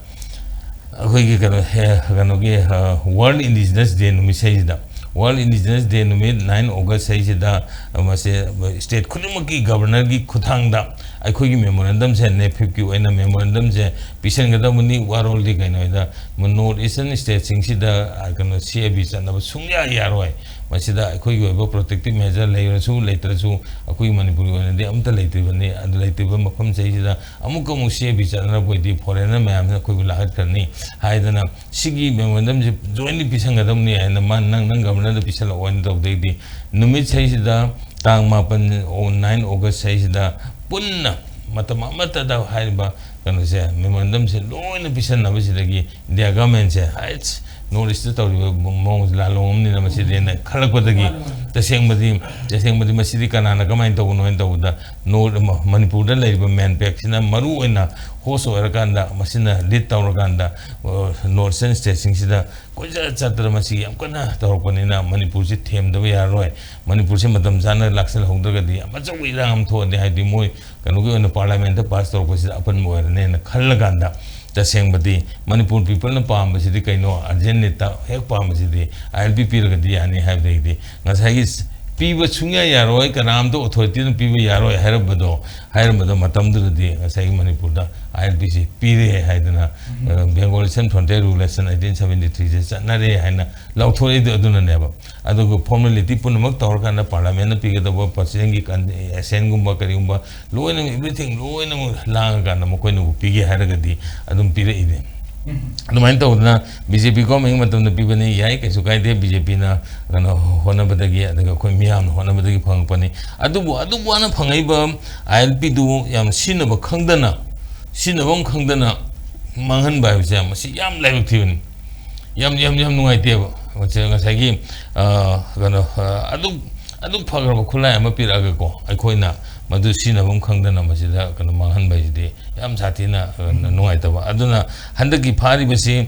ꯑꯩꯈꯣꯏꯒꯤ ꯀꯩꯅꯣ, ꯍꯦ-, ꯀꯩꯅꯣꯒꯤ, ꯑ, ꯋꯥꯔꯜ ꯏꯟꯗꯤꯖꯤꯅꯁ ꯗꯦ ꯅꯨꯃꯤꯠꯁꯤꯗꯩꯁꯤꯗ, ꯋꯥꯔꯜ ꯏꯟꯗꯤꯖꯤꯅꯁ ꯗꯦ ꯅꯨꯃꯤꯠ ꯅꯥꯏꯟ ꯑꯣꯒꯁ ꯍꯥꯏꯁꯤꯗ, ꯑ, ꯃꯁꯦ ꯁ꯭ꯇꯦꯠ ꯈꯨꯗꯤꯡꯃꯛꯀꯤ ꯒꯕꯔꯅꯔꯒꯤ ꯈꯨꯠꯊꯥꯡꯗ ꯑꯩꯈꯣꯏꯒꯤ ꯃꯦꯃꯣꯔꯦꯟꯗꯝꯁꯦ, ꯅꯦꯐꯤꯞꯀꯤ ꯑꯣꯏꯅ ꯃꯦꯃꯣꯔꯦꯟꯗꯝꯁꯦ ꯄꯤꯁꯤꯟꯒꯗꯕꯅꯤ꯫ ꯋꯥꯔꯣꯜꯗꯤ ꯀꯩꯅꯣ ꯍꯥꯏꯗ, ꯅꯣꯔꯠ ꯏꯁꯇꯔꯟ ꯁ꯭ꯇꯦꯠꯁꯤꯡꯁꯤꯗ, ꯑ, ꯀꯩꯅꯣ, ꯁꯤ ꯑꯦ ꯕꯤ ꯆꯠꯅꯕ ꯁꯨꯡꯌꯥ ꯌꯥꯔꯣꯏ꯫ ꯃꯁꯤꯗ ꯑꯩꯈꯣꯏꯒꯤ ꯑꯣꯏꯕ ꯄ꯭ꯔꯣꯇꯦꯛꯇꯤꯞ ꯃꯦꯖꯔ ꯂꯩꯔꯁꯨ ꯂꯩꯇ꯭ꯔꯁꯨ, ꯑꯩꯈꯣꯏꯒꯤ ꯃꯅꯤꯄꯨꯔꯒꯤ ꯑꯣꯏꯅꯗꯤ ꯑꯃꯠꯇ ꯂꯩꯇ꯭ꯔꯤꯕꯅꯤ꯫ ꯑꯗꯨ ꯂꯩꯇ꯭ꯔꯤꯕ ꯃꯐꯝꯁꯤꯗꯩꯁꯤꯗ ꯑꯃꯨꯛꯀ ꯑꯃꯨꯛ ꯁꯤ ꯑꯦ ꯕꯤ ꯆꯠꯅꯔꯛꯄ ꯑꯣꯏꯗꯤ ꯐꯣꯔꯦꯟꯅꯔ ꯃꯌꯥꯝꯁꯤꯅ ꯑꯩꯈꯣꯏꯕꯨ ꯂꯥꯛꯍꯠꯈ꯭ꯔꯅꯤ ꯍꯥꯏꯗꯅ, ꯁꯤꯒꯤ ꯃꯦꯃꯣꯔꯦꯟꯗꯝꯁꯦ ꯖꯣꯏꯟꯂꯤ ꯄꯤꯁꯟꯒꯗꯕꯅꯤ ꯍꯥꯏꯅ ꯃꯥ ꯅꯪ, ꯅꯪ ꯒꯕꯔꯅꯔꯗ ꯄꯤꯁꯜꯂꯛꯑꯣ ꯍꯥꯏꯅ ꯇꯧꯗꯩꯗꯤ, ꯅꯨꯃꯤꯠꯁꯤꯗꯩꯁꯤꯗ, ꯇꯥꯡ ꯃꯥꯄꯟ, ꯑꯣ, ꯅꯥꯏꯟ ꯑꯣꯒꯁ ꯍꯥꯏꯁꯤꯗ ꯄꯨꯟꯅ ꯃꯇꯝ ꯑꯃꯠꯇꯗ ꯍꯥꯏꯔꯤꯕ ꯀꯩꯅꯣꯁꯦ, ꯃꯦꯃꯣꯔꯦꯟꯗꯝꯁꯦ ꯂꯣꯏꯅ ꯄꯤꯁꯟꯅꯕꯁꯤꯗꯒꯤ ꯏꯟꯗꯤꯌꯥ ꯒꯃꯦꯟꯁꯦ, ꯍꯥꯏꯠꯁ, ꯅꯣꯔꯠ ꯏꯁꯇ ꯇꯧꯔꯤꯕ ꯃꯑꯣꯡꯁꯦ ꯂꯥꯜꯂꯣꯡ ꯑꯃꯅꯤꯅ ꯃꯁꯤꯗꯤ ꯍꯥꯏꯅ ꯈꯜꯂꯛꯄꯗꯒꯤ, ꯃꯥꯅꯤ, ꯃꯥꯅꯤ꯫ ꯇꯁꯦꯡꯕꯗꯤ, ꯇꯁꯦꯡꯕꯗꯤ ꯃꯁꯤꯗꯤ ꯀꯅꯥꯅ ꯀꯃꯥꯏꯅ ꯇꯧꯕꯅꯣ ꯍꯥꯏꯅ ꯇꯧꯕꯗ, ꯅꯣꯔꯠ, ꯃ-, ꯃꯅꯤꯄꯨꯔꯗ ꯂꯩꯔꯤꯕ ꯃꯦꯟꯄꯦꯛꯁꯤꯅ ꯃꯔꯨ ꯑꯣꯏꯅ ꯍꯣꯁ ꯑꯣꯏꯔꯀꯥꯟꯗ, ꯃꯁꯤꯅ ꯂꯤꯗ ꯇꯧꯔꯀꯥꯟꯗ, ꯑ, ꯅꯣꯔꯠ ꯏꯁꯇꯔꯟ ꯁ꯭ꯇꯦꯠꯁꯤꯡꯁꯤꯗ ꯀꯣꯏꯆꯠ ꯆꯠꯇꯅ ꯃꯁꯤ ꯌꯥꯝ ꯀꯟꯅ ꯇꯧꯔꯛꯄꯅꯤꯅ, ꯃꯅꯤꯄꯨꯔꯁꯤ ꯊꯦꯝꯗꯕ ꯌꯥꯔꯔꯣꯏ꯫ ꯃꯅꯤꯄꯨꯔꯁꯤ ꯃꯇꯝ ꯆꯥꯅ ꯂꯥꯛꯁꯤꯜꯍꯧꯗ꯭ꯔꯒꯗꯤ ꯌꯥꯝ ꯑꯆꯧꯕ ꯏꯔꯥꯡ ꯑꯃ ꯊꯣꯛꯑꯅꯤ꯫ ꯍꯥꯏꯗꯤ, ꯃꯣꯏ ꯀꯩꯅꯣꯒꯤ ꯑꯣꯏꯅ ꯄꯥꯔꯂꯤꯌꯥꯃꯦꯟꯠꯇ ꯄꯥꯁ ꯇꯧꯔꯛꯄꯁꯤꯗ ꯑꯄꯟꯕ ꯑꯣꯏꯔꯅꯦꯅ ꯈꯜꯂꯀꯥꯟꯗ, ꯇꯁꯦꯡꯕꯗꯤ ꯃꯅꯤꯄꯨꯔ ꯄꯤꯄꯜꯅ ꯄꯥꯝꯕꯁꯤꯗꯤ ꯀꯩꯅꯣ? ꯑꯔꯖꯦꯟ ꯅꯤꯠꯇ ꯍꯦꯛ ꯄꯥꯝꯕꯁꯤꯗꯤ ꯑꯥꯏ ꯑꯦꯜ ꯄꯤ ꯄꯤꯔꯒꯗꯤ ꯌꯥꯅꯤ ꯍꯥꯏꯕꯗꯒꯤꯗꯤ, ꯉꯁꯥꯏꯒꯤ ꯁ-, ꯄꯤꯕ ꯁꯨꯡꯌꯥ ꯌꯥꯔꯣꯏ, ꯀꯅꯥꯝꯇ ꯑꯣꯊꯣꯔꯤꯇꯤꯅ ꯄꯤꯕ ꯌꯥꯔꯣꯏ ꯍꯥꯏꯔꯝꯕꯗꯣ, ꯍꯥꯏꯔꯝꯕꯗꯣ ꯃꯇꯝꯗꯨꯗꯗꯤ ꯉꯁꯥꯏꯒꯤ ꯃꯅꯤꯄꯨꯔꯗ ꯑꯥꯏ ꯑꯦꯜ ꯄꯤꯁꯤ ꯄꯤꯔꯦ ꯍꯥꯏꯗꯅ, ꯎꯝ꯫ ꯑ, ꯕꯦꯡꯒꯣꯂꯤꯁꯟ ꯐ꯭ꯔꯣꯟꯇꯤꯌꯔ ꯔꯤꯒꯨꯂꯦꯁꯟ ꯑꯩꯠꯇꯤꯟ ꯁꯚꯦꯟꯇꯤ ꯊ꯭ꯔꯤꯁꯦ ꯆꯠꯅꯔꯦ ꯍꯥꯏꯅ ꯂꯥꯎꯊꯣꯔꯛꯏꯗꯣ ꯑꯗꯨꯅꯅꯦꯕ꯫ ꯑꯗꯨꯒ ꯐꯣꯔꯃꯦꯂꯤꯇꯤ ꯄꯨꯝꯅꯃꯛ ꯇꯧꯔꯀꯥꯟꯗ ꯄꯥꯔꯂꯤꯌꯥꯃꯦꯟꯠꯅ ꯄꯤꯒꯗꯕ ꯄ꯭ꯔꯁꯤꯗꯦꯟꯒꯤ ꯀꯟ-, ꯑꯦꯁꯦꯟꯒꯨꯝꯕ ꯀꯔꯤꯒꯨꯝꯕ ꯂꯣꯏꯅꯃꯛ, everything ꯂꯣꯏꯅꯃꯛ ꯂꯥꯡꯉꯀꯥꯟꯗ ꯃꯈꯣꯏꯅꯕꯨ ꯄꯤꯒꯦ ꯍꯥꯏꯔꯒꯗꯤ ꯑꯗꯨꯝ ꯄꯤꯔꯛꯏꯅꯦ꯫ ꯎꯝ꯫ ꯑꯗꯨꯃꯥꯏꯅ ꯇꯧꯗꯅ ꯕꯤ ꯖꯦ ꯄꯤ ꯒꯣꯔꯃꯦꯟꯒꯤ ꯃꯇꯝꯗ ꯄꯤꯕꯅꯤ, ꯌꯥꯏ, ꯀꯩꯁꯨ ꯀꯥꯏꯗꯦ, ꯕꯤ ꯖꯦ ꯄꯤꯅ ꯀꯩꯅꯣ ꯍꯣꯠꯅꯕꯗꯒꯤ, ꯑꯗꯨꯒ ꯑꯩꯈꯣꯏ ꯃꯤꯌꯥꯝꯅ ꯍꯣꯠꯅꯕꯗꯒꯤ ꯐꯪꯉꯛꯄꯅꯤ꯫ ꯑꯗꯨꯕꯨ ꯑꯗꯨꯛ ꯋꯥꯅ ꯐꯪꯉꯛꯏꯕ ꯑꯥꯏ ꯑꯦꯜ ꯄꯤꯗꯨ ꯌꯥꯝ ꯁꯤꯖꯤꯟꯅꯕ ꯈꯪꯗꯅ, ꯁꯤꯖꯤꯟꯅꯐꯝ ꯈꯪꯗꯅ ꯃꯥꯡꯍꯟꯕ ꯍꯥꯏꯕꯁꯦ ꯃꯁꯤ ꯌꯥꯝ ꯂꯥꯏꯕꯛ ꯊꯤꯕꯅꯤ꯫ ꯌꯥꯝ, ꯌꯥꯝ, ꯌꯥꯝ ꯅꯨꯡꯉꯥꯏꯇꯦꯕ꯫ ꯃꯁꯤ ꯉꯁꯥꯏꯒꯤ, ꯑ, ꯀꯩꯅꯣ, ꯑ, ꯑꯗꯨꯛ ꯑꯗꯨꯛ ꯐꯈ꯭ꯔꯕ ꯈꯨꯠꯂꯥꯏ ꯑꯃ ꯄꯤꯔꯛꯑꯒꯀꯣ, ꯑꯩꯈꯣꯏꯅ ꯃꯗꯨ ꯁꯤꯖꯤꯟꯅꯐꯝ ꯈꯪꯗꯅ ꯃꯁꯤꯗ ꯀꯩꯅꯣ ꯃꯥꯡꯍꯟꯕ ꯍꯥꯏꯁꯤꯗꯤ ꯌꯥꯝ ꯁꯥꯊꯤꯅ, ꯑ, ꯅꯨꯡꯉꯥꯏꯇꯕ꯫ ꯑꯗꯨꯅ ꯍꯟꯗꯛꯀꯤ ꯐꯥꯔꯤꯕꯁꯤ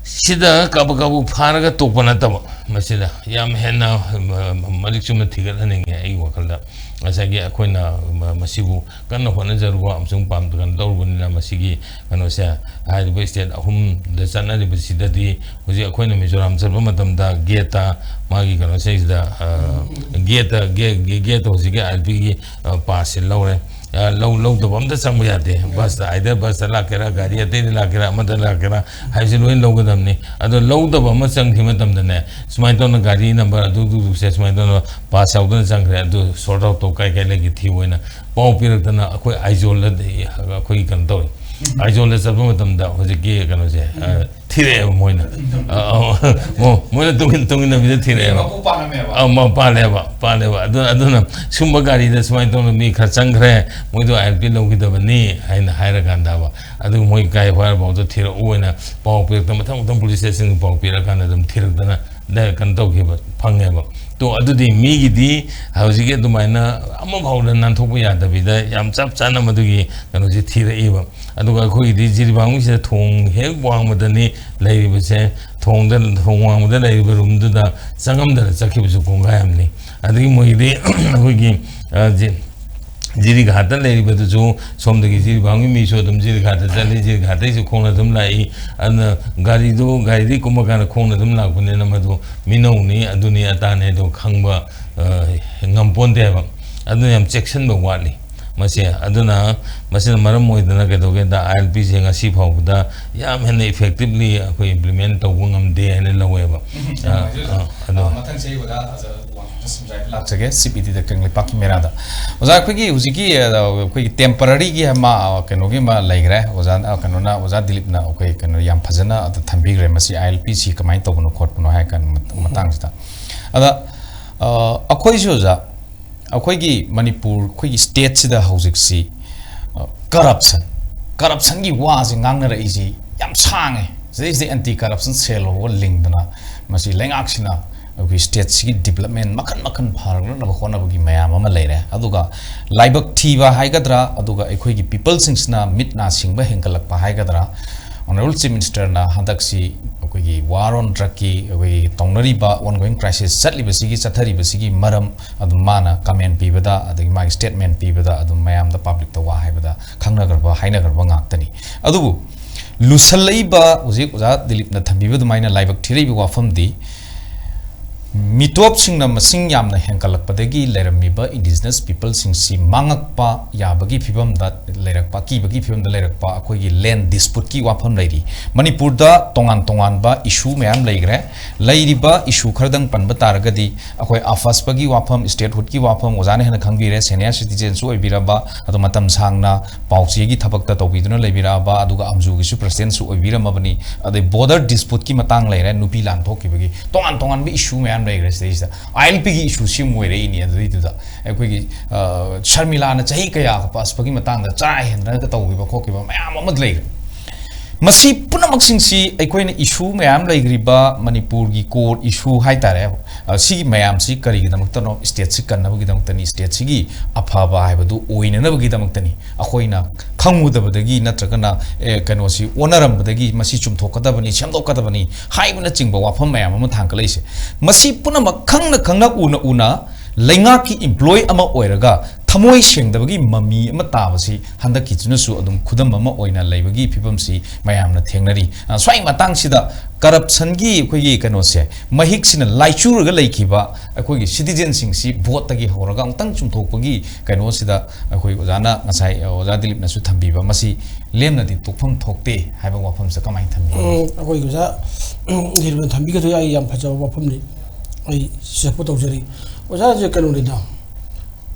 ꯁꯤꯗ ꯀꯥꯕꯛ ꯀꯥꯕꯛ ꯐꯥꯔꯒ ꯇꯣꯛꯄ ꯅꯠꯇꯕ, ꯃꯁꯤꯗ ꯌꯥꯝ ꯍꯦꯟꯅ, ꯑ, ꯃꯔꯤꯛ ꯆꯨꯝꯅ ꯊꯤꯒꯠꯍꯟꯅꯤꯡꯉꯦ ꯑꯩꯒꯤ ꯋꯥꯈꯜꯗ꯫ ꯉꯁꯥꯏꯒꯤ ꯑꯩꯈꯣꯏꯅ ꯃ-, ꯃꯁꯤꯕꯨ ꯀꯟꯅ ꯍꯣꯠꯅꯖꯔꯨꯕ ꯑꯃꯁꯨꯡ ꯄꯥꯝ-, ꯀꯩꯅꯣ ꯇꯧꯔꯨꯕꯅꯤꯅ, ꯃꯁꯤꯒꯤ ꯀꯩꯅꯣꯁꯦ, ꯍꯥꯏꯔꯤꯕ state ꯑꯍꯨꯝꯗ ꯆꯠꯅꯔꯤꯕꯁꯤꯗꯗꯤ ꯍꯧꯖꯤꯛ ꯑꯩꯈꯣꯏꯅ ꯃꯤꯖꯣꯔꯥꯝ ꯆꯠꯄ ꯃꯇꯝꯗ gate ꯇ ꯃꯥꯒꯤ ꯀꯩꯅꯣꯁꯤꯗ, ꯑ, gate ꯇ, gate, gate ꯇ ꯍꯧꯖꯤꯛꯀꯤ ILP ꯒꯤ, ꯑ, pass ꯁꯦ ꯂꯧꯔꯦ꯫ ꯑ, ꯂꯧ-, ꯂꯧꯗꯕ ꯑꯝꯇ ꯆꯪꯕ ꯌꯥꯗꯦ꯫ Bus ꯇ, either bus ꯇ ꯂꯥꯛꯀꯦꯔꯥ, ꯒꯥꯔꯤ ꯑꯇꯩꯗ ꯂꯥꯛꯀꯦꯔꯥ, ꯑꯃꯗ ꯂꯥꯛꯀꯦꯔꯥ ꯍꯥꯏꯕꯁꯤ ꯂꯣꯏ ꯂꯧꯒꯗꯕꯅꯤ꯫ ꯑꯗꯣ ꯂꯧꯗꯕ ꯑꯃ ꯆꯪꯈꯤꯕ ꯃꯇꯝꯗꯅꯦ, ꯁꯨꯃꯥꯏꯅ ꯇꯧꯅ ꯒꯥꯔꯤ number ꯑꯗꯨ, ꯑꯗꯨ, ꯑꯗꯨꯁꯦ ꯁꯨꯃꯥꯏꯅ ꯇꯧꯅ pass ꯌꯥꯎꯗꯅ ꯆꯪꯈ꯭ꯔꯦ, ꯑꯗꯨ sort out ꯇꯧ ꯀꯥꯏ ꯀꯥꯏ ꯂꯩꯒꯦ ꯊꯤꯌꯨ ꯍꯥꯏꯅ ꯄꯥꯎ ꯄꯤꯔꯛꯇꯅ, ꯑꯩꯈꯣꯏ ꯑꯥꯏꯖꯣꯜꯗ ꯑꯩꯈꯣꯏꯒꯤ ꯀꯩꯅꯣ ꯇꯧꯔꯦ꯫ ꯑꯥꯏꯖꯣꯜꯗ ꯆꯠꯄ ꯃꯇꯝꯗ ꯍꯧꯖꯤꯛꯀꯤ ꯀꯩꯅꯣꯁꯦ, ꯑ, ꯊꯤꯔꯛꯑꯦꯕ ꯃꯣꯏꯅ꯫ ꯑ, ꯑ, ꯃꯣ-, ꯃꯣꯏꯅ ꯇꯨꯡ ꯏꯟ-, ꯇꯨꯡ ꯏꯟꯅꯕꯤꯗ ꯊꯤꯔꯛꯑꯦꯕ꯫ ꯃꯄꯨ ꯄꯥꯜꯂꯝꯃꯦꯕ꯫ ꯑ, ꯃ-, ꯄꯥꯜꯂꯦꯕ, ꯄꯥꯜꯂꯦꯕ꯫ ꯑꯗꯨ-, ꯑꯗꯨꯅ ꯁꯨꯝꯕ ꯒꯥꯔꯤꯗ ꯁꯨꯃꯥꯏꯅ ꯇꯧꯅ ꯃꯤ ꯈꯔ ꯆꯪꯈ꯭ꯔꯦ, ꯃꯣꯏꯗꯣ ILP ꯂꯧꯈꯤꯗꯕꯅꯤ ꯍꯥꯏꯅ ꯍꯥꯏꯔꯀꯥꯟꯗꯕ, ꯑꯗꯨ ꯃꯣꯏ ꯀꯥꯏ ꯍꯣꯏ ꯐꯥꯎꯗ ꯊꯤꯔꯛꯎ ꯍꯥꯏꯅ ꯄꯥꯎ ꯄꯤꯔꯛꯇ ꯃꯊꯪ ꯃꯊꯪ police station ꯄꯥꯎ ꯄꯤꯔꯀꯥꯟꯗ ꯑꯗꯨꯝ ꯊꯤꯔꯛꯇꯅ ꯗ-, ꯀꯩꯅꯣ ꯇꯧꯈꯤꯕ ꯐꯪꯉꯦꯕ꯫ ꯇꯣ, ꯑꯗꯨꯗꯤ ꯃꯤꯒꯤꯗꯤ ꯍꯧꯖꯤꯛꯀꯤ ꯑꯗꯨꯃꯥꯏꯅ ꯑꯃꯐꯥꯎꯗ ꯅꯥꯟꯊꯣꯛꯄ ꯌꯥꯗꯕꯤꯗ ꯌꯥꯝ ꯆꯞ ꯆꯥꯅ ꯃꯗꯨꯒꯤ ꯀꯩꯅꯣꯁꯤ ꯊꯤꯔꯛꯏꯕ꯫ ꯑꯗꯨꯒ ꯑꯩꯈꯣꯏꯒꯤꯗꯤ ꯖꯤꯔꯤꯕꯥꯝꯒꯤꯁꯤꯗ ꯊꯣꯡ ꯍꯦꯛ ꯋꯥꯡꯃꯗꯅꯤ ꯂꯩꯔꯤꯕꯁꯦ, ꯊꯣꯡꯗ, ꯊꯣꯡ ꯋꯥꯡꯃꯗ ꯂꯩꯔꯤꯕ room ꯗꯨꯗ ꯆꯪꯉꯝꯗꯅ ꯆꯠꯈꯤꯕꯁꯨ ꯀꯣꯡꯒꯥꯏ ꯑꯃꯅꯤ꯫ ꯑꯗꯒꯤ ꯃꯣꯏꯒꯤꯗꯤ ꯑꯩꯈꯣꯏꯒꯤ, ꯑ, ꯖꯤ-, ꯖꯤꯔꯤꯘꯥꯠꯇ ꯂꯩꯔꯤꯕꯗꯨꯁꯨ ꯁꯣꯝꯗꯒꯤ ꯖꯤꯔꯤꯕꯥꯝꯒꯤ ꯃꯤꯁꯨ ꯑꯗꯨꯝ ꯖꯤꯔꯤꯘꯥꯠꯇ ꯆꯠꯂꯤ, ꯖꯤꯔꯤꯘꯥꯠꯇꯩꯁꯨ ꯈꯣꯡꯅ ꯑꯗꯨꯝ ꯂꯥꯛꯏ꯫ ꯑꯗꯨꯅ ꯒꯥꯔꯤꯗꯨ, ꯒꯥꯔꯤꯗꯒꯤ ꯀꯨꯝꯃꯀꯥꯟꯗ ꯈꯣꯡꯅ ꯑꯗꯨꯝ ꯂꯥꯛꯄꯅꯤꯅ ꯃꯗꯨ ꯃꯤꯅꯧꯅꯤ, ꯑꯗꯨꯅꯤ ꯑꯗꯥꯅꯤ ꯑꯗꯣ ꯈꯪꯕ, ꯑ, ꯉꯝꯄꯣꯟꯇꯦꯕ꯫ ꯑꯗꯨꯅ ꯌꯥꯝ ꯆꯦꯛꯁꯤꯟꯕ ꯋꯥꯠꯂꯤ ꯃꯁꯦ꯫ ꯑꯗꯨꯅ ꯃꯁꯤꯅ ꯃꯔꯝ ꯑꯣꯏꯗꯅ ꯀꯩꯗꯧꯒꯦꯗ, ILP ꯁꯦ ꯉꯁꯤ ꯐꯥꯎꯕꯗ ꯌꯥꯝ ꯍꯦꯟꯅ effectively ꯑꯩꯈꯣꯏ implement ꯇꯧꯕ ꯉꯝꯗꯦ ꯍꯥꯏꯅ ꯂꯧꯋꯦꯕ꯫ ꯎꯝ, ꯌꯥꯝ ꯑ, ꯅꯨꯡꯉꯥꯏꯖꯩ, ꯑ, ꯑꯣꯖꯥ꯫ ꯑꯗꯣ ꯑ, ꯃꯊꯪꯁꯦ ꯑꯩ ꯑꯣꯖꯥ, ꯑ, ꯋꯥꯡꯈꯨꯝꯗ ꯁꯨꯝꯖꯥꯏꯗ ꯂꯥꯛꯆꯒꯦ, CPT ꯗ ꯀꯪꯂꯩꯄꯥꯛꯀꯤ ꯃꯦꯔꯥꯗ꯫ ꯑꯣꯖꯥ, ꯑꯩꯈꯣꯏꯒꯤ ꯍꯧꯖꯤꯛꯀꯤ, ꯑ, ꯑꯩꯈꯣꯏꯒꯤ temporary ꯒꯤ ꯑꯃ, ꯑ, ꯀꯩꯅꯣꯒꯤ ꯑꯃ ꯂꯩꯈ꯭ꯔꯦ, ꯑꯣꯖꯥ, ꯑ, ꯀꯩꯅꯣꯅ, ꯑꯣꯖꯥ ꯗꯤꯂꯤꯞꯅ ꯑꯩꯈꯣꯏ ꯀꯩꯅꯣ ꯌꯥꯝ ꯐꯖꯅ ꯑꯗꯨ ꯊꯝꯕꯤꯈ꯭ꯔꯦ, ꯃꯁꯤ ILP ꯁꯤ ꯀꯃꯥꯏꯅ ꯇꯧꯕꯅꯣ ꯈꯣꯠꯄꯅꯣ ꯍꯥꯏ ꯀꯥꯟꯗ ꯃꯇꯥꯡꯁꯤꯗ꯫ ꯑꯗ, ꯑ, ꯑꯩꯈꯣꯏꯁꯨ ꯑꯣꯖꯥ, ꯑꯩꯈꯣꯏꯒꯤ ꯃꯅꯤꯄꯨꯔ, ꯑꯩꯈꯣꯏꯒꯤ state ꯁꯤꯗ ꯍꯧꯖꯤꯛꯁꯤ, ꯑ, corruption, corruption ꯒꯤ ꯋꯥꯁꯦ ꯉꯥꯡꯅꯔꯛꯏꯁꯤ ꯌꯥꯝ ꯁꯥꯡꯉꯦ꯫ ꯁꯤꯗꯩꯁꯤꯗ anti corruption cell ꯐꯥꯎꯕ ꯂꯤꯡꯗꯅ ꯃꯁꯤ ꯂꯩꯉꯥꯛꯁꯤꯅ ꯑꯩꯈꯣꯏ ꯁ꯭ꯇꯦꯠꯁꯤꯒꯤ ꯗꯤꯕꯂꯞꯃꯦꯟ ꯃꯈꯟ ꯃꯈꯟ ꯐꯒꯠꯅꯕ ꯍꯣꯠꯅꯕꯒꯤ ꯃꯌꯥꯝ ꯑꯃ ꯂꯩꯔꯦ꯫ ꯑꯗꯨꯒ ꯂꯥꯏꯕꯛ ꯊꯤꯕ ꯍꯥꯏꯒꯗ꯭ꯔꯥ, ꯑꯗꯨꯒ ꯑꯩꯈꯣꯏꯒꯤ ꯄꯤꯄꯜꯁꯤꯡꯁꯤꯅ ꯃꯤꯠ ꯅꯥ ꯁꯤꯡꯕ ꯍꯦꯟꯒꯠꯂꯛꯄ ꯍꯥꯏꯒꯗ꯭ꯔꯥ, ꯑꯣꯅꯔꯦꯕꯜ ꯆꯤꯐ ꯃꯤꯅꯤꯁꯇꯔꯅ ꯍꯟꯗꯛꯁꯤ ꯑꯩꯈꯣꯏꯒꯤ ꯋꯥꯔ ꯑꯣꯟ ꯗ꯭ꯔꯛꯀꯤ ꯑꯩꯈꯣꯏꯒꯤ ꯇꯧꯅꯔꯤꯕ ꯑꯣꯟꯒꯣꯋꯤꯡ ꯀ꯭ꯔꯥꯏꯁꯤꯁ ꯆꯠꯂꯤꯕꯁꯤꯒꯤ ꯆꯠꯊꯔꯤꯕꯁꯤꯒꯤ ꯃꯔꯝ ꯑꯗꯨꯝ ꯃꯥꯅ ꯀꯃꯦꯟ ꯄꯤꯕꯗ, ꯑꯗꯒꯤ ꯃꯥꯒꯤ ꯁ꯭ꯇꯦꯠꯃꯦꯟ ꯄꯤꯕꯗ ꯑꯗꯨꯝ ꯃꯌꯥꯝꯗ ꯄꯕ꯭ꯂꯤꯛꯇ ꯋꯥ ꯍꯥꯏꯕꯗ ꯈꯪꯅꯈ꯭ꯔꯕ ꯍꯥꯏꯅꯈ꯭ꯔꯕ ꯉꯥꯛꯇꯅꯤ꯫ ꯑꯗꯨꯕꯨ ꯂꯨꯁꯜꯂꯛꯏꯕ, ꯍꯧꯖꯤꯛ ꯑꯣꯖꯥ ꯗꯤꯂꯤꯞꯅ ꯊꯝꯕꯤꯕ ꯑꯗꯨꯃꯥꯏꯅ ꯂꯥꯏꯕꯛ ꯊꯤꯔꯛꯏꯕ ꯋꯥꯐꯝꯗꯤ, ꯃꯤꯇꯣꯞꯁꯤꯡꯅ ꯃꯁꯤꯡ ꯌꯥꯝꯅ ꯍꯦꯟꯒꯠꯂꯛꯄꯗꯒꯤ ꯂꯩꯔꯝꯃꯤꯕ ꯏꯟꯗꯤꯖꯤꯅꯁ ꯄꯤꯄꯜꯁꯤꯡꯁꯤ ꯃꯥꯡꯉꯛꯄ ꯌꯥꯕꯒꯤ ꯐꯤꯕꯝꯗ ꯂꯩꯔꯛꯄ, ꯑꯀꯤꯕꯒꯤ ꯐꯤꯕꯝꯗ ꯂꯩꯔꯛꯄ ꯑꯩꯈꯣꯏꯒꯤ ꯂꯦꯟ ꯗꯤꯁꯄꯨꯠꯀꯤ ꯋꯥꯐꯝ ꯂꯩꯔꯤ꯫ ꯃꯅꯤꯄꯨꯔꯗ ꯇꯣꯉꯥꯟ ꯇꯣꯉꯥꯟꯕ ꯏꯁꯨ ꯃꯌꯥꯝ ꯂꯩꯈ꯭ꯔꯦ꯫ ꯂꯩꯔꯤꯕ ꯏꯁꯨ ꯈꯔꯗꯪ ꯄꯟꯕ ꯇꯥꯔꯒꯗꯤ, ꯑꯩꯈꯣꯏ ꯑꯐꯁꯄꯒꯤ ꯋꯥꯐꯝ, ꯁ꯭ꯇꯦꯠꯍꯨꯗꯀꯤ ꯋꯥꯐꯝ ꯑꯣꯖꯥꯅ ꯍꯦꯟꯅ ꯈꯪꯕꯤꯔꯦ, ꯁꯦꯅꯤꯌꯔ ꯁꯤꯇꯤꯖꯦꯟꯁꯨ ꯑꯣꯏꯕꯤꯔꯕ, ꯑꯗꯣ ꯃꯇꯝ ꯁꯥꯡꯅ ꯄꯥꯎꯆꯦꯒꯤ ꯊꯕꯛꯇ ꯇꯧꯕꯤꯗꯨꯅ ꯂꯩꯕꯤꯔꯛꯑꯕ, ꯑꯗꯨꯒ ꯑꯝꯖꯨꯒꯤꯁꯨ ꯄ꯭ꯔꯁꯤꯗꯦꯟꯁꯨ ꯑꯣꯏꯕꯤꯔꯝꯃꯕꯅꯤ꯫ ꯑꯗꯩ ꯕꯣꯔꯗꯔ ꯗꯤꯁꯄꯨꯠꯀꯤ ꯃꯇꯥꯡ ꯂꯩꯔꯦ, ꯅꯨꯄꯤ ꯂꯥꯟ ꯊꯣꯛꯈꯤꯕꯒꯤ ꯇꯣꯉꯥꯟ ꯇꯣꯉꯥꯟꯕ ꯏꯁꯨ ꯃꯌꯥꯝ ꯂꯩꯈ꯭ꯔꯦ ꯁꯤꯗꯩꯁꯤꯗ꯫ ꯑꯥꯏ ꯑꯦꯜ ꯄꯤꯒꯤ ꯏꯁꯨꯁꯤ ꯑꯃꯨꯛ ꯑꯣꯏꯔꯛꯏꯅꯤ꯫ ꯑꯗꯨꯏꯗꯨꯗ ꯑꯩꯈꯣꯏꯒꯤ, ꯑ, ꯁꯔꯃꯤꯂꯥꯅ ꯆꯍꯤ ꯀꯌꯥ ꯄꯥꯁꯄꯒꯤ ꯃꯇꯥꯡꯗ ꯆꯔꯥ ꯍꯦꯟꯗꯅꯒ ꯇꯧꯈꯤꯕ ꯈꯣꯠꯈꯤꯕ ꯃꯌꯥꯝ ꯑꯃ ꯂꯩꯈ꯭ꯔꯦ꯫ ꯃꯁꯤ ꯄꯨꯝꯅꯃꯛꯁꯤꯡꯁꯤ ꯑꯩꯈꯣꯏꯅ ꯏꯁꯨ ꯃꯌꯥꯝ ꯂꯩꯈ꯭ꯔꯤꯕ ꯃꯅꯤꯄꯨꯔꯒꯤ ꯀꯣꯔ ꯏꯁꯨ ꯍꯥꯏꯇꯥꯔꯦ, ꯑ, ꯁꯤꯒꯤ ꯃꯌꯥꯝꯁꯤ ꯀꯔꯤꯒꯤꯗꯃꯛꯇꯅꯣ? ꯁ꯭ꯇꯦꯠꯁꯤ ꯀꯟꯅꯕꯒꯤꯗꯃꯛꯇꯅꯤ, ꯁ꯭ꯇꯦꯠꯁꯤꯒꯤ ꯑꯐꯕ ꯍꯥꯏꯕꯗꯨ ꯑꯣꯏꯅꯅꯕꯒꯤꯗꯃꯛꯇꯅꯤ꯫ ꯑꯩꯈꯣꯏꯅ ꯈꯪꯉꯨꯗꯕꯗꯒꯤ ꯅꯠꯇ꯭ꯔꯒꯅ, ꯑꯦ, ꯀꯩꯅꯣꯁꯤ ꯑꯣꯟꯅꯔꯝꯕꯗꯒꯤ ꯃꯁꯤ ꯆꯨꯝꯊꯣꯛꯀꯗꯕꯅꯤ, ꯁꯦꯝꯗꯣꯛꯀꯗꯕꯅꯤ ꯍꯥꯏꯕꯅꯆꯤꯡꯕ ꯋꯥꯐꯝ ꯃꯌꯥꯝ ꯑꯃ ꯊꯥꯡꯒꯠꯂꯛꯏꯁꯦ꯫ ꯃꯁꯤ ꯄꯨꯝꯅꯃꯛ ꯈꯪꯅ ꯈꯪꯅ, ꯎꯅ ꯎꯅ ꯂꯩꯉꯥꯛꯀꯤ ꯏꯝꯄ꯭ꯂꯣꯏ ꯑꯃ ꯑꯣꯏꯔꯒ ꯊꯃꯣꯏ ꯁꯦꯡꯗꯕꯒꯤ ꯃꯃꯤ ꯑꯃ ꯇꯥꯕꯁꯤ ꯍꯟꯗꯛꯀꯤꯁꯤꯅꯁꯨ ꯑꯗꯨꯝ ꯈꯨꯗꯝ ꯑꯃ ꯑꯣꯏꯅ ꯂꯩꯕꯒꯤ ꯐꯤꯕꯝꯁꯤ ꯃꯌꯥꯝꯅ ꯊꯦꯡꯅꯔꯤ꯫ ꯑ, ꯁ꯭ꯋꯥꯏ ꯃꯇꯥꯡꯁꯤꯗ ꯀꯔꯞꯁꯟꯒꯤ ꯑꯩꯈꯣꯏꯒꯤ ꯀꯩꯅꯣꯁꯦ, ꯃꯍꯤꯛꯁꯤꯅ ꯂꯥꯏꯆꯨꯔꯒ ꯂꯩꯈꯤꯕ ꯑꯩꯈꯣꯏꯒꯤ ꯁꯤꯇꯤꯖꯦꯟꯁꯤꯡꯁꯤ ꯚꯣꯠꯇꯒꯤ ꯍꯧꯔꯒ ꯑꯃꯨꯛꯇꯪ ꯆꯨꯝꯊꯣꯛꯄꯒꯤ ꯀꯩꯅꯣꯁꯤꯗ ꯑꯩꯈꯣꯏ ꯑꯣꯖꯥꯅ ꯉꯁꯥꯏ, ꯑ, ꯑꯣꯖꯥ ꯗꯤꯂꯤꯞꯅꯁꯨ ꯊꯝꯕꯤꯕ, ꯃꯁꯤ ꯂꯦꯝꯅꯗꯤ ꯇꯣꯛꯐꯝ ꯊꯣꯛꯇꯦ ꯍꯥꯏꯕ ꯋꯥꯐꯝꯁꯦ ꯀꯃꯥꯏꯅ ꯊꯝꯕꯤꯒꯦ? ꯎꯝ, ꯑꯩꯈꯣꯏ ꯑꯣꯖꯥ, ꯎꯝ, ꯗꯤꯂꯤꯞꯅ ꯊꯝꯕꯤꯒꯗꯣꯏ ꯑꯩ ꯌꯥꯝ ꯐꯖꯕ ꯋꯥꯐꯝꯅꯤ꯫ ꯑꯩ ꯁꯞꯄꯣꯔꯠ ꯇꯧꯖꯔꯤ꯫ ꯑꯣꯖꯥꯁꯦ ꯀꯩꯅꯣꯅꯤꯗ,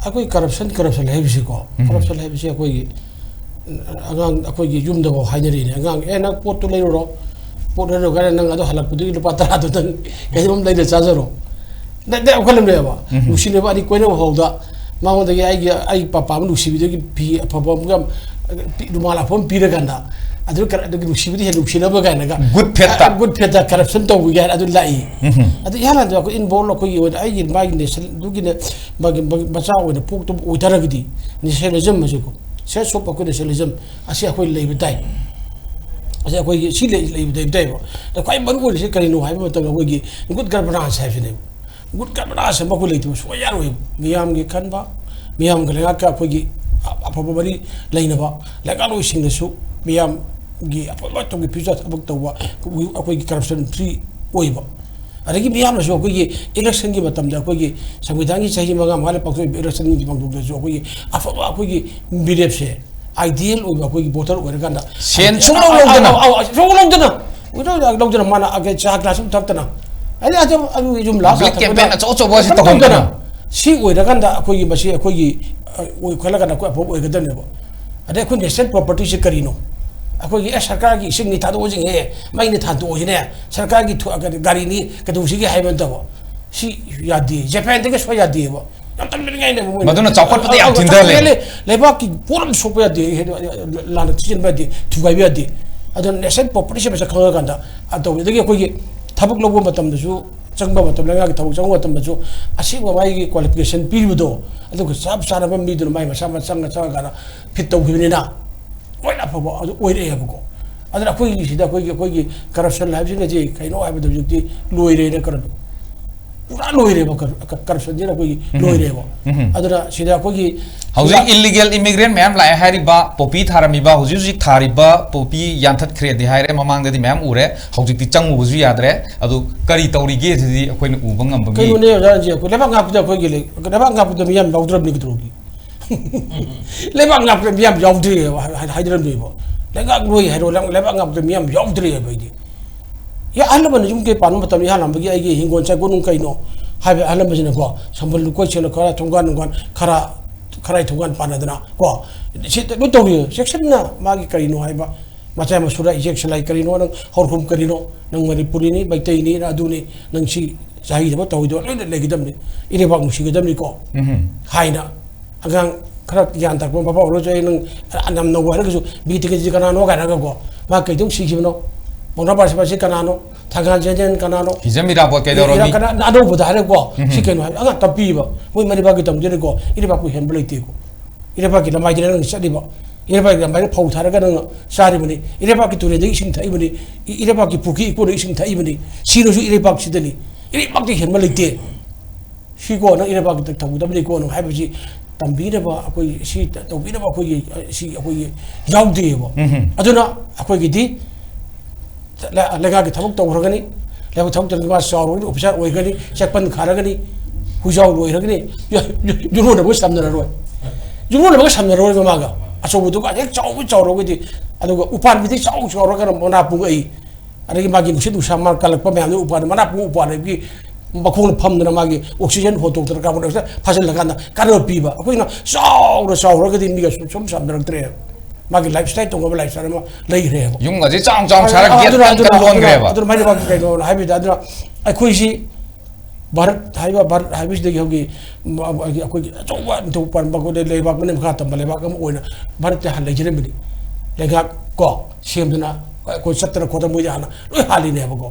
ꯑꯩꯈꯣꯏ ꯀꯔꯞꯁꯟ, ꯀꯔꯞꯁꯟ ꯍꯥꯏꯕꯁꯤꯀꯣ, ꯎꯝ꯫ ꯀꯔꯞꯁꯟ ꯍꯥꯏꯕꯁꯤ ꯑꯩꯈꯣꯏꯒꯤ ꯑꯉꯥꯡ, ꯑꯩꯈꯣꯏꯒꯤ ꯌꯨꯝꯗꯐꯥꯎ ꯍꯥꯏꯅꯔꯤꯅꯦ, "ꯑꯉꯥꯡ, ꯑꯦ, ꯅꯪ ꯄꯣꯠꯇꯨ ꯂꯩꯔꯨꯔꯣ, ꯄꯣꯠ ꯂꯩꯔꯨꯔꯀꯥꯟꯗ ꯅꯪ ꯑꯗꯣ ꯍꯜꯂꯛꯄꯗꯨꯒꯤ ꯂꯨꯄꯥ ꯇꯔꯥꯗꯨ ꯅꯪ ꯀꯩꯅꯣꯝ ꯂꯩꯔ ꯆꯥꯖꯔꯣ"꯫ ꯅꯠꯇꯦ, ꯑꯩꯈꯣꯏ ꯂꯝꯗ ꯌꯥꯕ꯫ ꯎꯝ꯫ ꯅꯨꯡꯁꯤꯅꯕ ꯑꯅꯤ ꯀꯣꯏꯅꯕ ꯐꯥꯎꯗ ꯃꯉꯣꯟꯗꯒꯤ ꯑꯩꯒꯤ, ꯑꯩ ꯄꯄꯥ ꯑꯃ ꯅꯨꯡꯁꯤꯕꯤꯗꯒꯤ ꯐꯤ ꯑꯐꯕ ꯑꯃꯒ, ꯔꯨꯃꯥꯜ ꯑꯐꯕ ꯑꯃ ꯄꯤꯔꯀꯥꯟꯗ, ꯑꯗꯨ ꯀꯔ-, ꯑꯗꯨꯒꯤ ꯅꯨꯡꯁꯤꯕꯗꯤ ꯍꯦꯟꯅ ꯅꯨꯡꯁꯤꯅꯕ ꯀꯥꯏꯅꯒ꯫ Good faith ꯇ꯫ ꯑ, good faith ꯇ corruption ꯇꯧꯕ ꯀꯥꯏꯅ ꯑꯗꯨ ꯂꯥꯛꯏ꯫ ꯎꯝ꯫ ꯑꯗꯨ ꯏꯍꯥꯟ ꯍꯥꯟꯕꯗ ꯑꯩꯈꯣꯏ involve ꯑꯩꯈꯣꯏꯒꯤ ꯑꯣꯏꯅ ꯑꯩꯒꯤ ꯃꯥꯒꯤ nation ꯑꯗꯨꯒꯤꯅ ꯃꯥꯒꯤ, ꯃꯥꯒꯤ ꯃꯆꯥ ꯑꯣꯏꯅ ꯄꯣꯛꯇꯕ ꯑꯣꯏꯇꯥꯔꯒꯗꯤ nationalism ꯑꯁꯤꯀꯣ, sense of ꯑꯩꯈꯣꯏ nationalism ꯑꯁꯤ ꯑꯩꯈꯣꯏ ꯂꯩꯕ ꯇꯥꯏ꯫ ꯑꯁꯤ ꯑꯩꯈꯣꯏꯒꯤ ꯁꯤ ꯂꯩ-, ꯂꯩꯕ, ꯂꯩꯕ ꯇꯥꯏꯕ꯫ ꯑꯗ ꯈ꯭ꯋꯥꯏ ꯃꯔꯨ ꯑꯣꯏꯔꯤꯁꯤ ꯀꯔꯤꯅꯣ ꯍꯥꯏꯕ ꯃꯇꯝꯗ ꯑꯩꯈꯣꯏꯒꯤ good governance ꯍꯥꯏꯕꯁꯤꯅꯦꯕ꯫ Good governance ꯑꯃ ꯑꯩꯈꯣꯏ ꯂꯩꯇꯕ ꯁꯨꯡꯌꯥ ꯌꯥꯔꯣꯏ꯫ ꯃꯤꯌꯥꯝꯒꯤ ꯈꯟꯕ, ꯃꯤꯌꯥꯝꯒ ꯂꯩꯉꯥꯛꯀ ꯑꯩꯈꯣꯏꯒꯤ ꯑ-, ꯑꯐꯕ ꯃꯔꯤ ꯂꯩꯅꯕ, ꯂꯩꯉꯥꯛꯂꯣꯏꯁꯤꯡꯗꯁꯨ ꯃꯤꯌꯥꯝꯒꯤ ꯑꯐꯕ ꯇꯧꯒꯤ future ꯊꯕꯛ ꯇꯧꯕ, ꯑꯩꯈꯣꯏꯒꯤ corruption free ꯑꯣꯏꯕ꯫ ꯑꯗꯒꯤ ꯃꯤꯌꯥꯝꯅꯁꯨ ꯑꯩꯈꯣꯏꯒꯤ election ꯒꯤ ꯃꯇꯝꯗ ꯑꯩꯈꯣꯏꯒꯤ ꯁꯪꯕꯤꯙꯥꯟꯒꯤ ꯆꯍꯤ ꯃꯉꯥ ꯃꯉꯥꯗ ꯄꯥꯡꯊꯣꯛꯏꯕ election ꯒꯤ ꯄꯥꯡꯊꯣꯛꯇꯁꯨ ꯑꯩꯈꯣꯏꯒꯤ ꯑꯐꯕ ꯑꯩꯈꯣꯏꯒꯤ ꯃꯤꯔꯦꯞꯁꯦ ideal ꯑꯣꯏꯕ ꯑꯩꯈꯣꯏꯒꯤ voter ꯑꯣꯏꯔꯀꯥꯟꯗ ꯁꯦꯟ ꯁꯨꯡꯂꯧ ꯂꯧꯗꯅ꯫ ꯑꯧ, ꯑꯧ, ꯑꯧ, ꯁꯨꯡꯂꯧ ꯂꯧꯗꯅ꯫ ꯎꯗꯧꯗ ꯂꯧꯗꯅ ꯃꯥꯅ ꯑꯒ ꯆꯥ glass ꯑꯃ ꯊꯛꯇꯅ꯫ ꯑꯩꯅ ꯑꯗꯨꯝ ꯑꯗꯨꯒꯤ ꯌꯨꯝ ꯂꯥ Public ꯆꯥ ꯊꯛꯇꯅ campaign ꯑꯆꯧ ꯑꯆꯧꯕ ꯑꯁꯤ ꯀꯩꯝ ꯇꯧꯍꯟꯗꯅ꯫ ꯇꯧꯗꯅ꯫ ꯁꯤ ꯑꯣꯏꯔꯀꯥꯟꯗ ꯑꯩꯈꯣꯏꯒꯤ ꯃꯁꯤ ꯑꯩꯈꯣꯏꯒꯤ, ꯑ, ꯑꯣꯏꯈꯠꯂꯀꯥꯟꯗ ꯑꯩꯈꯣꯏ ꯑꯐꯕ ꯑꯣꯏꯒꯗꯕꯅꯦꯕ꯫ ꯑꯗꯩ ꯑꯩꯈꯣꯏ national property ꯁꯤ ꯀꯔꯤꯅꯣ? ꯑꯩꯈꯣꯏꯒꯤ, "ꯑꯦ, ꯁꯔꯀꯥꯔꯒꯤ ꯏꯁꯤꯡꯅꯤ ꯊꯥꯗꯣꯛꯑꯁꯤꯅꯦ, ꯃꯩꯅꯤ ꯊꯥꯗꯣꯛꯑꯁꯤꯅꯦ, ꯁꯔꯀꯥꯔꯒꯤ ꯊꯨ-, ꯑ, ꯀꯔꯤ, ꯒꯥꯔꯤꯅꯤ ꯀꯩꯗꯧꯁꯤꯒꯦ?" ꯍꯥꯏꯕ ꯅꯠꯇꯕ꯫ ꯁꯤ ꯌꯥꯗꯦ꯫ ꯖꯄꯥꯟꯗꯒꯤ ꯁꯣꯏ ꯌꯥꯗꯦꯕ꯫ ꯌꯥꯝ ꯇꯟꯕꯅꯤꯉꯥꯏꯅꯦꯕ ꯃꯣꯏꯅ꯫ ꯃꯗꯨꯅ ꯆꯥꯎꯈꯠꯄꯗ ꯌꯥꯝ ꯑꯧ, ꯊꯤꯡꯊꯍꯜꯂꯦ꯫ ꯆꯥꯎꯈꯠꯄꯗ ꯂꯩꯕꯥꯛꯀꯤ ꯄꯣꯠ ꯑꯃ ꯁꯣꯛꯄ ꯌꯥꯗꯦ, ꯍꯥꯏꯗꯤ, ꯂꯥꯟꯅ ꯊꯤꯖꯤꯟꯕ ꯌꯥꯗꯦ, ꯊꯨꯒꯥꯏꯕ ꯌꯥꯗꯦ꯫ ꯑꯗꯨꯅ national property ꯁꯦ ꯃꯁꯛ ꯈꯪꯉꯀꯥꯟꯗ, ꯑ, ꯇꯧꯋꯤ꯫ ꯑꯗꯒꯤ ꯑꯩꯈꯣꯏꯒꯤ ꯊꯕꯛ ꯂꯧꯕ ꯃꯇꯝꯗꯁꯨ, ꯆꯪꯕ ꯃꯇꯝ, ꯂꯩꯉꯥꯛꯀꯤ ꯊꯕꯛ ꯆꯪꯕ ꯃꯇꯝꯗꯁꯨ ꯑꯁꯦꯡꯕ ꯃꯥꯒꯤ qualification ꯄꯤꯔꯤꯕꯗꯣ, ꯑꯗꯨꯒ ꯆꯞ ꯆꯥꯅꯕ ꯃꯤꯗꯨꯅ ꯃꯥꯒꯤ ꯃꯁꯥ ꯃꯁꯥ ꯆꯪꯉ ꯆꯪꯉꯀꯥꯟꯗ fit ꯇꯧꯈꯤꯕꯅꯤꯅ ꯂꯣꯏꯅ ꯑꯐꯕ ꯑꯗꯨ ꯑꯣꯏꯔꯛꯑꯦꯕꯀꯣ꯫ ꯑꯗꯨꯅ ꯑꯩꯈꯣꯏꯒꯤ ꯁꯤꯗ ꯑꯩꯈꯣꯏꯒꯤ, ꯑꯩꯈꯣꯏꯒꯤ corruption ꯍꯥꯏꯕꯁꯤꯅ ꯁꯤ ꯀꯩꯅꯣ ꯍꯥꯏꯕꯗ ꯍꯧꯖꯤꯛꯇꯤ ꯂꯣꯏꯔꯦꯅ corruption꯫ ꯄꯨꯔꯥ ꯂꯣꯏꯔꯦꯕ, ꯀꯔ-, ꯀ-, corruption ꯁꯤꯅ ꯑꯩꯈꯣꯏꯒꯤ ꯎꯝ꯫ ꯂꯣꯏꯔꯦꯕ꯫ ꯎꯝ꯫ ꯑꯗꯨꯅ ꯁꯤꯗ ꯑꯩꯈꯣꯏꯒꯤ ꯍꯧꯖꯤꯛ ꯁꯤꯗ illegal immigrant ꯃꯌꯥꯝ ꯂꯥꯛꯑꯦ ꯍꯥꯏꯔꯤꯕ, poppy ꯊꯥꯔꯝꯃꯤꯕ, ꯍꯧꯖꯤꯛ ꯍꯧꯖꯤꯛ ꯊꯥꯔꯤꯕ poppy ꯌꯥꯟꯊꯠꯈ꯭ꯔꯦꯗꯤ ꯍꯥꯏꯔꯦ, ꯃꯃꯥꯡꯗꯗꯤ ꯃꯌꯥꯝ ꯎꯔꯦ, ꯍꯧꯖꯤꯛꯇꯤ ꯆꯪꯉꯨꯕꯁꯨ ꯌꯥꯗ꯭ꯔꯦ꯫ ꯑꯗꯨ ꯀꯔꯤ ꯇꯧꯔꯤꯒꯦ ꯁꯤꯗꯤ ꯑꯩꯈꯣꯏꯅ ꯎꯕ ꯉꯝꯕ ꯃꯤ ꯀꯩꯅꯣꯅꯦ ꯑꯣꯖꯥ ꯍꯧꯖꯤꯛ ꯑꯩꯈꯣꯏ ꯂꯩꯕꯥꯛ ꯉꯥꯛꯄꯗ ꯑꯩꯈꯣꯏꯒꯤ ꯂꯩ-, ꯂꯩꯕꯥꯛ ꯉꯥꯛꯄꯗ ꯃꯤꯌꯥꯝ ꯌꯥꯎꯗ꯭ꯔꯕꯅꯤ ꯀꯩꯗꯧꯔꯒꯦ? ꯂꯩꯕꯥꯛ ꯉꯥꯛꯄꯗ ꯃꯤꯌꯥꯝ ꯌꯥꯎꯗ꯭ꯔꯦꯕ, ꯍꯥꯏ-, ꯍꯥꯏ-, ꯍꯥꯏꯗ꯭ꯔꯕꯅꯦꯕ꯫ ꯂꯩꯉꯥꯛꯂꯣꯏ ꯍꯥꯏꯔꯣ, ꯂꯩ-, ꯂꯩꯕꯥꯛ ꯉꯥꯛꯄꯗ ꯃꯤꯌꯥꯝ ꯌꯥꯎꯗ꯭ꯔꯦꯕ ꯑꯩꯗꯤ꯫ ꯌꯥ, ꯑꯍꯜ ꯂꯃꯟꯅ ꯌꯨꯝ ꯀꯩ ꯄꯥꯟꯕ ꯃꯇꯝꯗ ꯏꯍꯥꯟ ꯍꯥꯟꯕꯒꯤ ꯑꯩꯒꯤ ꯍꯤꯡꯒꯣꯜ ꯆꯥꯏꯒꯣꯟ ꯅꯨꯡ ꯀꯩꯅꯣ ꯍꯥꯏꯕ ꯑꯍꯜ ꯂꯃꯟꯁꯤꯅꯀꯣ, ꯁꯝꯕꯜ ꯂꯨꯀꯣꯏ ꯁꯦꯡꯅ ꯈꯔ, ꯊꯣꯡꯒꯥꯟ ꯅꯨꯡꯒꯥꯟ ꯈꯔ, ꯈꯔꯥꯏ ꯊꯣꯡꯒꯥꯟ ꯄꯥꯟꯅꯗꯅ ꯀꯣ, ꯁꯤ ꯂꯣꯏ ꯇꯧꯔꯤ꯫ ꯆꯦꯛꯁꯤꯟꯅ ꯃꯥꯒꯤ ꯀꯔꯤꯅꯣ ꯍꯥꯏꯕ, ꯃꯆꯥ ꯃꯁꯨꯔ ꯏꯖꯦꯛ ꯁꯂꯥꯏ ꯀꯔꯤꯅꯣ, ꯅꯪ ꯍꯧꯔꯈꯨꯝ ꯀꯔꯤꯅꯣ, ꯅꯪ ꯃꯅꯤꯄꯨꯔꯤꯅꯤ, ꯃꯩꯇꯩꯅꯤ, ꯅꯪ ꯑꯗꯨꯅꯤ, ꯅꯪ ꯁꯤ ꯆꯍꯤꯗꯕ ꯇꯧꯍꯩꯗꯕ ꯂꯣꯏꯅ ꯂꯩꯒꯗꯕꯅꯤ, ꯏꯔꯩꯕꯥꯛ ꯅꯨꯡꯁꯤꯒꯗꯕꯅꯤꯀꯣ ꯎꯝ꯫ ꯍꯥꯏꯅ ꯑꯉꯥꯡ ꯈꯔ ꯒ꯭ꯌꯥꯟ ꯇꯥꯔꯛꯄ ꯃꯄꯥ ꯑꯣꯏꯔꯁꯨ ꯑꯩ ꯅꯪ ꯌꯥꯝ ꯅꯧꯕ ꯍꯥꯏꯔꯒꯁꯨ ꯕꯤꯔ ꯇꯤꯀꯦꯟꯗ꯭ꯔꯖꯤꯠ ꯀꯅꯥꯅꯣ ꯀꯥꯏꯅꯒꯀꯣ, ꯃꯥ ꯀꯩꯗꯧ ꯁꯤꯈꯤꯕꯅꯣ, ꯄꯥꯎꯅꯥ ꯄꯥꯔꯁꯤꯕꯥꯁꯤ ꯀꯅꯥꯅꯣ, ꯊꯥꯡꯒꯥꯟ ꯖꯦꯟꯖꯦꯟ ꯀꯅꯥꯅꯣ, ꯍꯤꯖꯝ ꯏꯔꯥꯕꯣꯠ ꯀꯩꯗꯧꯔꯝꯃꯤ? ꯏꯔꯥ-, ꯀꯅꯥ-, ꯑꯅꯧꯕꯗ ꯍꯥꯏꯔꯦꯀꯣ, ꯁꯤ ꯀꯩꯅꯣ ꯍꯥꯏꯕ ꯑꯉꯥꯡ ꯇꯝꯕꯤꯕ, ꯃꯣꯏ ꯃꯔꯩꯕꯥꯛꯀꯤ ꯇꯝꯖꯔꯦꯀꯣ, ꯏꯔꯩꯕꯥꯛꯄꯨ ꯍꯦꯟꯕ ꯂꯩꯇꯦꯀꯣ꯫ ꯏꯔꯩꯕꯥꯛꯀꯤ ꯂꯝꯕꯥꯏꯗ ꯅꯪ ꯆꯠꯂꯤꯕ, ꯏꯔꯩꯕꯥꯛꯀꯤ ꯂꯝꯕꯥꯏꯗ ꯐꯧ ꯊꯥꯔꯒ ꯅꯪ ꯆꯥꯔꯤꯕꯅꯤ, ꯏꯔꯩꯕꯥꯛꯀꯤ ꯇꯨꯔꯦꯜꯗꯒꯤ ꯏꯁꯤꯡ ꯊꯛꯏꯕꯅꯤ, ꯏ-, ꯏꯔꯩꯕꯥꯛꯀꯤ ꯄꯨꯈ꯭ꯔꯤ ꯏꯀꯣꯟꯗꯒꯤ ꯏꯁꯤꯡ ꯊꯛꯏꯕꯅꯤ, ꯁꯤꯔꯁꯨ ꯏꯔꯩꯕꯥꯛꯁꯤꯗꯅꯤ, ꯏꯔꯩꯕꯥꯛꯇꯤ ꯍꯦꯟꯕ ꯂꯩꯇꯦ꯫ ꯁꯤꯀꯣ ꯅꯪ ꯏꯔꯩꯕꯥꯛꯀꯤ ꯇꯧꯒꯗꯕꯅꯤꯀꯣ ꯅꯪ ꯍꯥꯏꯕꯁꯤ ꯇꯝꯕꯤꯅꯕ ꯑꯩꯈꯣꯏ ꯁꯤ ꯇꯧꯕꯤꯅꯕ ꯑꯩꯈꯣꯏꯒꯤ, ꯁꯤ ꯑꯩꯈꯣꯏꯒꯤ ꯌꯥꯎꯗꯦꯕ꯫ ꯑꯗꯨꯅ ꯑꯩꯈꯣꯏꯒꯤꯗꯤ ꯂꯩ-, ꯂꯩꯉꯥꯛꯀꯤ ꯊꯕꯛ ꯇꯧꯈ꯭ꯔꯒꯅꯤ, ꯂꯩꯉꯥꯛꯀꯤ ꯊꯕꯛ ꯇꯧꯔꯒ ꯃꯥ ꯆꯥꯎꯔꯒꯅꯤ, ꯑꯣꯐꯤꯁꯥꯔ ꯑꯣꯏꯒꯅꯤ, ꯆꯦꯛꯄꯟ ꯈꯥꯔꯒꯅꯤ, ꯍꯨꯏꯖꯥꯎ ꯂꯣꯏꯔꯒꯅꯤ, ꯌꯨ-, ꯌꯨ-, ꯌꯨꯝꯂꯣꯟꯅꯕꯒ ꯁꯝꯅꯔꯔꯣꯏ꯫ ꯌꯨꯝꯂꯣꯟꯅꯕꯒ ꯁꯝꯅꯔꯔꯣꯏꯕ ꯃꯥꯒ꯫ ꯑꯆꯧꯕꯗꯨꯒ ꯍꯦꯛ ꯆꯥꯎꯕ ꯆꯥꯎꯔꯒꯗꯤ, ꯑꯗꯨꯒ ꯎꯄꯥꯟꯕꯤꯗꯤ ꯆꯥꯎ ꯆꯥꯎꯔꯒ ꯃꯅꯥ ꯄꯨꯡꯉꯛꯏ꯫ ꯑꯗꯒꯤ ꯃꯥꯒꯤ ꯅꯨꯡꯁꯤꯠ ꯅꯨꯡꯁꯥ ꯃꯥ ꯀꯜꯂꯛꯄ ꯃꯌꯥꯝꯗꯨ ꯎꯄꯥꯟ ꯃꯅꯥ ꯄꯨꯡ ꯎꯄꯥꯟꯗꯒꯤ ꯃꯈꯣꯡꯅ ꯐꯝꯗꯅ ꯃꯥꯒꯤ oxygen ꯍꯣꯟꯗꯣꯛꯇꯅ carbon dioxide ꯐꯥꯖꯤꯜꯂꯀꯥꯟꯗ ꯀꯥꯟꯅꯕ ꯄꯤꯕ꯫ ꯑꯩꯈꯣꯏꯅ ꯆꯥꯎꯅ ꯆꯥꯎꯔꯒꯗꯤ ꯃꯤꯒ ꯁꯨꯝ, ꯁꯨꯝ ꯁꯝꯅꯔꯛꯇ꯭ꯔꯦ꯫ ꯃꯥꯒꯤ lifestyle ꯇꯣꯉꯥꯟꯕ lifestyle ꯑꯃ ꯂꯩꯈ꯭ꯔꯦꯕ꯫ ꯌꯨꯝꯒꯁꯦ ꯆꯥꯎꯅ ꯆꯥꯎꯅ ꯁꯥꯔꯒ ꯑꯗꯨꯅ, gate ꯑꯗꯨꯅ, ꯀꯟ ꯂꯣꯟꯈ꯭ꯔꯦꯕ꯫ ꯑꯗꯨꯅ, ꯑꯗꯨꯅ ꯃꯥꯏ ꯂꯩꯕꯥꯛꯀꯤ ꯀꯩꯅꯣꯅ ꯍꯥꯏꯕꯗ ꯑꯗꯨꯅ ꯑꯩꯈꯣꯏꯁꯤ ꯚꯥꯔꯠ ꯍꯥꯏꯕ, ꯚꯥꯔꯠ ꯍꯥꯏꯕꯁꯤꯗꯒꯤ ꯍꯧꯒꯤ ꯃ-, ꯑꯩꯈꯣꯏꯒꯤ ꯑꯆꯧꯕ ꯅꯤꯡꯊꯧ ꯄꯥꯟꯕ ꯑꯩꯈꯣꯏ ꯂꯩꯕꯥꯛ ꯃꯅꯤꯡ ꯃꯈꯥ ꯇꯝꯕ ꯂꯩꯕꯥꯛ ꯑꯃ ꯑꯣꯏꯅ ꯚꯥꯔꯠꯇ ꯍꯥꯟꯅ ꯂꯩꯖꯔꯝꯕꯅꯤ꯫ ꯂꯩꯉꯥꯛ ꯀꯣ ꯁꯦꯝꯗꯅ ꯑꯩꯈꯣꯏ ꯆꯠꯇꯅ ꯈꯣꯠꯇꯅ ꯃꯣꯏꯗꯤ ꯍꯥꯟꯅ ꯂꯣꯏ ꯍꯥꯜꯂꯤꯅꯦꯕꯀꯣ꯫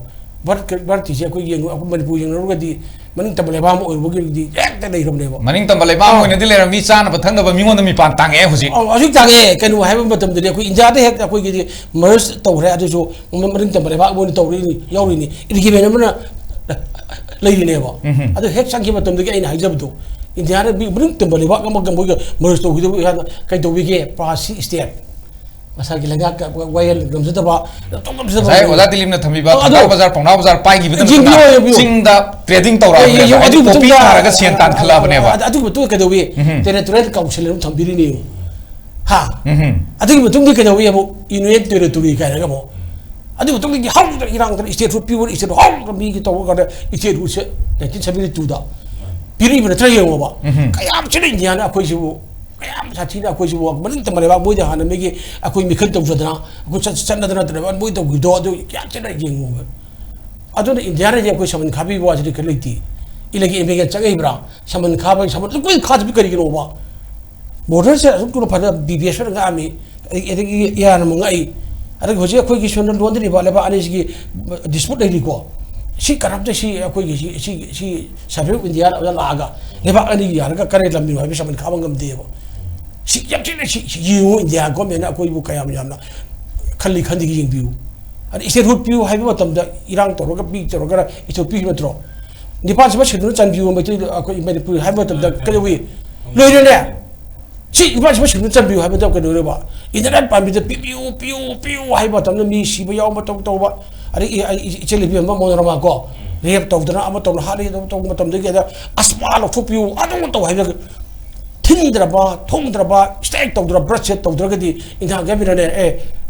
ꯚꯥꯔꯠꯀ-, ꯚꯥꯔꯠꯀꯤꯁꯦ ꯑꯩꯈꯣꯏ ꯌꯦꯡꯉꯨ, ꯑꯩꯈꯣꯏ ꯃꯅꯤꯄꯨꯔ ꯌꯦꯡꯅꯔꯨꯔꯒꯗꯤ ꯃꯅꯤꯡ ꯇꯝꯕ ꯂꯩꯕꯥꯛ ꯑꯃ ꯑꯣꯏꯔꯨꯕꯒꯤꯗꯤ ꯍꯦꯛꯇ ꯂꯩꯈ꯭ꯔꯕꯅꯦꯕ꯫ ꯃꯅꯤꯡ ꯇꯝꯕ ꯂꯩꯕꯥꯛ ꯑꯃ ꯑꯥ꯫ ꯑꯣꯏꯅꯗꯤ ꯂꯩꯔꯝꯃꯤ, ꯆꯥꯅꯕ ꯊꯛꯅꯕ ꯃꯤꯉꯣꯟꯗ ꯃꯤꯄꯥꯟ ꯇꯥꯡꯉꯛꯑꯦ ꯍꯧꯖꯤꯛ꯫ ꯑꯧ, ꯍꯧꯖꯤꯛ ꯇꯥꯡꯉꯛꯑꯦ꯫ ꯀꯩꯅꯣ ꯍꯥꯏꯕ ꯃꯇꯝꯗꯗꯤ ꯑꯩꯈꯣꯏ ꯏꯟꯗꯤꯌꯥꯗ ꯍꯦꯛ ꯑꯩꯈꯣꯏꯒꯤꯗꯤ merge ꯇꯧꯈ꯭ꯔꯦ, ꯑꯗꯨꯁꯨ ꯃ-, ꯃꯅꯤꯡ ꯇꯝꯕ ꯂꯩꯕꯥꯛ ꯑꯃ ꯑꯣꯏꯅ ꯇꯧꯔꯤꯅꯤ, ꯌꯥꯎꯔꯤꯅꯤ꯫ Irrelevant ꯑꯃꯅ ꯂꯩꯔꯤꯅꯦꯕ꯫ ꯎꯝꯍꯨꯝ꯫ ꯑꯗꯨ ꯍꯦꯛ ꯆꯪꯈꯤꯕ ꯃꯇꯝꯗꯒꯤ ꯑꯩꯅ ꯍꯥꯏꯖꯕꯗꯣ, ꯏꯟꯗꯤꯌꯥꯗ ꯃꯤ-, ꯃꯅꯤꯡ ꯇꯝꯕ ꯂꯩꯕꯥꯛ ꯑꯃꯒ ꯃꯣꯏꯒ merge ꯇꯧꯈꯤꯗꯕ ꯍꯥꯟꯅ ꯀꯩꯗꯧꯕꯤꯒꯦ? ꯄ꯭ꯔꯥꯁꯤ state꯫ ꯃꯁꯥꯒꯤ ꯂꯩꯉꯥꯛꯀ ꯋꯥꯌꯦꯜ ꯉꯝꯖꯗꯕ, ꯉꯝꯖꯗꯕ ꯉꯁꯥꯏ ꯑꯣꯏꯔꯦ꯫ ꯑꯣꯖꯥ ꯗꯤꯂꯤꯞꯅ ꯊꯝꯕꯤꯕ ꯑꯗꯣ ꯊꯪꯒꯥꯜ ꯕꯖꯥꯔ, ꯄꯥꯎꯅꯥ ꯕꯖꯥꯔ ꯄꯥꯏꯈꯤꯕꯗ ꯌꯦꯡꯕꯤꯌꯣ, ꯅꯠꯇꯅ ꯌꯦꯡꯕꯤꯌꯣ꯫ ꯆꯤꯡꯗ trading ꯇꯧꯔꯛꯑꯕꯅꯦꯕ, ꯑꯦ, ꯌꯦꯡ-, ꯍꯥꯏꯗꯤ ꯑꯗꯨꯒꯤ ꯄꯣꯄꯤ ꯃꯇꯨꯡꯗ ꯊꯥꯔꯒ ꯁꯦꯟ ꯇꯥꯟꯈꯠꯂꯛꯑꯕꯅꯦꯕ꯫ ꯑꯗꯨ-, ꯑꯗꯨꯒꯤ ꯃꯇꯨꯡꯗ ꯀꯩꯗꯧꯋꯤ? ꯎꯝꯍꯨꯝ꯫ Territorial Council ꯑꯃ ꯊꯝꯕꯤꯔꯤꯅꯦ꯫ ꯍꯥ? ꯎꯝꯍꯨꯝ꯫ ꯑꯗꯨꯒꯤ ꯃꯇꯨꯡꯗ ꯀꯩꯗꯧꯋꯤ ꯑꯃꯨꯛ? Union Territory ꯀꯥꯏꯅꯒ ꯑꯃꯨꯛ꯫ ꯑꯗꯨꯒꯤ ꯃꯇꯨꯡꯗꯒꯤ ꯍꯧꯗꯅ ꯏꯔꯥꯡꯗꯅ statehood ꯄꯤꯕ, statehood ꯍꯧꯔꯒ ꯃꯤꯒꯤ ꯇꯧꯔꯀꯥꯟꯗ statehoodꯁꯦ nineteen seventy twoꯗ ꯄꯤꯔꯛꯏꯕ ꯅꯠꯇ꯭ꯔꯥ ꯌꯦꯡꯉꯣꯕ꯫ ꯎꯝꯍꯨꯝ꯫ ꯀꯌꯥꯝ ꯊꯤꯅ ꯏꯟꯗꯤꯌꯥꯅ ꯑꯩꯈꯣꯏꯁꯤꯕꯨ, ꯀꯌꯥꯝ ꯁꯥꯊꯤꯅ ꯑꯩꯈꯣꯏꯁꯤꯕꯨ ꯃꯅꯤꯡ ꯇꯝꯕ ꯂꯩꯕꯥꯛ ꯃꯣꯏꯗ ꯍꯥꯟꯅ ꯃꯤꯒꯤ ꯑꯩꯈꯣꯏ ꯃꯤꯈꯜ ꯇꯧꯖꯗꯅ, ꯑꯩꯈꯣꯏ ꯆꯠ-, ꯆꯠꯅꯗꯅ ꯇꯧꯔꯒ ꯃꯣꯏ ꯇꯧꯈꯤꯕꯗꯣ ꯑꯗꯨ ꯀꯌꯥꯝ ꯊꯤꯅ ꯌꯦꯡꯉꯣꯕ꯫ ꯑꯗꯨꯅ ꯏꯟꯗꯤꯌꯥꯅꯗꯤ ꯑꯩꯈꯣꯏ ꯁꯃꯟ ꯈꯥꯕꯤꯕ ꯋꯥꯁꯤꯗꯤ ꯈꯔ ꯂꯩꯇꯦ꯫ ꯏꯂꯒꯤ American ꯆꯪꯉꯛꯏꯕ꯭ꯔꯥ? ꯁꯃꯟ ꯈꯥꯕ, ꯁꯃꯟ ꯑꯗꯨ ꯀꯨꯏꯅ ꯈꯥꯗꯕꯤ ꯀꯔꯤꯒꯤꯅꯣꯕ? ꯕꯣꯔꯗꯔꯁꯦ ꯑꯁꯨꯛ ꯊꯨꯅ ꯐꯖꯅ ꯕꯤ ꯕꯤ ꯑꯦꯁ ꯑꯣꯏꯅ ꯉꯥꯛꯑꯝꯃꯤ, ꯑꯗꯒꯤ ꯑꯦ ꯑꯥꯏ ꯑꯥꯔꯅ ꯑꯃꯨꯛ ꯉꯥꯛꯏ, ꯑꯗꯒꯤ ꯍꯧꯖꯤꯛ ꯑꯩꯈꯣꯏꯒꯤ ꯁꯣꯝꯗ ꯂꯣꯟꯗ꯭ꯔꯤꯕ ꯂꯩꯕꯥꯛ ꯑꯅꯤꯁꯤꯒꯤ ꯗꯤꯁꯄ꯭ꯌꯨꯠ ꯂꯩꯔꯤꯀꯣ꯫ ꯁꯤ ꯀꯔꯞꯇ ꯁꯤ ꯑꯩꯈꯣꯏꯒꯤ ꯁꯤ ꯁꯤ ꯁꯤ ꯁꯔꯚꯦ ꯑꯣꯐ ꯏꯟꯗꯤꯌꯥꯗ ꯂꯥꯛꯑꯒ ꯂꯩꯕꯥꯛ ꯑꯅꯤꯒꯤ ꯌꯥꯔꯒ ꯀꯔꯦ ꯂꯝꯕꯤꯅꯣ ꯍꯥꯏꯕ ꯁꯃꯟ ꯈꯥꯕ ꯉꯝꯗꯦꯕ꯫ ꯁꯤ ꯌꯥꯝ ꯊꯤꯅ ꯁꯤ ꯁꯤ ꯌꯦꯡꯉꯨ, ꯏꯟꯗꯤꯌꯥ ꯒꯣꯔꯃꯦꯟꯅ ꯑꯩꯈꯣꯏꯕꯨ ꯀꯌꯥꯝ ꯌꯥꯝꯅ ꯈꯜꯂꯤ ꯈꯟꯗꯦꯒꯤ ꯌꯦꯡꯕꯤꯌꯨ꯫ ꯑꯗ ꯏꯁꯇꯦꯠꯍꯨꯗ ꯄꯤꯌꯨ ꯍꯥꯏꯕ ꯃꯇꯝꯗ ꯏꯔꯥꯡ ꯇꯧꯔꯒ ꯄꯤ ꯇꯧꯔꯒ ꯏꯊꯣ ꯄꯤꯈꯤꯕ ꯅꯠꯇ꯭ꯔꯣ? ꯅꯤꯄꯥꯜ ꯁꯨꯕ ꯁꯦꯗꯨꯜꯗ ꯆꯟꯕꯤꯌꯨ ꯃꯩꯇꯩ ꯑꯩꯈꯣꯏ ꯃꯅꯤꯄꯨꯔ ꯍꯥꯏꯕ ꯃꯇꯝꯗ ꯀꯩꯗꯧꯏ? ꯂꯣꯏꯔꯦꯅꯦ꯫ ꯁꯤ ꯅꯤꯄꯥꯜ ꯁꯨꯕ ꯁꯦꯗꯨꯜꯗ ꯆꯟꯕꯤꯌꯨ ꯍꯥꯏꯕꯗ ꯀꯩꯗꯧꯔꯦꯕ? ꯏꯟꯗꯤꯌꯥꯟ ꯄꯥꯝꯕꯤꯗ ꯄꯤꯕꯤꯌꯨ, ꯄꯤꯌꯨ, ꯄꯤꯌꯨ ꯍꯥꯏꯕ ꯃꯇꯝꯗ ꯃꯤ ꯁꯤꯕ ꯌꯥꯎꯕ ꯃꯇꯧ ꯇꯧꯕ, ꯑꯗꯒꯤ ꯏ- ꯏ- ꯏꯆꯦ ꯂꯤꯕꯤ ꯑꯃ ꯃꯣꯅꯣꯔꯃꯥ ꯀꯣ, ꯔꯦꯞ ꯇꯧꯗꯅ ꯑꯃ ꯇꯧꯅ ꯍꯥꯠꯂꯤ ꯇꯧꯕ ꯃꯇꯝꯗꯒꯤ ꯑꯗ ꯑꯁꯃꯥ ꯂꯧꯊꯣꯛꯄꯤꯌꯨ, ꯑꯗꯨ ꯇꯧ ꯍꯥꯏꯕꯗ ꯊꯤꯟꯗ꯭ꯔꯕ, ꯊꯣꯡꯗ꯭ꯔꯕ, ꯏꯁꯇ꯭ꯔꯥꯏꯛ ꯇꯧꯗ꯭ꯔꯕ, ꯕ꯭ꯔꯁ ꯁꯦꯠ ꯇꯧꯗ꯭ꯔꯒꯗꯤ ꯏꯟꯗꯤꯌꯥ ꯒꯃꯦꯟꯅꯅꯦ, ꯑꯦ,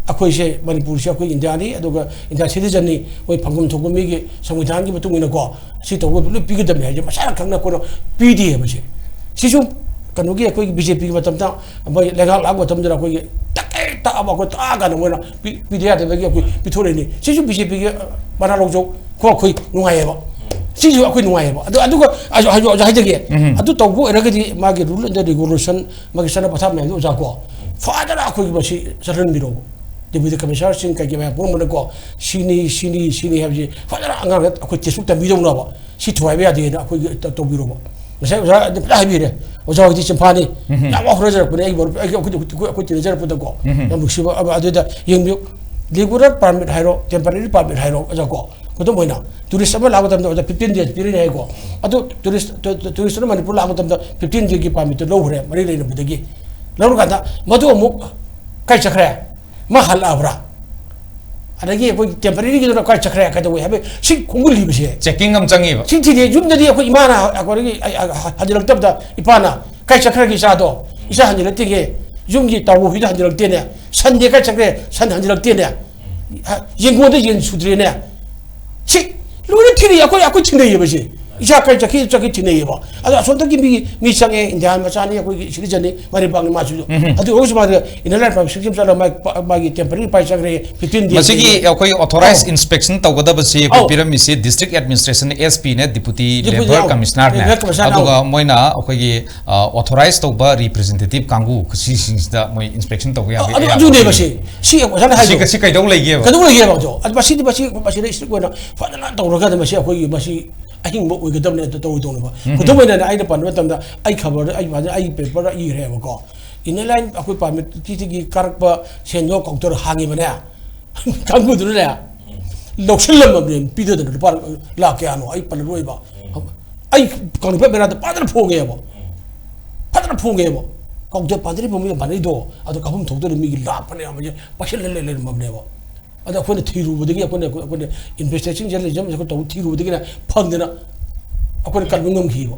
ꯑꯩꯈꯣꯏꯁꯦ ꯃꯅꯤꯄꯨꯔꯁꯦ ꯑꯩꯈꯣꯏ ꯏꯟꯗꯤꯌꯥꯅꯤ, ꯑꯗꯨꯒ ꯏꯟꯗꯤꯌꯥ ꯁꯤꯇꯤꯖꯟꯅꯤ, ꯃꯣꯏ ꯐꯪꯐꯝ ꯊꯣꯛꯄ ꯃꯤꯒꯤ ꯁꯪꯕꯤꯙꯥꯟꯒꯤ ꯃꯇꯨꯡ ꯏꯟꯅꯀꯣ, ꯁꯤ ꯇꯧꯕ ꯂꯣꯏ ꯄꯤꯒꯗꯕꯅꯤ ꯍꯥꯏꯁꯦ ꯃꯁꯥꯅ ꯈꯪꯅ ꯑꯩꯈꯣꯏꯅ ꯄꯤꯗꯦ ꯍꯥꯏꯕꯁꯦ꯫ ꯁꯤꯁꯨ ꯀꯩꯅꯣꯒꯤ ꯑꯩꯈꯣꯏꯒꯤ ꯕꯤ ꯖꯦ ꯄꯤꯒꯤ ꯃꯇꯝꯗ ꯃꯣꯏ ꯂꯩꯉꯥꯛ ꯂꯥꯛꯄ ꯃꯇꯝꯗꯨꯗ ꯑꯩꯈꯣꯏꯒꯤ ꯇꯛꯀꯩ ꯇꯛꯑꯕ ꯑꯩꯈꯣꯏ ꯇꯛꯑ ꯀꯥꯟꯗ ꯃꯣꯏꯅ ꯄꯤ- ꯄꯤꯗ ꯌꯥꯗꯕꯒꯤ ꯑꯩꯈꯣꯏ ꯄꯤꯊꯣꯔꯛꯏꯅꯤ꯫ ꯁꯤꯁꯨ ꯕꯤ ꯖꯦ ꯄꯤꯒꯤ ꯃꯅꯥ ꯂꯧꯖꯧ ꯀꯣ, ꯑꯩꯈꯣꯏ ꯅꯨꯡꯉꯥꯏꯌꯦꯕ꯫ ꯁꯤꯁꯨ ꯑꯩꯈꯣꯏ ꯅꯨꯡꯉꯥꯏꯌꯦꯕ꯫ ꯑꯗꯨ ꯑꯗꯨꯒ ꯑꯩꯁꯨ ꯍꯥꯏꯖ- ꯑꯩꯁꯨ ꯍꯥꯏꯖꯒꯦ, ꯎꯝ꯫ ꯑꯗꯨ ꯇꯧꯕ ꯑꯣꯏꯔꯒꯗꯤ ꯃꯥꯒꯤ ꯔꯨꯜ ꯑꯦꯟ ꯔꯤꯒꯨꯂꯦꯁꯟ, ꯃꯥꯒꯤ ꯆꯠꯅ ꯄꯊꯥꯞ ꯃꯌꯥꯝꯗꯣ ꯑꯣꯖꯥ ꯀꯣ, ꯐꯖꯅ ꯑꯩꯈꯣꯏꯒꯤ ꯃꯁꯤ ꯆꯠꯍꯟꯕꯤꯔꯛꯎ꯫ ꯗꯦꯄ꯭ꯌꯨꯇꯤ ꯀꯃꯤꯁꯅꯔꯁꯤꯡ ꯀꯩꯀꯩ ꯃꯌꯥꯝ ꯄꯨꯝꯅꯃꯛꯅꯀꯣ, ꯁꯤꯅꯤ, ꯁꯤꯅꯤ, ꯁꯤꯅꯤ ꯍꯥꯏꯕꯁꯤ ꯐꯖꯅ ꯑꯉꯥꯡꯗ ꯑꯩꯈꯣꯏ ꯇꯦꯛꯁꯕꯨꯛ ꯇꯝꯕꯤꯗꯧꯅꯕ꯫ ꯁꯤ ꯊꯨꯒꯥꯏꯕ ꯌꯥꯗꯦꯅ ꯑꯩꯈꯣꯏꯒꯤ ꯇ- ꯇꯧꯕꯤꯔꯣꯕ꯫ ꯉꯁꯥꯏ ꯑꯣꯖꯥ ꯑꯗꯨ ꯐꯖꯅ ꯍꯥꯏꯕꯤꯔꯦ꯫ ꯑꯣꯖꯥ ꯍꯣꯏꯗꯤ ꯆꯤꯟꯐꯥꯅꯤ꯫ ꯎꯝ꯫ ꯌꯥꯝ ꯋꯥ ꯍꯣꯠꯅꯖꯔꯛꯄꯅꯦ ꯑꯩꯒꯤ ꯃꯔꯨꯞ, ꯑꯩꯒꯤ ꯑꯩꯈꯣꯏ, ꯑꯩꯈꯣꯏ, ꯑꯩꯈꯣꯏ ꯇꯤꯟꯅꯖꯔꯛꯄꯗꯀꯣ꯫ ꯎꯝ꯫ ꯌꯥꯝ ꯅꯨꯡꯁꯤꯕ ꯑꯃ ꯑꯗꯨꯗ ꯌꯦꯡꯕꯤꯌꯨ꯫ ꯔꯤꯒꯨꯂꯔ ꯄꯥꯔꯃꯤꯠ ꯍꯥꯏꯔꯣ, ꯇꯦꯝꯄꯔꯦꯔꯤ ꯄꯥꯔꯃꯤꯠ ꯍꯥꯏꯔꯣ, ꯑꯣꯖꯥ ꯀꯣ꯫ ꯈꯨꯗꯝ ꯑꯣꯏꯅ ꯇꯨꯔꯤꯁ ꯑꯃ ꯂꯥꯛꯄ ꯃꯇꯝꯗ ꯑꯣꯖꯥ ꯐꯤꯐꯇꯤꯟ ꯗꯦꯖ ꯄꯤꯔꯅꯤ ꯍꯥꯏꯀꯣ꯫ ꯑꯗꯨ ꯇꯨꯔꯤꯁ, ꯇꯨ-, ꯇꯨ-, ꯇꯨꯔꯤꯁ ꯑꯃ ꯃꯅꯤꯄꯨꯔ ꯂꯥꯛꯄ ꯃꯇꯝꯗ ꯐꯤꯐꯇꯤꯟ ꯗꯦꯒꯤ ꯄꯥꯔꯃꯤꯠꯇꯨ ꯂꯧꯈ꯭ꯔꯦ, ꯃꯔꯤ ꯂꯩꯅꯕꯗꯒꯤ꯫ ꯂꯧꯔꯀꯥꯟꯗ ꯃꯗꯨ ꯑꯃꯨꯛ ꯀꯥꯏ ꯆꯠꯈ꯭ꯔꯦ? ꯃꯥ ꯍꯜꯂꯛꯑꯕ꯭ꯔꯥ? ꯑꯗꯒꯤ ꯑꯩꯈꯣꯏ ꯇꯦꯝꯄꯔꯦꯔꯤꯒꯤꯗꯨꯅ ꯀꯥꯏ ꯆꯠꯈ꯭ꯔꯦ, ꯀꯩꯗꯧꯋꯦ ꯍꯥꯏꯕ ꯁꯤ ꯈꯣꯡꯒꯨꯜꯂꯤꯕꯁꯦ꯫ ꯆꯦꯛꯀꯤꯡ ꯑꯃ ꯆꯪꯉꯤꯕ꯫ ꯁꯤ ꯊꯤꯗꯦ꯫ ꯌꯨꯝꯗꯗꯤ ꯑꯩꯈꯣꯏ ꯏꯃꯥꯅ ꯑꯩꯈꯣꯏꯗꯒꯤ ꯑꯩ, ꯑꯩ, ꯍꯟꯖꯤꯜꯂꯛꯇꯕꯗ ꯏꯄꯥꯅ, "ꯀꯥꯏ ꯆꯠꯈ꯭ꯔꯒꯦ ꯏꯆꯥꯗꯣ? ꯏꯆꯥ ꯍꯟꯖꯤꯜꯂꯛꯇꯦꯒꯦ꯫ ꯌꯨꯝꯒꯤ ꯇꯥꯎꯕ ꯍꯨꯏꯗꯣ ꯍꯟꯖꯤꯜꯂꯛꯇꯦꯅꯦ꯫ ꯁꯟꯗꯦ ꯀꯥꯏ ꯆꯠꯈ꯭ꯔꯦ? ꯁꯟ ꯍꯟꯖꯤꯜꯂꯛꯇꯦꯅꯦ꯫ ꯍꯥ, ꯌꯦꯡꯒꯣꯟꯗ ꯌꯦꯟ ꯁꯨꯗ꯭ꯔꯦꯅꯦ"꯫ ꯁꯤ ꯂꯣꯏꯅ ꯊꯤꯔꯤ꯫ ꯑꯩꯈꯣꯏ, ꯑꯩꯈꯣꯏ ꯊꯤꯅꯩꯌꯦꯕ ꯁꯤ꯫ ꯏꯁꯥ ꯀꯔꯤ ꯆꯠꯈꯤ ꯆꯠꯈꯤ ꯊꯤꯅꯩꯌꯦꯕ꯫ ꯑꯗꯣ ꯑꯁꯣꯝꯗꯒꯤ ꯃꯤ ꯃꯤ ꯆꯪꯉꯦ, ꯏꯟꯗꯤꯌꯥ ꯃꯆꯥꯅꯤ, ꯑꯩꯈꯣꯏꯒꯤ ꯁꯤꯇꯤꯖꯟꯅꯤ, ꯃꯔꯩꯕꯥꯛꯅꯤ ꯃꯥꯁꯨ꯫ ꯑꯗꯨ ꯑꯣꯏꯔꯁꯨ ꯃꯥꯗꯤ ꯏꯟꯅꯔ ꯂꯥꯏꯟ ꯄꯔꯃꯤꯠ ꯁꯤꯛꯁ ꯆꯠꯂꯒ ꯃꯥꯒꯤ ꯄꯥꯏ ꯆꯪꯈ꯭ꯔꯦ꯫ ꯐꯤꯐꯇꯤꯟ ꯗꯦ꯫ ꯃꯁꯤꯒꯤ ꯑꯩꯈꯣꯏ ꯑꯣꯊꯣꯔꯥꯏꯁ ꯏꯟꯁꯄꯦꯛꯁꯟ ꯇꯧꯒꯗꯕꯁꯤ ꯑꯩꯈꯣꯏ ꯄꯤꯔꯝꯃꯤꯁꯦ ꯗꯤꯁꯇ꯭ꯔꯤꯛ ꯑꯦꯗꯃꯤꯅꯤꯁꯇ꯭ꯔꯦꯁꯟ, ꯑꯦꯁ ꯄꯤꯅꯦ, ꯗꯤꯄꯨꯇꯤ ꯂꯦꯕꯔ ꯀꯃꯤꯁꯅꯔꯅꯦ꯫ ꯑꯗꯨꯒ ꯃꯣꯏꯅ ꯑꯩꯈꯣꯏꯒꯤ ꯑꯣꯊꯣꯔꯥꯏꯁ ꯇꯧꯕ ꯔꯤꯄ꯭ꯔꯖꯦꯟꯇꯦꯇꯤꯚ ꯀꯥꯡꯕꯨ ꯁꯤꯁꯤꯡꯁꯤꯗ ꯃꯣꯏ ꯏꯟꯁꯄꯦꯛꯁꯟ ꯇꯧꯕ ꯌꯥꯕ꯫ ꯑꯗꯨꯅꯦꯕ꯫ ꯁꯤ ꯑꯣꯖꯥꯅ ꯍꯥꯏꯗꯣ꯫ ꯀꯩꯗꯧ ꯂꯩꯒꯦꯕ? ꯀꯩꯗꯧ ꯂꯩꯒꯦꯕ ꯑꯗꯣ? ꯃꯁꯤꯗꯤ ꯃꯁꯤ ꯃꯁꯤꯗ ꯏꯁꯇ꯭ꯔꯤꯛ ꯑꯣꯏꯅ ꯐꯖꯅ ꯇꯧꯔꯒ ꯃꯁꯤ ꯑꯩꯈꯣꯏꯒꯤ ꯃꯁꯤ ꯑꯍꯤꯡꯕ ꯑꯣꯏꯒꯗꯕꯅꯦ ꯑꯗꯨ ꯇꯧꯔꯣꯏꯗꯧꯅꯦꯕ꯫ ꯈꯨꯗꯝ ꯑꯣꯏꯅ ꯑꯩꯅ ꯄꯟꯕ ꯃꯇꯝꯗ ꯑꯩ ꯈꯕꯔꯗ ꯑꯩ ꯐꯖꯅ ꯑꯩꯒꯤ ꯄꯦꯄꯔꯗ ꯏꯈ꯭ꯔꯦꯕꯀꯣ꯫ ꯏꯟꯅꯔ ꯂꯥꯏꯟ ꯑꯩꯈꯣꯏ ꯄꯥꯔꯃꯤꯠꯀꯤꯗꯒꯤ ꯀꯥꯔꯛꯄ ꯁꯦꯟꯗꯣ ꯀꯥꯎꯟꯇꯔ ꯍꯥꯡꯉꯤꯕꯅꯦ ꯀꯥꯡꯕꯨꯗꯨꯅꯅꯦ ꯂꯧꯁꯤꯜꯂꯝꯃꯕꯅꯦ ꯄꯤꯗꯗꯅ ꯂꯨꯄꯥ ꯂꯥꯛ ꯀꯌꯥꯅꯣ ꯑꯩ ꯄꯜꯂꯔꯣꯏꯕ꯫ ꯑꯩ ꯀꯥꯡꯂꯨꯞ ꯃꯦꯔꯥꯗ ꯐꯖꯅ ꯐꯣꯡꯉꯦꯕ꯫ ꯐꯖꯅ ꯐꯣꯡꯉꯦꯕ꯫ ꯀꯥꯎꯟꯇꯔ ꯄꯥꯟꯗ꯭ꯔꯤ ꯐꯣꯡꯉꯦ ꯄꯥꯟꯗ꯭ꯔꯤꯗꯣ ꯑꯗꯣ ꯀꯥꯐꯝ ꯊꯣꯛꯇꯅ ꯃꯤꯒꯤ ꯂꯥꯛꯄꯅꯦ ꯄꯩꯁꯜꯂ ꯂꯩꯔꯝꯃꯕꯅꯦꯕ꯫ ꯑꯗ ꯑꯩꯈꯣꯏꯅ ꯊꯤꯔꯨꯕꯗꯒꯤ ꯑꯩꯈꯣꯏꯅ ꯑꯩꯈꯣꯏꯅ ꯏꯟꯚꯦꯁꯇꯤꯒꯦꯁꯟ ꯖꯔꯅꯦꯂꯤꯖꯝ ꯑꯩꯈꯣꯏ ꯇꯧ ꯊꯤꯔꯨꯕꯗꯒꯤꯅ ꯐꯪꯗꯅ ꯑꯩꯈꯣꯏꯅ ꯀꯟꯕ ꯉꯝꯈꯤꯕ꯫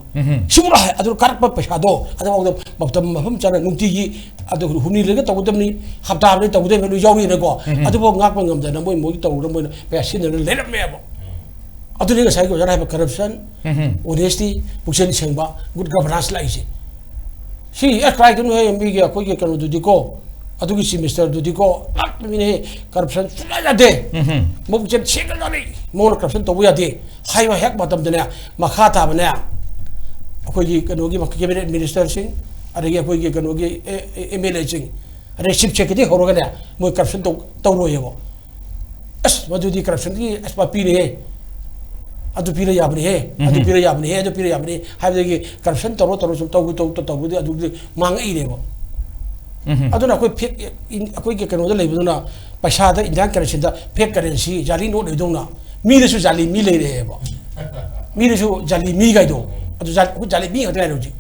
ꯁꯤꯕꯨ ꯍꯥꯏ ꯑꯗꯨ ꯀꯥꯔꯛꯄ ꯄꯩꯁꯥꯗꯣ ꯑꯗꯨꯐꯥꯎꯗ ꯃꯇꯝ ꯃꯐꯝ ꯆꯥꯅ ꯅꯨꯡꯇꯤꯒꯤ ꯑꯗꯨ ꯍꯨꯝꯅꯤ ꯂꯩꯔꯒ ꯇꯧꯒꯗꯕꯅꯤ, ꯍꯞꯇꯥ ꯑꯃꯗ ꯇꯧꯒꯗꯕꯅꯤ ꯂꯣꯏ ꯌꯥꯎꯔꯤꯅꯀꯣ꯫ ꯑꯗꯨꯐꯥꯎ ꯉꯥꯛꯄ ꯉꯝꯗꯅ ꯃꯣꯏ ꯃꯣꯏꯒꯤ ꯇꯧꯔꯒ ꯃꯣꯏꯅ ꯄꯩꯁꯥ ꯁꯤꯖꯤꯟꯅꯔꯒ ꯂꯩꯔꯝꯃꯦꯕ꯫ ꯑꯗꯨꯅꯤ ꯉꯁꯥꯏꯒꯤ ꯑꯣꯖꯥꯅ ꯍꯥꯏꯕ ꯀꯔꯞꯁꯟ, ꯑꯣꯅꯦꯁꯇꯤ, ꯄꯨꯛꯆꯦꯜ ꯁꯦꯡꯕ, ꯒꯨꯗ ꯒꯚꯔꯅꯥꯟꯁ ꯂꯥꯛꯏꯁꯦ꯫ ꯁꯤ ꯑꯦ ꯀ꯭ꯔꯥꯏꯗꯅꯣ ꯍꯦ ꯃꯤꯒꯤ ꯑꯩꯈꯣꯏꯒꯤ ꯀꯩꯅꯣꯗꯨꯗꯤꯀꯣ ꯑꯗꯨꯒꯤ ꯆꯤꯐ ꯃꯤꯅꯤꯁꯇꯔꯗꯨꯗꯤꯀꯣ ꯂꯥꯛꯇꯕꯤꯅꯦ꯫ ꯀꯔꯞꯁꯟ ꯁꯨꯡꯌꯥ ꯌꯥꯗꯦ꯫ ꯃꯕꯨꯛ ꯆꯦꯝ ꯁꯦꯡꯒ꯭ꯔꯖꯥꯠꯅꯤ꯫ ꯃꯉꯣꯟꯗ ꯀꯔꯞꯁꯟ ꯇꯧꯕ ꯌꯥꯗꯦ ꯍꯥꯏꯕ ꯍꯦꯛ ꯃꯇꯝꯗꯅꯦ ꯃꯈꯥ ꯇꯥꯕꯅꯦ ꯑꯩꯈꯣꯏꯒꯤ ꯀꯩꯅꯣꯒꯤ ꯀꯦꯕꯤꯅꯦꯠ ꯃꯤꯅꯤꯁꯇꯔꯁꯤꯡ ꯑꯗꯒꯤ ꯑꯩꯈꯣꯏꯒꯤ ꯀꯩꯅꯣꯒꯤ ꯑꯦꯝ ꯑꯦꯜ ꯑꯦꯁꯤꯡ ꯑꯗꯩ ꯆꯤꯐ ꯁꯦꯀ꯭ꯔꯦꯇꯔꯤ ꯍꯧꯔꯒꯅꯦ ꯃꯣꯏ ꯀꯔꯞꯁꯟ ꯇꯧ ꯇꯧꯔꯣꯏꯌꯦꯕ꯫ ꯑꯁ ꯃꯗꯨꯗꯤ ꯀꯔꯞꯁꯟꯒꯤ ꯑꯁ ꯃꯄꯤꯅꯦꯍꯦ꯫ ꯑꯗꯨ ꯄꯤꯔ ꯌꯥꯕꯅꯤꯍꯦ꯫ ꯑꯗꯨ ꯄꯤꯔ ꯌꯥꯕꯅꯤꯍꯦ꯫ ꯑꯗꯨ ꯄꯤꯔ ꯌꯥꯕꯅꯤ ꯍꯥꯏꯕꯗꯒꯤ ꯀꯔꯞꯁꯟ ꯇꯧꯔꯣ ꯇꯧꯔꯣ ꯁꯨꯝ ꯇꯧ ꯇꯧ ꯇꯧꯕꯗꯤ ꯑꯗꯨꯗꯤ ꯃꯥꯡꯉꯛꯏꯅꯦꯕ꯫ ꯑꯗꯨꯅ ꯑꯩꯈꯣꯏ ꯐꯦꯛ ꯑꯩꯈꯣꯏꯒꯤ ꯀꯩꯅꯣꯗ ꯂꯩꯕꯗꯨꯅ ꯄꯩꯁꯥꯗ ꯏꯟꯗꯤꯌꯥꯟ ꯀꯔꯦꯟꯁꯤꯗ ꯐꯦꯛ ꯀꯔꯦꯟꯁꯤ ꯖꯥꯂꯤ ꯅꯣꯠ ꯂꯩꯗꯧꯅ ꯃꯤꯗꯁꯨ ꯖꯥꯂꯤ ꯃꯤ ꯂꯩꯔꯛꯑꯦꯕ꯫ ꯃꯤꯗꯁꯨ ꯖꯥꯂꯤ ꯃꯤ ꯀꯥꯏꯗꯣ ꯑꯗꯨ ꯖꯥꯂꯤ ꯑꯩꯈꯣꯏ ꯖꯥꯂꯤ ꯃꯤ ꯉꯥꯛꯇ ꯉꯥꯏꯔꯦ ꯍꯧꯖꯤꯛ꯫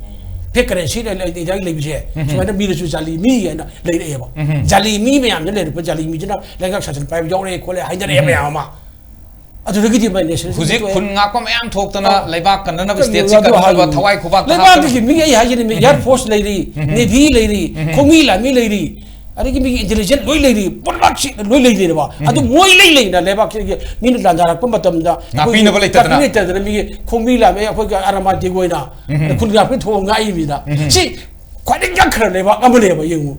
ꯐꯦꯛ ꯀꯔꯦꯟꯁꯤ ꯂꯩ- ꯂꯩ- ꯂꯩ- ꯂꯩꯕꯁꯦ ꯁꯨꯃꯥꯏꯅ ꯃꯤꯗꯁꯨ ꯖꯥꯂꯤ ꯃꯤ ꯍꯥꯏꯅ ꯂꯩꯔꯛꯑꯦꯕ꯫ ꯖꯥꯂꯤ ꯃꯤ ꯃꯌꯥꯝꯁꯤꯅ ꯂꯩꯔꯛꯄ ꯖꯥꯂꯤ ꯃꯤꯁꯤꯅ ꯂꯩꯉꯥꯛ ꯁꯥꯁꯟ ꯄꯥꯏꯕ ꯌꯥꯎꯔꯛꯑꯦ ꯈꯣꯠꯂꯦ ꯍꯥꯏꯅꯔꯛꯑꯦ ꯃꯌꯥꯝ ꯑꯃ꯫ ꯑꯗꯨꯗꯒꯤꯗꯤ ꯃꯣꯏ ꯅꯦꯁꯅꯦꯂꯤꯖꯝ ꯍꯧꯖꯤꯛ ꯊꯣꯛꯑꯦ꯫ ꯈꯨꯟ ꯉꯥꯛꯄ ꯃꯌꯥꯝ ꯊꯣꯛꯇꯅ ꯑ, ꯂꯩꯕꯥꯛ ꯀꯟꯅꯅꯕ ꯀꯩꯅꯣ ꯁ꯭ꯇꯦꯠꯁꯤ ꯑꯗꯨ ꯀꯟꯅꯅꯕ ꯍꯥꯏꯌꯨ꯫ ꯊꯋꯥꯏ ꯈꯨꯕꯥꯛ ꯂꯩꯕꯥꯛꯇꯒꯤ ꯍꯥꯞꯇꯅ ꯃꯤ ꯑꯩ ꯍꯥꯏꯖꯅꯤꯡꯉꯤ, ꯑꯦꯌꯔ ꯐꯣꯔꯁ ꯂꯩꯔꯤ, ꯅꯦꯚꯤ ꯂꯩꯔꯤ, ꯈꯣꯡꯃꯤ ꯂꯥꯟꯃꯤ ꯂꯩꯔꯤ, ꯑꯗꯒꯤ ꯃꯤꯒꯤ ꯏꯟꯇꯦꯂꯤꯖꯦꯟ ꯂꯣꯏ ꯂꯩꯔꯤ, ꯄꯨꯝꯅꯃꯛꯁꯤ ꯂꯣꯏ ꯂꯩꯔꯤꯕ꯫ ꯑꯗꯨ ꯃꯣꯏ ꯂꯩ ꯂꯩꯅ ꯂꯩꯕꯥꯛꯁꯤꯒꯤ ꯃꯤꯅ ꯂꯥꯟꯗꯥꯔꯛꯄ ꯃꯇꯝꯗ ꯑꯩꯈꯣꯏꯒꯤ ꯉꯥꯛꯄꯤꯅꯕ ꯂꯩꯇꯗꯅ꯫ ꯉꯥꯛꯄꯤ ꯂꯩꯇꯗꯅ ꯃꯤꯒꯤ ꯈꯣꯡꯕꯤ ꯂꯥꯟꯃꯤ ꯑꯩꯈꯣꯏꯒꯤ ꯑꯔꯥꯃꯥꯟ ꯗꯦꯒꯣꯏꯅ ꯎꯝ꯫ ꯈꯨꯟ ꯉꯥꯛꯄꯤ ꯊꯣꯛꯑ ꯉꯥꯛꯏꯃꯤꯅ꯫ ꯎꯝ꯫ ꯁꯤ ꯈ꯭ꯋꯥꯏꯗꯒꯤ ꯉꯛꯈ꯭ꯔ ꯂꯩꯕꯥꯛ ꯑꯃꯅꯦꯕ꯫ ꯌꯦꯡꯉꯨ꯫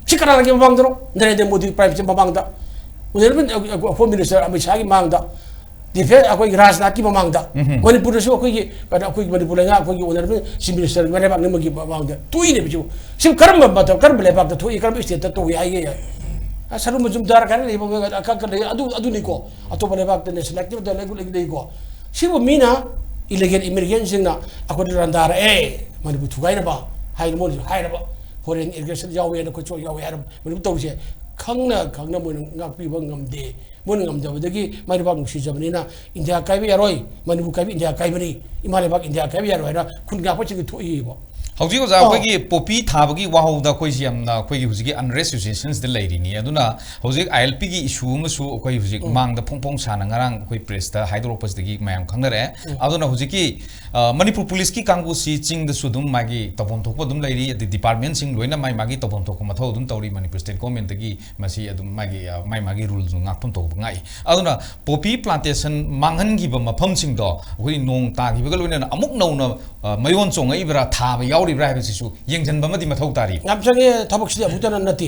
ꯁꯤ ꯀꯅꯥꯒꯤ ꯃꯃꯥꯡꯗꯅꯣ? ꯅꯔꯦꯟꯗ꯭ꯔ ꯃꯣꯗꯤ ꯄ꯭ꯔꯥꯏꯝ ꯃꯤꯅꯤꯁꯇꯔ ꯃꯃꯥꯡꯗ꯫ ꯍꯣꯅꯔꯦꯕꯜ ꯍꯣꯝ ꯃꯤꯅꯤꯁꯇꯔ ꯑꯃꯤꯠ ꯁꯥꯍꯒꯤ ꯃꯃꯥꯡꯗ꯫ ꯗꯤꯐꯦꯟꯁ ꯑꯩꯈꯣꯏꯒꯤ ꯔꯥꯖꯅꯥꯊꯀꯤ ꯃꯃꯥꯡꯗ꯫ ꯎꯝ꯫ ꯃꯅꯤꯄꯨꯔꯗꯁꯨ ꯑꯩꯈꯣꯏꯒꯤ, ꯀꯩꯅꯣ, ꯑꯩꯈꯣꯏꯒꯤ ꯃꯅꯤꯄꯨꯔ ꯂꯩꯉꯥꯛ ꯑꯩꯈꯣꯏꯒꯤ ꯍꯣꯅꯔꯦꯕꯜ ꯆꯤꯐ ꯃꯤꯅꯤꯁꯇꯔ ꯃꯔꯩꯕꯥꯛ ꯅꯤꯡꯃꯒꯤ ꯃꯃꯥꯡꯗ ꯊꯣꯛꯏꯅꯦꯕ ꯁꯤꯕꯨ꯫ ꯁꯤꯕꯨ ꯀꯔꯝꯕ ꯃꯇꯝ, ꯀꯔꯝꯕ ꯂꯩꯕꯥꯛꯇ ꯊꯣꯛꯏ, ꯀꯔꯝꯕ ꯁ꯭ꯇꯦꯠꯇ ꯇꯧꯏ ꯍꯥꯏꯒꯦ? ꯑ, ꯁꯔꯨ ꯃꯖꯨꯝꯗꯥꯔ ꯀꯥꯏꯅ ꯂꯩꯕ ꯑꯀꯛꯀ ꯂꯩ, ꯑꯗꯨ, ꯑꯗꯨꯅꯤꯀꯣ꯫ ꯑꯇꯣꯞꯄ ꯂꯩꯕꯥꯛꯇ ꯅꯦꯁꯅꯦꯂꯤꯇꯤ ꯂꯩ, ꯂꯩꯀꯣ꯫ ꯁꯤꯕꯨ ꯃꯤꯅ ꯏꯂꯤꯒꯦꯜ ꯏꯃꯤꯒ꯭ꯔꯦꯟꯁꯤꯡꯅ ꯑꯩꯈꯣꯏꯗ ꯂꯥꯟꯗꯥꯔꯛꯑꯦ, ꯃꯅꯤꯄꯨꯔ ꯊꯨꯒꯥꯏꯅꯕ ꯍꯥꯏꯅ ꯃꯣꯏꯅꯁꯨ ꯍꯥꯏꯔꯕ꯫ ꯐꯣꯔꯦꯟ ꯏꯃꯤꯒ꯭ꯔꯦꯁꯟ ꯌꯥꯎꯋꯦꯅ ꯑꯩꯈꯣꯏꯁꯨ ꯌꯥꯎꯋꯦ ꯍꯥꯏꯔꯕ꯫ ꯃꯅꯤꯄꯨꯔ ꯇꯧꯔꯤꯁꯦ ꯈꯪꯅ ꯈꯪꯅ ꯃꯣꯏꯅ ꯉꯥꯛꯄꯤꯕ ꯉꯝꯗꯦ꯫ ꯃꯣꯏꯅ ꯉꯝꯗꯕꯗꯒꯤ ꯃꯥꯏ ꯂꯩꯕꯥꯛ ꯅꯨꯡꯁꯤꯖꯕꯅꯤꯅ ꯏꯟꯗꯤꯌꯥ ꯀꯥꯏꯕ ꯌꯥꯔꯣꯏ, ꯃꯅꯤꯄꯨꯔ ꯀꯥꯏꯕ ꯏꯟꯗꯤꯌꯥ ꯀꯥꯏꯕꯅꯤ, ꯏꯃꯥ ꯂꯩꯕꯥꯛ ꯏꯟꯗꯤꯌꯥ ꯀꯥꯏꯕ ꯌꯥꯔꯣꯏ ꯍꯥꯏꯅ ꯈꯨꯟ ꯉꯥꯛꯄꯁꯤꯡꯒꯤ ꯊꯣꯛꯏꯕ꯫ ꯍꯧꯖꯤꯛ ꯑꯣꯖꯥ, ꯑꯣ꯫ ꯑꯩꯈꯣꯏꯒꯤ ꯄꯣꯄꯤ ꯊꯥꯕꯒꯤ ꯋꯥꯍꯧꯗ ꯑꯩꯈꯣꯏꯁꯤ ꯌꯥꯝꯅ ꯑꯩꯈꯣꯏꯒꯤ ꯍꯧꯖꯤꯛꯀꯤ ꯑꯟꯔꯦꯁ ꯁꯤꯆꯨꯋꯦꯁꯟꯁꯤꯗ ꯂꯩꯔꯤꯅꯤ꯫ ꯑꯗꯨꯅ ꯍꯧꯖꯤꯛ ꯑꯥꯏ ꯑꯦꯜ ꯄꯤꯒꯤ ꯏꯁꯨ ꯑꯃꯁꯨ ꯑꯩꯈꯣꯏ ꯍꯧꯖꯤꯛ ꯎꯝ꯫ ꯃꯥꯡꯗ ꯐꯣꯡ ꯐꯣꯡ ꯁꯥꯅ ꯉꯔꯥꯡ ꯑꯩꯈꯣꯏ ꯄ꯭ꯔꯦꯁꯇ ꯍꯥꯏꯗꯣꯔꯛꯄꯁꯤꯗꯒꯤ ꯃꯌꯥꯝ ꯈꯪꯅꯔꯦ꯫ ꯎꯝ꯫ ꯑꯗꯨꯅ ꯍꯧꯖꯤꯛꯀꯤ, ꯑ, ꯃꯅꯤꯄꯨꯔ ꯄꯨꯂꯤꯁꯀꯤ ꯀꯥꯡꯕꯨꯁꯤ ꯆꯤꯡꯗꯁꯨ ꯑꯗꯨꯝ ꯃꯥꯒꯤ ꯇꯧꯐꯝ ꯊꯣꯛꯄ ꯑꯗꯨꯝ ꯂꯩꯔꯤ, ꯑꯗꯩ ꯗꯤꯄꯥꯔꯠꯃꯦꯟꯁꯤꯡ ꯂꯣꯏꯅ ꯃꯥꯏ ꯃꯥꯒꯤ ꯇꯧꯐꯝ ꯊꯣꯛꯄ ꯃꯊꯧ ꯑꯗꯨꯝ ꯇꯧꯔꯤ꯫ ꯃꯅꯤꯄꯨꯔ ꯁ꯭ꯇꯦꯠ ꯒꯣꯔꯃꯦꯟꯇꯒꯤ ꯃꯁꯤ ꯑꯗꯨꯝ ꯃꯥꯒꯤ, ꯑ, ꯃꯥꯏ ꯃꯥꯒꯤ ꯔꯨꯜꯁꯨ ꯉꯥꯛꯐꯝ ꯊꯣꯛꯄ ꯉꯥꯛꯏ꯫ ꯑꯗꯨꯅ ꯄꯣꯄꯤ ꯄ꯭ꯂꯥꯟꯇꯦꯁꯟ ꯃꯥꯡꯍꯟꯈꯤꯕ ꯃꯐꯝꯁꯤꯡꯗꯣ ꯑꯩꯈꯣꯏ ꯅꯣꯡ ꯇꯥꯈꯤꯕꯒ ꯂꯣꯏꯅꯅ ꯑꯃꯨꯛ ꯅꯧꯅ, ꯑ, ꯃꯌꯣꯟ ꯆꯣꯡꯉꯛꯏꯕ꯭ꯔꯥ, ꯊꯥꯕ ꯌꯥꯎꯔꯤꯕ꯭ꯔꯥ ꯍꯥꯏꯕꯁꯤꯁꯨ ꯌꯦꯡꯁꯤꯟꯕ ꯑꯃꯗꯤ ꯃꯊꯧ ꯇꯥꯔꯤ꯫ ꯌꯥꯝ ꯆꯪꯉꯦ, ꯊꯕꯛꯁꯤꯗꯤ ꯑꯃꯨꯛꯇꯅ ꯅꯠꯇꯦ꯫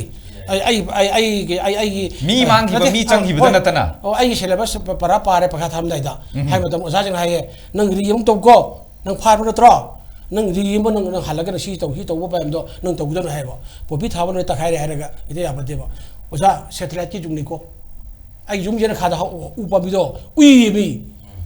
ꯑꯩ, ꯑꯩ, ꯑꯩ, ꯑꯩꯒꯤ, ꯑꯩ, ꯑꯩꯒꯤ, ꯃꯤ ꯑ, ꯃꯥꯡꯈꯤꯕ, ꯅꯠꯇꯦ, ꯃꯤ ꯑ, ꯆꯪꯈꯤꯕꯗ ꯍꯣꯏ꯫ ꯅꯠꯇꯅ꯫ ꯑꯣ, ꯑꯩꯒꯤ ꯁꯦꯂꯦꯕꯁ ꯄ-, ꯄꯔꯥ ꯄꯥꯔꯦ ꯄꯩꯈꯥ ꯊꯥꯔꯝꯗꯥꯏꯗ꯫ ꯎꯝ꯫ ꯍꯥꯏ ꯃꯇꯝ ꯑꯣꯖꯥꯁꯤꯡꯅ ꯍꯥꯏꯌꯦ, "ꯅꯪ ꯔꯤ ꯑꯃꯨꯛ ꯇꯧꯀꯣ, ꯅꯪ ꯐꯥꯔꯕ ꯅꯠꯇ꯭ꯔꯣ? ꯅꯪ ꯔꯤ ꯑꯃ ꯅꯪ, ꯅꯪ ꯍꯜꯂꯒꯅ ꯁꯤ ꯇꯧ, ꯁꯤ ꯇꯧꯕ ꯃꯌꯥꯝꯗꯣ ꯅꯪ ꯇꯧꯒꯗꯕꯅꯤ" ꯍꯥꯏꯌꯦꯕ꯫ ꯄꯣꯄꯤ ꯊꯥꯕ ꯂꯣꯏꯔ ꯇꯛꯈꯥꯏꯔꯦ ꯍꯥꯏꯔꯒ ꯍꯦꯛꯇ ꯌꯥꯄꯣꯠꯇꯦꯕ꯫ ꯑꯣꯖꯥ, ꯁꯦꯇꯦꯂꯥꯏꯠꯀꯤ ꯖꯨꯒꯅꯤꯀꯣ꯫ ꯑꯩ ꯌꯨꯝ ꯌꯦꯅꯈꯥꯗ ꯍꯧ-, ꯎ ꯄꯥꯝꯕꯤꯗꯣ ꯎꯏꯌꯦ ꯃꯤ꯫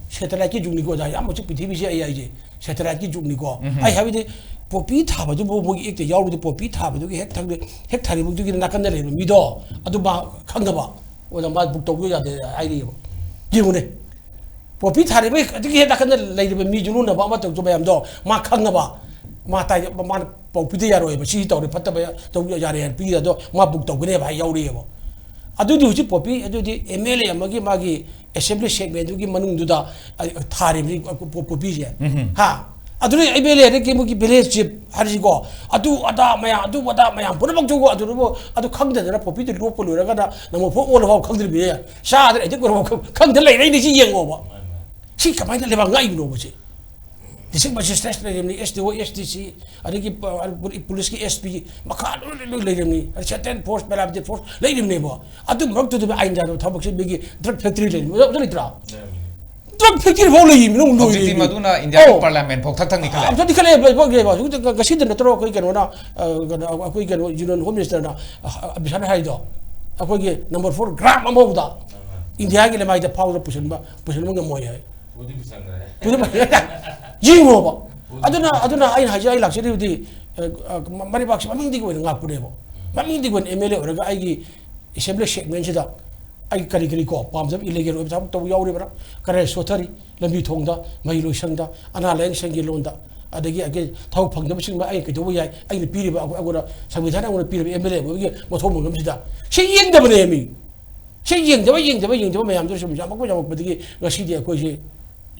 ꯁꯦꯇꯦꯂꯥꯏꯠꯀꯤ ꯖꯨꯒꯅꯤꯀꯣ ꯑꯣꯖꯥ, ꯌꯥꯝ ꯍꯧꯖꯤꯛ ꯄ꯭ꯔꯤꯊꯤꯕꯤꯁꯦ ꯑꯩ ꯍꯥꯏꯁꯦ꯫ ꯁꯦꯇꯦꯂꯥꯏꯠꯀꯤ ꯖꯨꯒꯅꯤꯀꯣ꯫ ꯎꯝ꯫ ꯑꯩ ꯍꯥꯏꯕꯗꯤ ꯄꯣꯄꯤ ꯊꯥꯕꯗꯨꯕꯨ ꯃꯣꯏꯒꯤ ꯑꯦꯛꯇ ꯌꯥꯎꯔꯤꯗꯨ, ꯄꯣꯄꯤ ꯊꯥꯕꯗꯨꯒꯤ ꯍꯦꯛ ꯊꯪ-, ꯍꯦꯛ ꯊꯥꯔꯤꯕꯗꯨꯒꯤ ꯅꯥꯀꯟꯗ ꯂꯩꯔꯤꯕ ꯃꯤꯗꯣ ꯑꯗꯨ ꯃꯥ ꯈꯪꯗꯕ꯫ ꯑꯣꯖꯥ, ꯃꯥ ꯕꯨꯛ ꯇꯧꯕ ꯌꯥꯗꯦ ꯍꯥꯏꯔꯤꯑꯕ꯫ ꯌꯦꯡꯉꯨꯅꯦ꯫ ꯄꯣꯄꯤ ꯊꯥꯔꯤꯕ ꯑꯗꯨꯒꯤ ꯍꯦꯛ ꯅꯥꯀꯟꯗ ꯂꯩꯔꯤꯕ ꯃꯤ ꯌꯨꯝꯂꯣꯟꯅꯕ ꯑꯃ ꯇꯧꯖꯕ ꯃꯌꯥꯝꯗꯣ ꯃꯥ ꯈꯪꯅꯕ, ꯃꯥ ꯇꯥꯏ-, ꯃꯥꯅ ꯄꯥꯎ ꯄꯤꯗ ꯌꯥꯔꯣꯏꯕ, ꯁꯤ ꯇꯧꯔꯦ ꯐꯠꯇꯕ ꯇꯧ ꯌꯥꯔꯦ ꯍꯥꯏꯅ ꯄꯤꯗ ꯑꯗꯣ ꯃꯥ ꯕꯨꯛ ꯇꯧꯒꯅꯦꯕ ꯍꯥꯏ ꯌꯥꯎꯔꯤꯑꯕ꯫ ꯑꯗꯨꯗꯤ ꯍꯧꯖꯤꯛ ꯄꯣꯄꯤ ꯑꯗꯨꯗꯤ ꯑꯦꯝ ꯑꯦꯜ ꯑꯦ ꯑꯃꯒꯤ ꯃꯥꯒꯤ ꯑꯦꯁꯦꯝꯕ꯭ꯂꯤ ꯁꯦꯒꯃꯦꯟꯗꯨꯒꯤ ꯃꯅꯨꯡꯗꯨꯗ, ꯑ, ꯊꯥꯔꯤꯕꯅꯤ ꯄꯣ-, ꯄꯣꯄꯤꯁꯦ꯫ ꯎꯝ꯫ ꯍꯥ? ꯑꯗꯨꯅ ꯑꯦꯝ ꯑꯦꯜ ꯑꯦ ꯑꯗꯒꯤ ꯃꯣꯏꯒꯤ ꯚꯤꯂꯦꯖ ꯆꯤꯐ ꯍꯥꯏꯔꯤꯁꯤꯀꯣ, ꯑꯗꯨ ꯑꯗꯥ ꯃꯌꯥꯝ, ꯑꯗꯨ ꯑꯗꯥ ꯃꯌꯥꯝ ꯄꯨꯝꯅꯃꯛꯇꯨꯕꯨ, ꯑꯗꯨꯗꯨꯕꯨ, ꯑꯗꯨ ꯈꯪꯗꯗꯅ ꯄꯣꯄꯤꯗꯨ ꯂꯣꯛꯄ ꯂꯣꯏꯔꯒꯅ ꯅꯝꯕꯔ ꯐꯣꯔ ꯑꯣꯜꯂꯐꯥꯎ ꯈꯪꯗ꯭ꯔꯤꯕꯅꯦ꯫ ꯆꯥꯗꯅ ꯑꯦꯗꯤꯛ ꯑꯣꯏꯔꯐꯥꯎ ꯈꯪ-, ꯈꯪꯗ ꯂꯩꯔꯛꯏꯅꯦ꯫ ꯁꯤ ꯌꯦꯡꯉꯣꯕ꯫ ꯁꯤ ꯀꯃꯥꯏꯅ ꯂꯩꯕꯥꯛ ꯉꯥꯛꯏꯕꯅꯣꯕ ꯁꯤ? ꯗꯤꯁꯇ꯭ꯔꯤꯛ ꯃꯦꯖꯤꯁꯇ꯭ꯔꯦꯠ ꯂꯩꯔꯤꯕꯅꯤ, ꯑꯦꯁ ꯗꯤ ꯑꯣ, ꯑꯦꯁ ꯗꯤ ꯁꯤ, ꯑꯗꯒꯤ ꯄ-, ꯄꯨꯂꯤꯁꯀꯤ ꯑꯦꯁ ꯄꯤ, ꯃꯈꯥ ꯂꯣꯏ, ꯂꯣꯏ, ꯂꯣꯏ ꯂꯩꯔꯤꯕꯅꯤ꯫ ꯑꯗ ꯁꯦꯟꯇ꯭ꯔꯦꯜ ꯐꯣꯔꯁ, ꯄꯦꯔꯥꯃꯤꯂꯤꯇꯔꯤ ꯐꯣꯔꯁ ꯂꯩꯔꯤꯕꯅꯦꯕ꯫ ꯑꯗꯨ ꯃꯔꯛꯇꯨꯗ ꯑꯥꯏꯟ ꯌꯥꯗꯕ ꯊꯕꯛꯁꯦ ꯃꯤꯒꯤ ꯗ꯭ꯔꯒ ꯐꯦꯛꯇꯔꯤ ꯂꯩꯔꯤꯕꯅꯤ꯫ ꯑꯗꯨ ꯂꯩꯇ꯭ꯔꯥ? ꯗ꯭ꯔꯒ ꯐꯦꯛꯇꯔꯤ ꯐꯥꯎ ꯂꯩꯔꯤꯕꯅꯤ, ꯅꯪ ꯍꯧꯖꯤꯛꯇꯤ ꯂꯣꯏꯔꯤꯕꯅꯤ꯫ ꯃꯗꯨꯅ ꯏꯟꯗꯤꯌꯥꯒꯤ ꯑꯧ꯫ ꯄꯥꯔꯂꯤꯌꯥꯃꯦꯟ ꯐꯥꯎ ꯊꯛ ꯊꯛꯅꯤ ꯈꯜꯂꯦ꯫ ꯑꯝꯇꯗꯤ ꯈꯜꯂꯦ, ꯍꯧꯖꯤꯛ ꯉꯁꯤꯗ ꯅꯠꯇ꯭ꯔꯣ ꯑꯩꯈꯣꯏ ꯀꯩꯅꯣꯅ, ꯑ, ꯀꯩꯅꯣ, ꯑꯩꯈꯣꯏ ꯀꯩꯅꯣ ꯌꯨꯅꯤꯌꯟ ꯍꯣꯝ ꯃꯤꯅꯤꯁꯇꯔꯅ, ꯑ, ꯑ, ꯑꯃꯤꯠ ꯁꯥꯍꯅ ꯍꯥꯏꯗꯣ? ꯑꯩꯈꯣꯏꯒꯤ ꯅꯝꯕꯔ ꯐꯣꯔ ꯒ꯭ꯔꯥꯝ ꯑꯃꯐꯥꯎꯗ ꯏꯟꯗꯤꯌꯥꯒꯤ ꯂꯩꯃꯥꯏꯗ ꯐꯥꯎꯗ ꯄꯨꯁꯤꯟꯕ, ꯄꯨꯁꯤꯟꯕ ꯉꯝꯃꯣꯏ ꯍꯥꯏ꯫ ꯄꯨꯗꯤ ꯄꯨꯁꯟꯈ꯭ꯔꯦ꯫ ꯄꯨꯁꯤꯟꯕ ꯌꯦꯡꯉꯣꯕ꯫ ꯑꯗꯨꯅ, ꯑꯗꯨꯅ ꯑꯩꯅ ꯍꯥꯏꯖ-, ꯑꯩ ꯂꯥꯛꯆꯔꯤꯕꯗꯤ, ꯑ, ꯑ, ꯃ-, ꯃꯔꯩꯕꯥꯛꯁꯦ ꯃꯃꯤꯡꯗꯒꯤ ꯑꯣꯏꯅ ꯉꯥꯛꯄꯅꯦꯕ꯫ ꯃꯃꯤꯡꯗꯒꯤ ꯑꯣꯏꯅ ꯑꯦꯝ ꯑꯦꯜ ꯑꯦ ꯑꯣꯏꯔꯒ ꯑꯩꯒꯤ ꯑꯦꯁꯦꯝꯕ꯭ꯂꯤ ꯁꯦꯒꯃꯦꯟꯁꯤꯗ ꯑꯩ ꯀꯔꯤ ꯀꯔꯤ ꯀꯣ ꯄꯥꯝꯖꯕ ꯏꯂꯤꯒꯦꯜ ꯑꯣꯏꯕ ꯊꯕꯛ ꯇꯧꯕ ꯌꯥꯎꯔꯤꯕ꯭ꯔꯥ? ꯀꯔꯥꯏ ꯁꯣꯊꯔꯤ? ꯂꯝꯕꯤ ꯊꯣꯡꯗ, ꯃꯍꯩ ꯂꯣꯏꯁꯪꯗ, ꯑꯅꯥ ꯂꯥꯏꯌꯦꯡ ꯁꯪꯒꯤ ꯂꯣꯟꯗ, ꯑꯗꯒꯤ ꯑꯩꯒꯤ ꯊꯕꯛ ꯐꯪꯗꯕꯁꯤꯡꯗ ꯑꯩꯅ ꯀꯩꯗꯧꯕ ꯌꯥꯏ? ꯑꯩꯅ ꯄꯤꯔꯤꯕ, ꯑꯩꯈꯣꯏ, ꯑꯩꯈꯣꯏꯅ ꯁꯪꯕꯤꯙꯥꯟꯅ ꯑꯩꯉꯣꯟꯗ ꯄꯤꯔꯤꯕ ꯑꯦꯝ ꯑꯦꯜ ꯑꯦ ꯑꯃꯒꯤ ꯃꯊꯧ ꯃꯉꯝꯁꯤꯗ ꯁꯤ ꯌꯦꯡꯗꯕꯅꯦ ꯃꯤ꯫ ꯁꯤ ꯌꯦꯡꯗꯕ, ꯌꯦꯡꯗꯕ, ꯌꯦꯡꯗꯕ ꯃꯌꯥꯝꯗꯨꯅ ꯁꯨꯝ ꯌꯥꯝꯃꯛꯄ ꯌꯥꯝꯃꯛꯄꯗꯒꯤ ꯉꯁꯤꯗꯤ ꯑꯩꯈꯣꯏꯁꯤ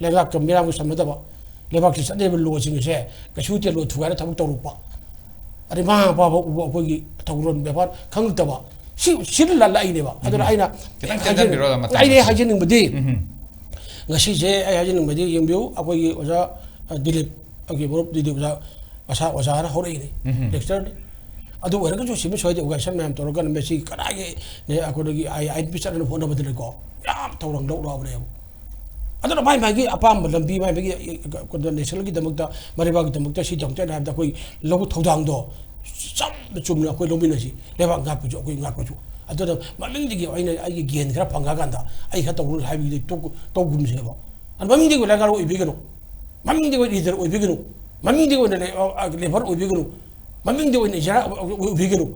ꯂꯩꯉꯥꯛꯀ ꯃꯤꯌꯥꯝꯒ ꯁꯝꯅꯗꯕ, ꯂꯩꯕꯥꯛꯁꯤ ꯆꯠꯅꯔꯤꯕ ꯂꯣꯁꯤꯡ ꯑꯁꯦ ꯀꯩꯁꯨ ꯇꯦꯂꯣ ꯊꯨꯒꯥꯏꯅ ꯊꯕꯛ ꯇꯧꯔꯛꯄ, ꯑꯗꯩ ꯃꯃꯥ ꯃꯄꯥ ꯐꯥꯎ ꯎꯕ ꯑꯩꯈꯣꯏꯒꯤ ꯊꯧꯒꯜꯂꯣꯟ ꯕꯦꯕꯥꯔ ꯈꯪꯉꯛꯇꯕ, ꯁꯤ, ꯁꯤꯅ ꯂꯥꯜꯂꯛꯏꯅꯦꯕ꯫ ꯑꯗꯨꯅ ꯎꯝ꯫ ꯑꯩꯅ ꯈꯤꯇꯪ ꯍꯥꯏꯖꯅꯤꯡ-, ꯇꯦꯟꯊꯕꯤꯔꯣ, ꯃꯇꯝ ꯑꯩꯅ ꯑꯁꯤ꯫ ꯍꯥꯏꯖꯅꯤꯡꯕꯗꯤ, ꯎꯝ꯫ ꯉꯁꯤꯁꯦ ꯑꯩ ꯍꯥꯏꯖꯅꯤꯡꯕꯗꯤ, ꯌꯦꯡꯕꯤꯌꯨ, ꯑꯩꯈꯣꯏꯒꯤ ꯑꯣꯖꯥ, ꯑ, ꯗꯤꯂꯤꯞ, ꯑꯩꯒꯤ ꯃꯔꯨꯞ ꯗꯤꯂꯤꯞ ꯑꯣꯖꯥ, ꯃꯁꯥ ꯑꯣꯖꯥꯅ ꯍꯧꯔꯛꯏꯅꯤ, ꯎꯝ꯫ ꯂꯦꯛꯆꯔꯅꯤ꯫ ꯑꯗꯨ ꯑꯣꯏꯔꯒꯁꯨ ꯁꯤꯃꯤ ꯁꯣꯏꯗ ꯑꯣꯔꯒꯅꯥꯏꯖꯦꯁꯟ ꯃꯌꯥꯝ ꯇꯧꯔꯒ ꯃꯁꯤ ꯀꯗꯥꯏꯒꯤ, ꯅꯦ, ꯑꯩꯈꯣꯏꯗꯒꯤ ꯑꯥꯏ-, ꯑꯥꯏ ꯑꯦꯟ ꯄꯤ ꯆꯠꯅꯅꯕ ꯍꯣꯠꯅꯕꯗꯅꯤꯀꯣ, ꯌꯥꯝ ꯊꯧꯔꯥꯡ ꯂꯧ ꯂꯥꯎꯕꯅꯦꯕ꯫ ꯑꯗꯨꯅ ꯃꯥꯏ ꯃꯥꯏꯒꯤ ꯑꯄꯥꯝꯕ ꯂꯝꯕꯤ, ꯃꯥꯏ ꯃꯥꯏꯒꯤ, ꯑ, ꯑ, ꯅꯦꯁꯅꯦꯜꯒꯤ ꯗꯃꯛꯇ, ꯃꯔꯩꯕꯥꯛꯀꯤ ꯗꯃꯛꯇ ꯁꯤ ꯇꯧ ꯇꯧꯅ ꯍꯥꯏꯕꯗ ꯑꯩꯈꯣꯏ ꯂꯧꯕ ꯊꯧꯗꯥꯡꯗꯣ ꯆꯝꯅ ꯆꯨꯝꯅ ꯑꯩꯈꯣꯏ ꯂꯧꯃꯤꯟꯅꯁꯤ꯫ ꯂꯩꯕꯥꯛ ꯉꯥꯛꯄꯁꯨ ꯑꯩꯈꯣꯏ ꯉꯥꯛꯄꯁꯨ꯫ ꯑꯗꯨꯅ ꯃꯃꯤꯡꯗꯒꯤ ꯑꯩꯅ ꯑꯩꯒꯤ ꯒꯦꯟ ꯈꯔ ꯐꯪꯉꯀꯥꯟꯗ ꯑꯩ ꯈꯔ ꯇꯧꯔꯨ ꯍꯥꯏꯕꯒꯤꯗꯤ ꯇꯣꯛ-, ꯇꯧꯒꯨꯝꯁꯦꯕ꯫ ꯑꯗꯨ ꯃꯃꯤꯡꯗꯒꯤ ꯑꯣꯏꯅ ꯗꯔꯀꯥꯔ ꯑꯣꯏꯕꯤꯒꯅꯨ꯫ ꯃꯃꯤꯡꯗꯒꯤ ꯑꯣꯏꯅ ꯂꯤꯗꯔ ꯑꯣꯏꯕꯤꯒꯅꯨ꯫ ꯃꯃꯤꯡꯗꯒꯤ ꯑꯣꯏꯅ ꯂꯦ-, ꯑ, ꯑ, ꯂꯦꯕꯔ ꯑꯣꯏꯕꯤꯒꯅꯨ꯫ ꯃꯃꯤꯡꯗꯤ ꯑꯣꯏꯅ ꯏꯖꯥꯔꯥ ꯑꯣꯏꯕꯤꯒꯅꯨ꯫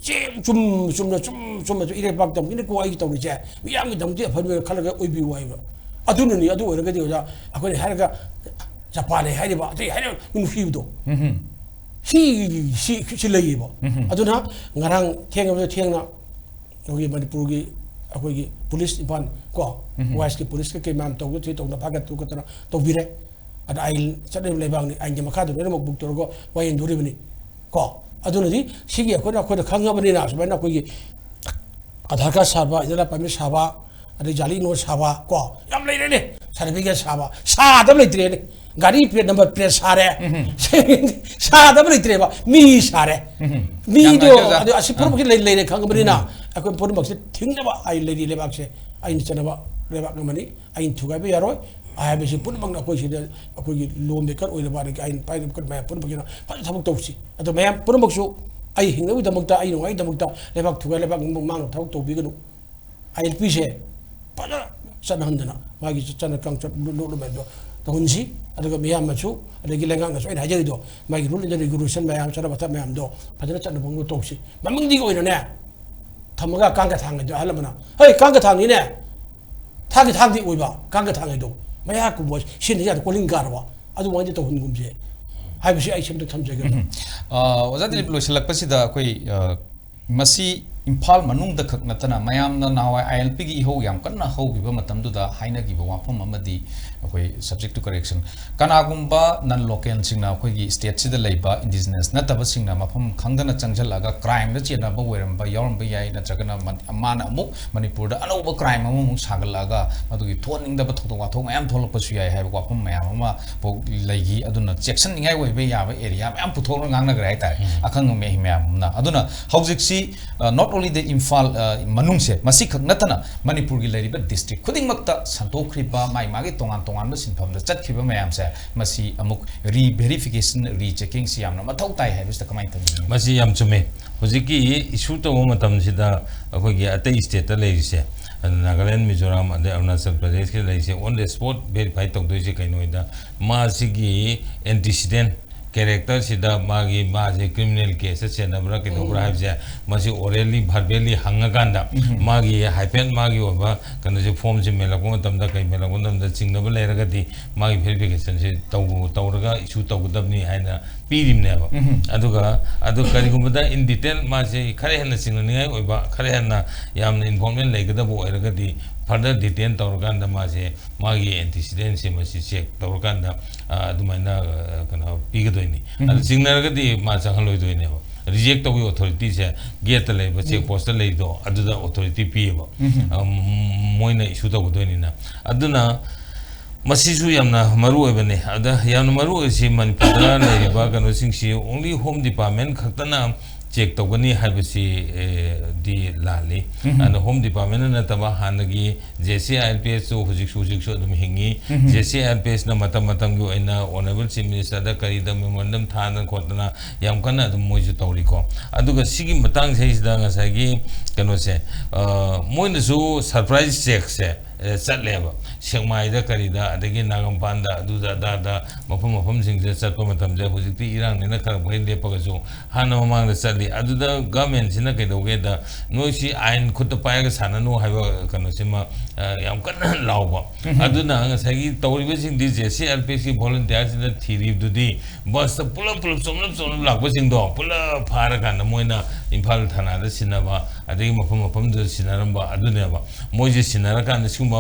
ꯆꯦ ꯆꯨꯝ ꯆꯨꯝꯅ ꯆꯨꯝ ꯆꯨꯝꯅ ꯏꯔꯩꯕꯥꯛ ꯇꯝꯒꯤꯅꯤꯀꯣ ꯑꯩꯒꯤ ꯇꯧꯔꯤꯁꯦ꯫ ꯃꯤꯌꯥꯝꯒꯤꯗꯃꯛꯇꯤ ꯑꯐꯕ ꯈꯜꯂꯒ ꯑꯣꯏꯕꯤꯌꯨ ꯍꯥꯏꯕ꯫ ꯑꯗꯨꯅꯅꯤ, ꯑꯗꯨ ꯑꯣꯏꯔꯒꯗꯤ ꯑꯣꯖꯥ, ꯑꯩꯈꯣꯏꯅ ꯍꯥꯏꯔꯒ ꯖꯄꯥꯟꯅꯦ ꯍꯥꯏꯔꯤꯕ, ꯑꯇꯩ ꯍꯥꯏꯔꯤꯕ ꯅꯨꯡꯁꯤꯕꯗꯣ꯫ ꯎꯝꯍꯨꯝ꯫ ꯁꯤ, ꯁꯤ, ꯁꯤ ꯂꯩꯌꯦꯕ꯫ ꯎꯝꯍꯨꯝ꯫ ꯑꯗꯨꯅ ꯉꯔꯥꯡ ꯊꯦꯡꯉꯕꯗ ꯊꯦꯡꯅ ꯑꯩꯈꯣꯏꯒꯤ ꯃꯅꯤꯄꯨꯔꯒꯤ ꯑꯩꯈꯣꯏꯒꯤ ꯄꯨꯂꯤꯁ ꯏꯝꯐꯥꯜ ꯀꯣ, ꯎꯝꯍꯨꯝ꯫ ꯋꯥꯏꯁꯀꯤ ꯄꯨꯂꯤꯁ ꯀꯩꯀꯩ ꯃꯌꯥꯝ ꯇꯧꯗꯅ ꯇꯧꯅ ꯐꯥꯒꯠꯇꯅ ꯈꯣꯠꯇꯅ ꯇꯧꯕꯤꯔꯦ꯫ ꯑꯗ ꯑꯥꯏꯟ ꯆꯠꯅꯔꯤꯕ ꯂꯩꯕꯥꯛꯅꯤ, ꯑꯥꯏꯟꯒꯤ ꯃꯈꯥꯗ ꯂꯣꯏꯅꯃꯛ ꯕꯨꯛ ꯇꯧꯔꯒ ꯋꯥꯌꯦꯟꯗꯣꯔꯤꯕꯅꯤ꯫ ꯀꯣ, ꯑꯗꯨꯅꯗꯤ ꯁꯤꯒꯤ ꯑꯩꯈꯣꯏꯅ, ꯑꯩꯈꯣꯏꯅ ꯈꯪꯉꯕꯅꯤꯅ, ꯁꯨꯃꯥꯏꯅ ꯑꯩꯈꯣꯏꯒꯤ ꯑꯙꯥꯔ ꯀꯥꯔꯗ ꯁꯥꯕ, ꯏꯟꯗꯤꯌꯥ ꯄꯥꯔꯃꯤꯠ ꯁꯥꯕ, ꯑꯗꯩ ꯖꯥꯂꯤ ꯅꯣꯠ ꯁꯥꯕ, ꯀꯣ, ꯌꯥꯝ ꯂꯩꯔꯦꯅꯦ꯫ ꯁꯥꯔꯇꯤꯐꯤꯀꯦꯠ ꯁꯥꯕ, ꯁꯥꯗꯕ ꯂꯩꯇ꯭ꯔꯦꯅꯦ꯫ ꯒꯥꯔꯤ ꯄ꯭ꯂꯦꯠ ꯅꯝꯕꯔ ꯄ꯭ꯂꯦꯠ ꯁꯥꯔꯦ꯫ ꯁꯥꯗꯕ ꯂꯩꯇ꯭ꯔꯦꯕ, ꯃꯤ ꯁꯥꯔꯦ꯫ ꯎꯝ꯫ ꯃꯤꯗꯣ, ꯅꯨꯡꯉꯥꯏꯖꯩ, ꯑꯣꯖꯥ꯫ ꯑꯗꯨ ꯑꯁꯤ ꯄꯨꯝꯅꯃꯛꯁꯤ ꯂꯩ-, ꯂꯩꯔꯦ ꯈꯪꯉꯕꯅꯤꯅ, ꯎꯝ꯫ ꯑꯩꯈꯣꯏ ꯄꯨꯝꯅꯃꯛꯁꯦ ꯊꯤꯡꯅꯕ ꯑꯥꯏꯟ ꯂꯩꯔꯤ ꯂꯩꯕꯥꯛꯁꯦ꯫ ꯑꯥꯏꯟ ꯆꯠꯅꯕ ꯂꯩꯕꯥꯛ ꯑꯃꯅꯤ꯫ ꯑꯥꯏꯟ ꯊꯨꯒꯥꯏꯕ ꯌꯥꯔꯣꯏ꯫ ꯍꯥꯏꯕꯁꯤ ꯄꯨꯝꯅꯃꯛꯅ ꯑꯩꯈꯣꯏ ꯁꯤꯗ ꯑꯩꯈꯣꯏꯒꯤ ꯂꯣ ꯃꯦꯀꯔ ꯑꯣꯏꯔꯕ, ꯑꯗꯒꯤ ꯑꯥꯏꯟ ꯄꯥꯏꯔꯤꯕ ꯃꯌꯥꯝ ꯄꯨꯝꯅꯃꯛꯀꯤꯅ ꯐꯖꯅ ꯊꯕꯛ ꯇꯧꯁꯤ꯫ ꯑꯗꯣ ꯃꯌꯥꯝ ꯄꯨꯝꯅꯃꯛꯁꯨ ꯑꯩ ꯍꯤꯡꯅꯕꯒꯤꯗꯃꯛꯇ, ꯑꯩ ꯅꯨꯡꯉꯥꯏꯒꯤꯗꯃꯛꯇ ꯂꯩꯕꯥꯛ ꯊꯨꯒꯥꯏ, ꯂꯩꯕꯥꯛ ꯃꯥꯡꯅ ꯊꯕꯛ ꯇꯧꯕꯤꯒꯅꯨ꯫ ꯑꯥꯏ ꯑꯦꯜ ꯄꯤꯁꯦ ꯐꯖꯅ ꯆꯠꯅꯍꯟꯗꯅ ꯃꯥꯒꯤ ꯆꯠꯅ ꯀꯥꯡꯆꯠ ꯂꯨ-, ꯂꯨ-, ꯂꯨ ꯃꯌꯥꯝꯗꯣ ꯇꯧꯍꯟꯁꯤ꯫ ꯑꯗꯨꯒ ꯃꯤꯌꯥꯝꯅꯁꯨ, ꯑꯗꯒꯤ ꯂꯩꯉꯥꯛꯅꯁꯨ ꯑꯩꯅ ꯍꯥꯏꯖꯔꯤꯗꯣ, ꯃꯥꯒꯤ rule and regulation ꯃꯌꯥꯝ, ꯆꯠꯅ ꯄꯊꯥꯞ ꯃꯌꯥꯝꯗꯣ ꯐꯖꯅ ꯆꯠꯅꯕ ꯃꯑꯣꯡꯗ ꯇꯧꯁꯤ꯫ ꯃꯃꯤꯡꯗꯤ ꯑꯣꯏꯅꯅꯦ ꯊꯝꯃꯒ ꯀꯥꯡꯒ ꯊꯥꯡ ꯍꯥꯏꯗꯣ ꯑꯍꯜ ꯑꯃꯅ, "ꯍꯩ, ꯀꯥꯡꯒ ꯊꯥꯡꯅꯤꯅꯦ, ꯊꯥꯡꯒꯤ ꯊꯥꯡꯗꯤ ꯑꯣꯏꯕ ꯀꯥꯡꯒ ꯊꯥꯡ ꯍꯥꯏꯗꯣ ꯃꯌꯥ ꯀꯨꯝꯕ ꯁꯤꯖꯤꯟꯅ ꯌꯥꯗ ꯀꯣꯂꯤꯡ ꯀꯥꯔꯕ ꯑꯗꯨꯃꯥꯏꯅ ꯇꯧꯍꯟꯒꯨꯝꯁꯦ" ꯍꯥꯏꯕꯁꯤ ꯑꯩ ꯁꯦꯝꯗ ꯊꯝꯖꯒꯦ꯫ ꯎꯝ꯫ ꯑ, ꯑꯣꯖꯥ ꯗꯤꯂꯤꯞ, ꯂꯣꯏꯁꯤꯜꯂꯛꯄꯁꯤꯗ ꯑꯩꯈꯣꯏ, ꯑ, ꯃꯁꯤ ꯏꯝꯐꯥꯜ ꯃꯅꯨꯡꯗ ꯈꯛ ꯅꯠꯇꯅ ꯃꯌꯥꯝꯅ ꯅꯍꯥꯟꯋꯥꯏ ꯑꯥꯏ ꯑꯦꯜ ꯄꯤꯒꯤ ꯏꯍꯧ ꯌꯥꯝ ꯀꯟꯅ ꯍꯧꯈꯤꯕ ꯃꯇꯝꯗꯨꯗ ꯍꯥꯏꯅꯈꯤꯕ ꯋꯥꯐꯝ ꯑꯃꯗꯤ ꯑꯩꯈꯣꯏ, subject to correction, ꯀꯅꯥꯒꯨꯝꯕ non localꯁꯤꯡꯅ ꯑꯩꯈꯣꯏꯒꯤ stateꯁꯤꯗ ꯂꯩꯕ indigenous ꯅꯠꯇꯕꯁꯤꯡꯅ ꯃꯐꯝ ꯈꯪꯗꯅ ꯆꯪꯁꯤꯜꯂꯒ crimeꯗ ꯆꯦꯟꯅꯕ ꯑꯣꯏꯔꯝꯕ ꯌꯥꯎꯔꯝꯕ ꯌꯥꯏ, ꯅꯠꯇ꯭ꯔꯒꯅ ꯃꯟ-, ꯃꯥꯅ ꯑꯃꯨꯛ ꯃꯅꯤꯄꯨꯔꯗ ꯑꯅꯧꯕ crime ꯑꯃꯃꯨꯛ ꯁꯥꯒꯠꯂꯛꯑꯒ ꯃꯗꯨꯒꯤ ꯊꯣꯛꯍꯟꯅꯤꯡꯗꯕ ꯊꯧꯗꯣꯛ ꯋꯥꯊꯣꯛ ꯃꯌꯥꯝ ꯊꯣꯛꯂꯛꯄꯁꯨ ꯌꯥꯏ ꯍꯥꯏꯕ ꯋꯥꯐꯝ ꯃꯌꯥꯝ ꯑꯃ ꯐꯥꯎ ꯂꯩꯈꯤ꯫ ꯑꯗꯨꯅ ꯆꯦꯛꯁꯤꯟꯅꯤꯡꯉꯥꯏ ꯑꯣꯏꯕ ꯌꯥꯕ area ꯃꯌꯥꯝ ꯄꯨꯊꯣꯛꯂꯒ ꯉꯥꯡꯅꯈ꯭ꯔꯦ ꯍꯥꯏꯇꯥꯔꯦ, ꯎꯝ꯫ ꯑꯈꯪ ꯑꯍꯩ ꯃꯌꯥꯝ ꯑꯃꯅ꯫ ꯑꯗꯨꯅ ꯍꯧꯖꯤꯛꯁꯤ, ꯑ, not only the ꯏꯝꯐꯥꯜ, ꯑ, ꯃꯅꯨꯡꯁꯦ, ꯃꯁꯤꯈꯛ ꯅꯠꯇꯅ ꯃꯅꯤꯄꯨꯔꯒꯤ ꯂꯩꯔꯤꯕ district ꯈꯨꯗꯤꯡꯃꯛꯇ ꯁꯟꯗꯣꯛꯈ꯭ꯔꯤꯕ, ꯃꯥꯒꯤ ꯃꯥꯒꯤ ꯇꯣꯉꯥꯟ ꯇꯣꯉꯥꯟꯕ ꯁꯤꯟꯐꯝꯗ ꯆꯠꯈꯤꯕ ꯃꯌꯥꯝꯁꯦ, ꯃꯁꯤ ꯑꯃꯨꯛ re-verification, recheckingꯁꯤ ꯌꯥꯝꯅ ꯃꯊꯧ ꯇꯥꯏ ꯍꯥꯏꯕꯁꯤꯗ ꯀꯃꯥꯏꯅ ꯊꯝꯕꯤꯅꯤꯡꯉꯤ? ꯃꯁꯤ ꯌꯥꯝ ꯆꯨꯝꯃꯦ꯫ ꯍꯧꯖꯤꯛꯀꯤ issue ꯇꯧꯕ ꯃꯇꯝꯁꯤꯗ ꯑꯩꯈꯣꯏꯒꯤ ꯑꯇꯩ stateꯇ ꯂꯩꯔꯤꯁꯦ, ꯑꯗ ꯅꯥꯒꯥꯂꯦꯟ, ꯃꯤꯖꯣꯔꯥꯝ, ꯑꯗꯩ ꯑꯔꯨꯅꯥꯆꯜ ꯄ꯭ꯔꯗꯦꯁꯀꯤ ꯂꯩꯔꯤꯁꯦ, on the spot verify ꯇꯧꯗꯣꯏꯁꯦ ꯀꯩꯅꯣ ꯍꯥꯏꯗ, ꯃꯥꯁꯤꯒꯤ antecedent characterꯁꯤꯗ ꯃꯥꯒꯤ, ꯃꯥꯁꯦ criminal caseꯇ ꯆꯦꯟꯅꯕ꯭ꯔꯥ ꯀꯩꯗꯧꯕ꯭ꯔꯥ ꯎꯝ꯫ ꯍꯥꯏꯕꯁꯦ, ꯃꯁꯤ orally, verbally ꯍꯪꯉꯀꯥꯟꯗ ꯎꯝ꯫ ꯃꯥꯒꯤ ꯍꯥꯏꯐꯦꯠ ꯃꯥꯒꯤ ꯑꯣꯏꯕ ꯀꯩꯅꯣꯁꯦ, formꯁꯦ ꯃꯦꯜꯂꯛꯄ ꯃꯇꯝꯗ, ꯀꯩ ꯃꯦꯜꯂꯛꯄ ꯃꯇꯝꯗ ꯆꯤꯡꯅꯕ ꯂꯩꯔꯒꯗꯤ ꯃꯥꯒꯤ verificationꯁꯦ ꯇꯧ-, ꯇꯧꯔꯒ issue ꯇꯧꯒꯗꯕꯅꯤ ꯍꯥꯏꯅ ꯄꯤꯔꯤꯕꯅꯦꯕ꯫ ꯎꯝ꯫ ꯑꯗꯨꯒ ꯑꯗꯨ ꯀꯔꯤꯒꯨꯝꯕꯗ in detail ꯃꯥꯁꯦ ꯈꯔ ꯍꯦꯟꯅ ꯆꯤꯡꯅꯅꯤꯡꯉꯥꯏ ꯑꯣꯏꯕ, ꯈꯔ ꯍꯦꯟꯅ ꯌꯥꯝꯅ involvement ꯂꯩꯒꯗꯕ ꯑꯣꯏꯔꯒꯗꯤ further detain ꯇꯧꯔꯀꯥꯟꯗ ꯃꯥꯁꯦ ꯃꯥꯒꯤ antecedentꯁꯦ ꯃꯁꯤ check ꯇꯧꯔꯀꯥꯟꯗ ꯑ, ꯑꯗꯨꯃꯥꯏꯅ ꯑ, ꯀꯩꯅꯣ ꯄꯤꯒꯗꯣꯏꯅꯤ꯫ ꯑꯗꯨ ꯆꯤꯡꯅꯔꯒꯗꯤ ꯃꯥ ꯆꯪꯍꯜꯂꯣꯏꯗꯣꯏꯅꯦꯕ꯫ Reject ꯇꯧꯕꯒꯤ authorityꯁꯦ gateꯇ ꯂꯩꯕ check postꯇ ꯂꯩꯗꯣ ꯑꯗꯨꯗ authority ꯄꯤꯌꯦꯕ꯫ ꯑ, ꯃꯣꯏꯅ issue ꯇꯧꯒꯗꯣꯏꯅꯤꯅ꯫ ꯑꯗꯨꯅ ꯃꯁꯤꯁꯨ ꯌꯥꯝꯅ ꯃꯔꯨ ꯑꯣꯏꯕꯅꯦ꯫ ꯑꯗ ꯌꯥꯝꯅ ꯃꯔꯨ ꯑꯣꯏꯔꯤꯁꯤ ꯃꯅꯤꯄꯨꯔꯗ ꯂꯩꯔꯤꯕ ꯀꯩꯅꯣꯁꯤꯡꯁꯤ only Home Department ꯈꯛꯇꯅ check ꯇꯧꯒꯅꯤ ꯍꯥꯏꯕꯁꯤ ꯑꯦ, ꯗꯤ ꯂꯥꯜꯂꯤ꯫ ꯑꯗꯨꯅ Home Departmentꯅ ꯅꯠꯇꯕ ꯍꯥꯟꯅꯒꯤ JCIRPSꯁꯨ ꯍꯧꯖꯤꯛꯁꯨ ꯍꯧꯖꯤꯛꯁꯨ ꯑꯗꯨꯝ ꯍꯤꯡꯉꯤ꯫ JCIRPSꯅ ꯃꯇꯝ ꯃꯇꯝꯒꯤ ꯑꯣꯏꯅ Honourable Chief Ministerꯗ ꯀꯔꯤꯗ memorandum ꯊꯥꯗꯅ ꯈꯣꯠꯇꯅ ꯌꯥꯝ ꯀꯟꯅ ꯑꯗꯨꯝ ꯃꯣꯏꯁꯨ ꯇꯧꯔꯤꯀꯣ꯫ ꯑꯗꯨꯒ ꯁꯤꯒꯤ ꯃꯇꯥꯡꯁꯤꯗꯩꯁꯤꯗ ꯉꯁꯥꯏꯒꯤ ꯀꯩꯅꯣꯁꯦ ꯑ, ꯃꯣꯏꯅꯁꯨ surprise checkꯁꯦ ꯑ, ꯆꯠꯂꯦꯕ꯫ ꯁꯦꯛꯃꯥꯏꯗ ꯀꯔꯤꯗ ꯑꯗꯒꯤ ꯅꯥꯒꯝꯄꯥꯟꯗ ꯑꯗꯨꯗ ꯑꯗꯥꯗ ꯃꯐꯝ ꯃꯐꯝꯁꯤꯡꯁꯤꯗ ꯆꯠꯄ ꯃꯇꯝꯁꯦ ꯍꯧꯖꯤꯛꯇꯤ ꯏꯔꯥꯡꯅꯤꯅ ꯈꯔ ꯃꯈꯩ ꯂꯦꯞꯄꯒꯁꯨ ꯍꯥꯟꯅ ꯃꯃꯥꯡꯗ ꯆꯠꯂꯤ꯫ ꯑꯗꯨꯗ governmentꯁꯤꯅ ꯀꯩꯗꯧꯒꯦꯗ ꯅꯣꯏꯁꯤ ꯑꯥꯏꯟ ꯈꯨꯠꯇ ꯄꯥꯏꯔꯒ ꯁꯥꯟꯅꯅꯨ ꯍꯥꯏꯕ ꯀꯩꯅꯣꯁꯤꯃ ꯑ, ꯌꯥꯝ ꯀꯟꯅ ꯂꯥꯎꯕ꯫ ꯑꯗꯨꯅ ꯉꯁꯥꯏꯒꯤ ꯇꯧꯔꯤꯕꯁꯤꯡꯗꯤ JCIRPSꯀꯤ volunteerꯁꯤꯡꯅ ꯊꯤꯔꯤꯕꯗꯨꯗꯤ busꯇ ꯄꯨꯂꯞ ꯄꯨꯂꯞ ꯆꯣꯝꯂꯞ ꯆꯣꯝꯂꯞ ꯂꯥꯛꯄꯁꯤꯡꯗꯣ ꯄꯨꯂꯞ ꯐꯥꯔꯀꯥꯟꯗ ꯃꯣꯏꯅ ꯏꯝꯐꯥꯜ ꯊꯥꯅꯥꯗ ꯁꯤꯟꯅꯕ ꯑꯗꯒꯤ ꯃꯐꯝ ꯃꯐꯝꯗꯨꯗ ꯁꯤꯟꯅꯔꯝꯕ ꯑꯗꯨꯅꯦꯕ꯫ ꯃꯣꯏꯁꯦ ꯁꯤꯟꯅꯔꯀꯥꯟꯗ ꯁꯤꯒꯨꯝꯕ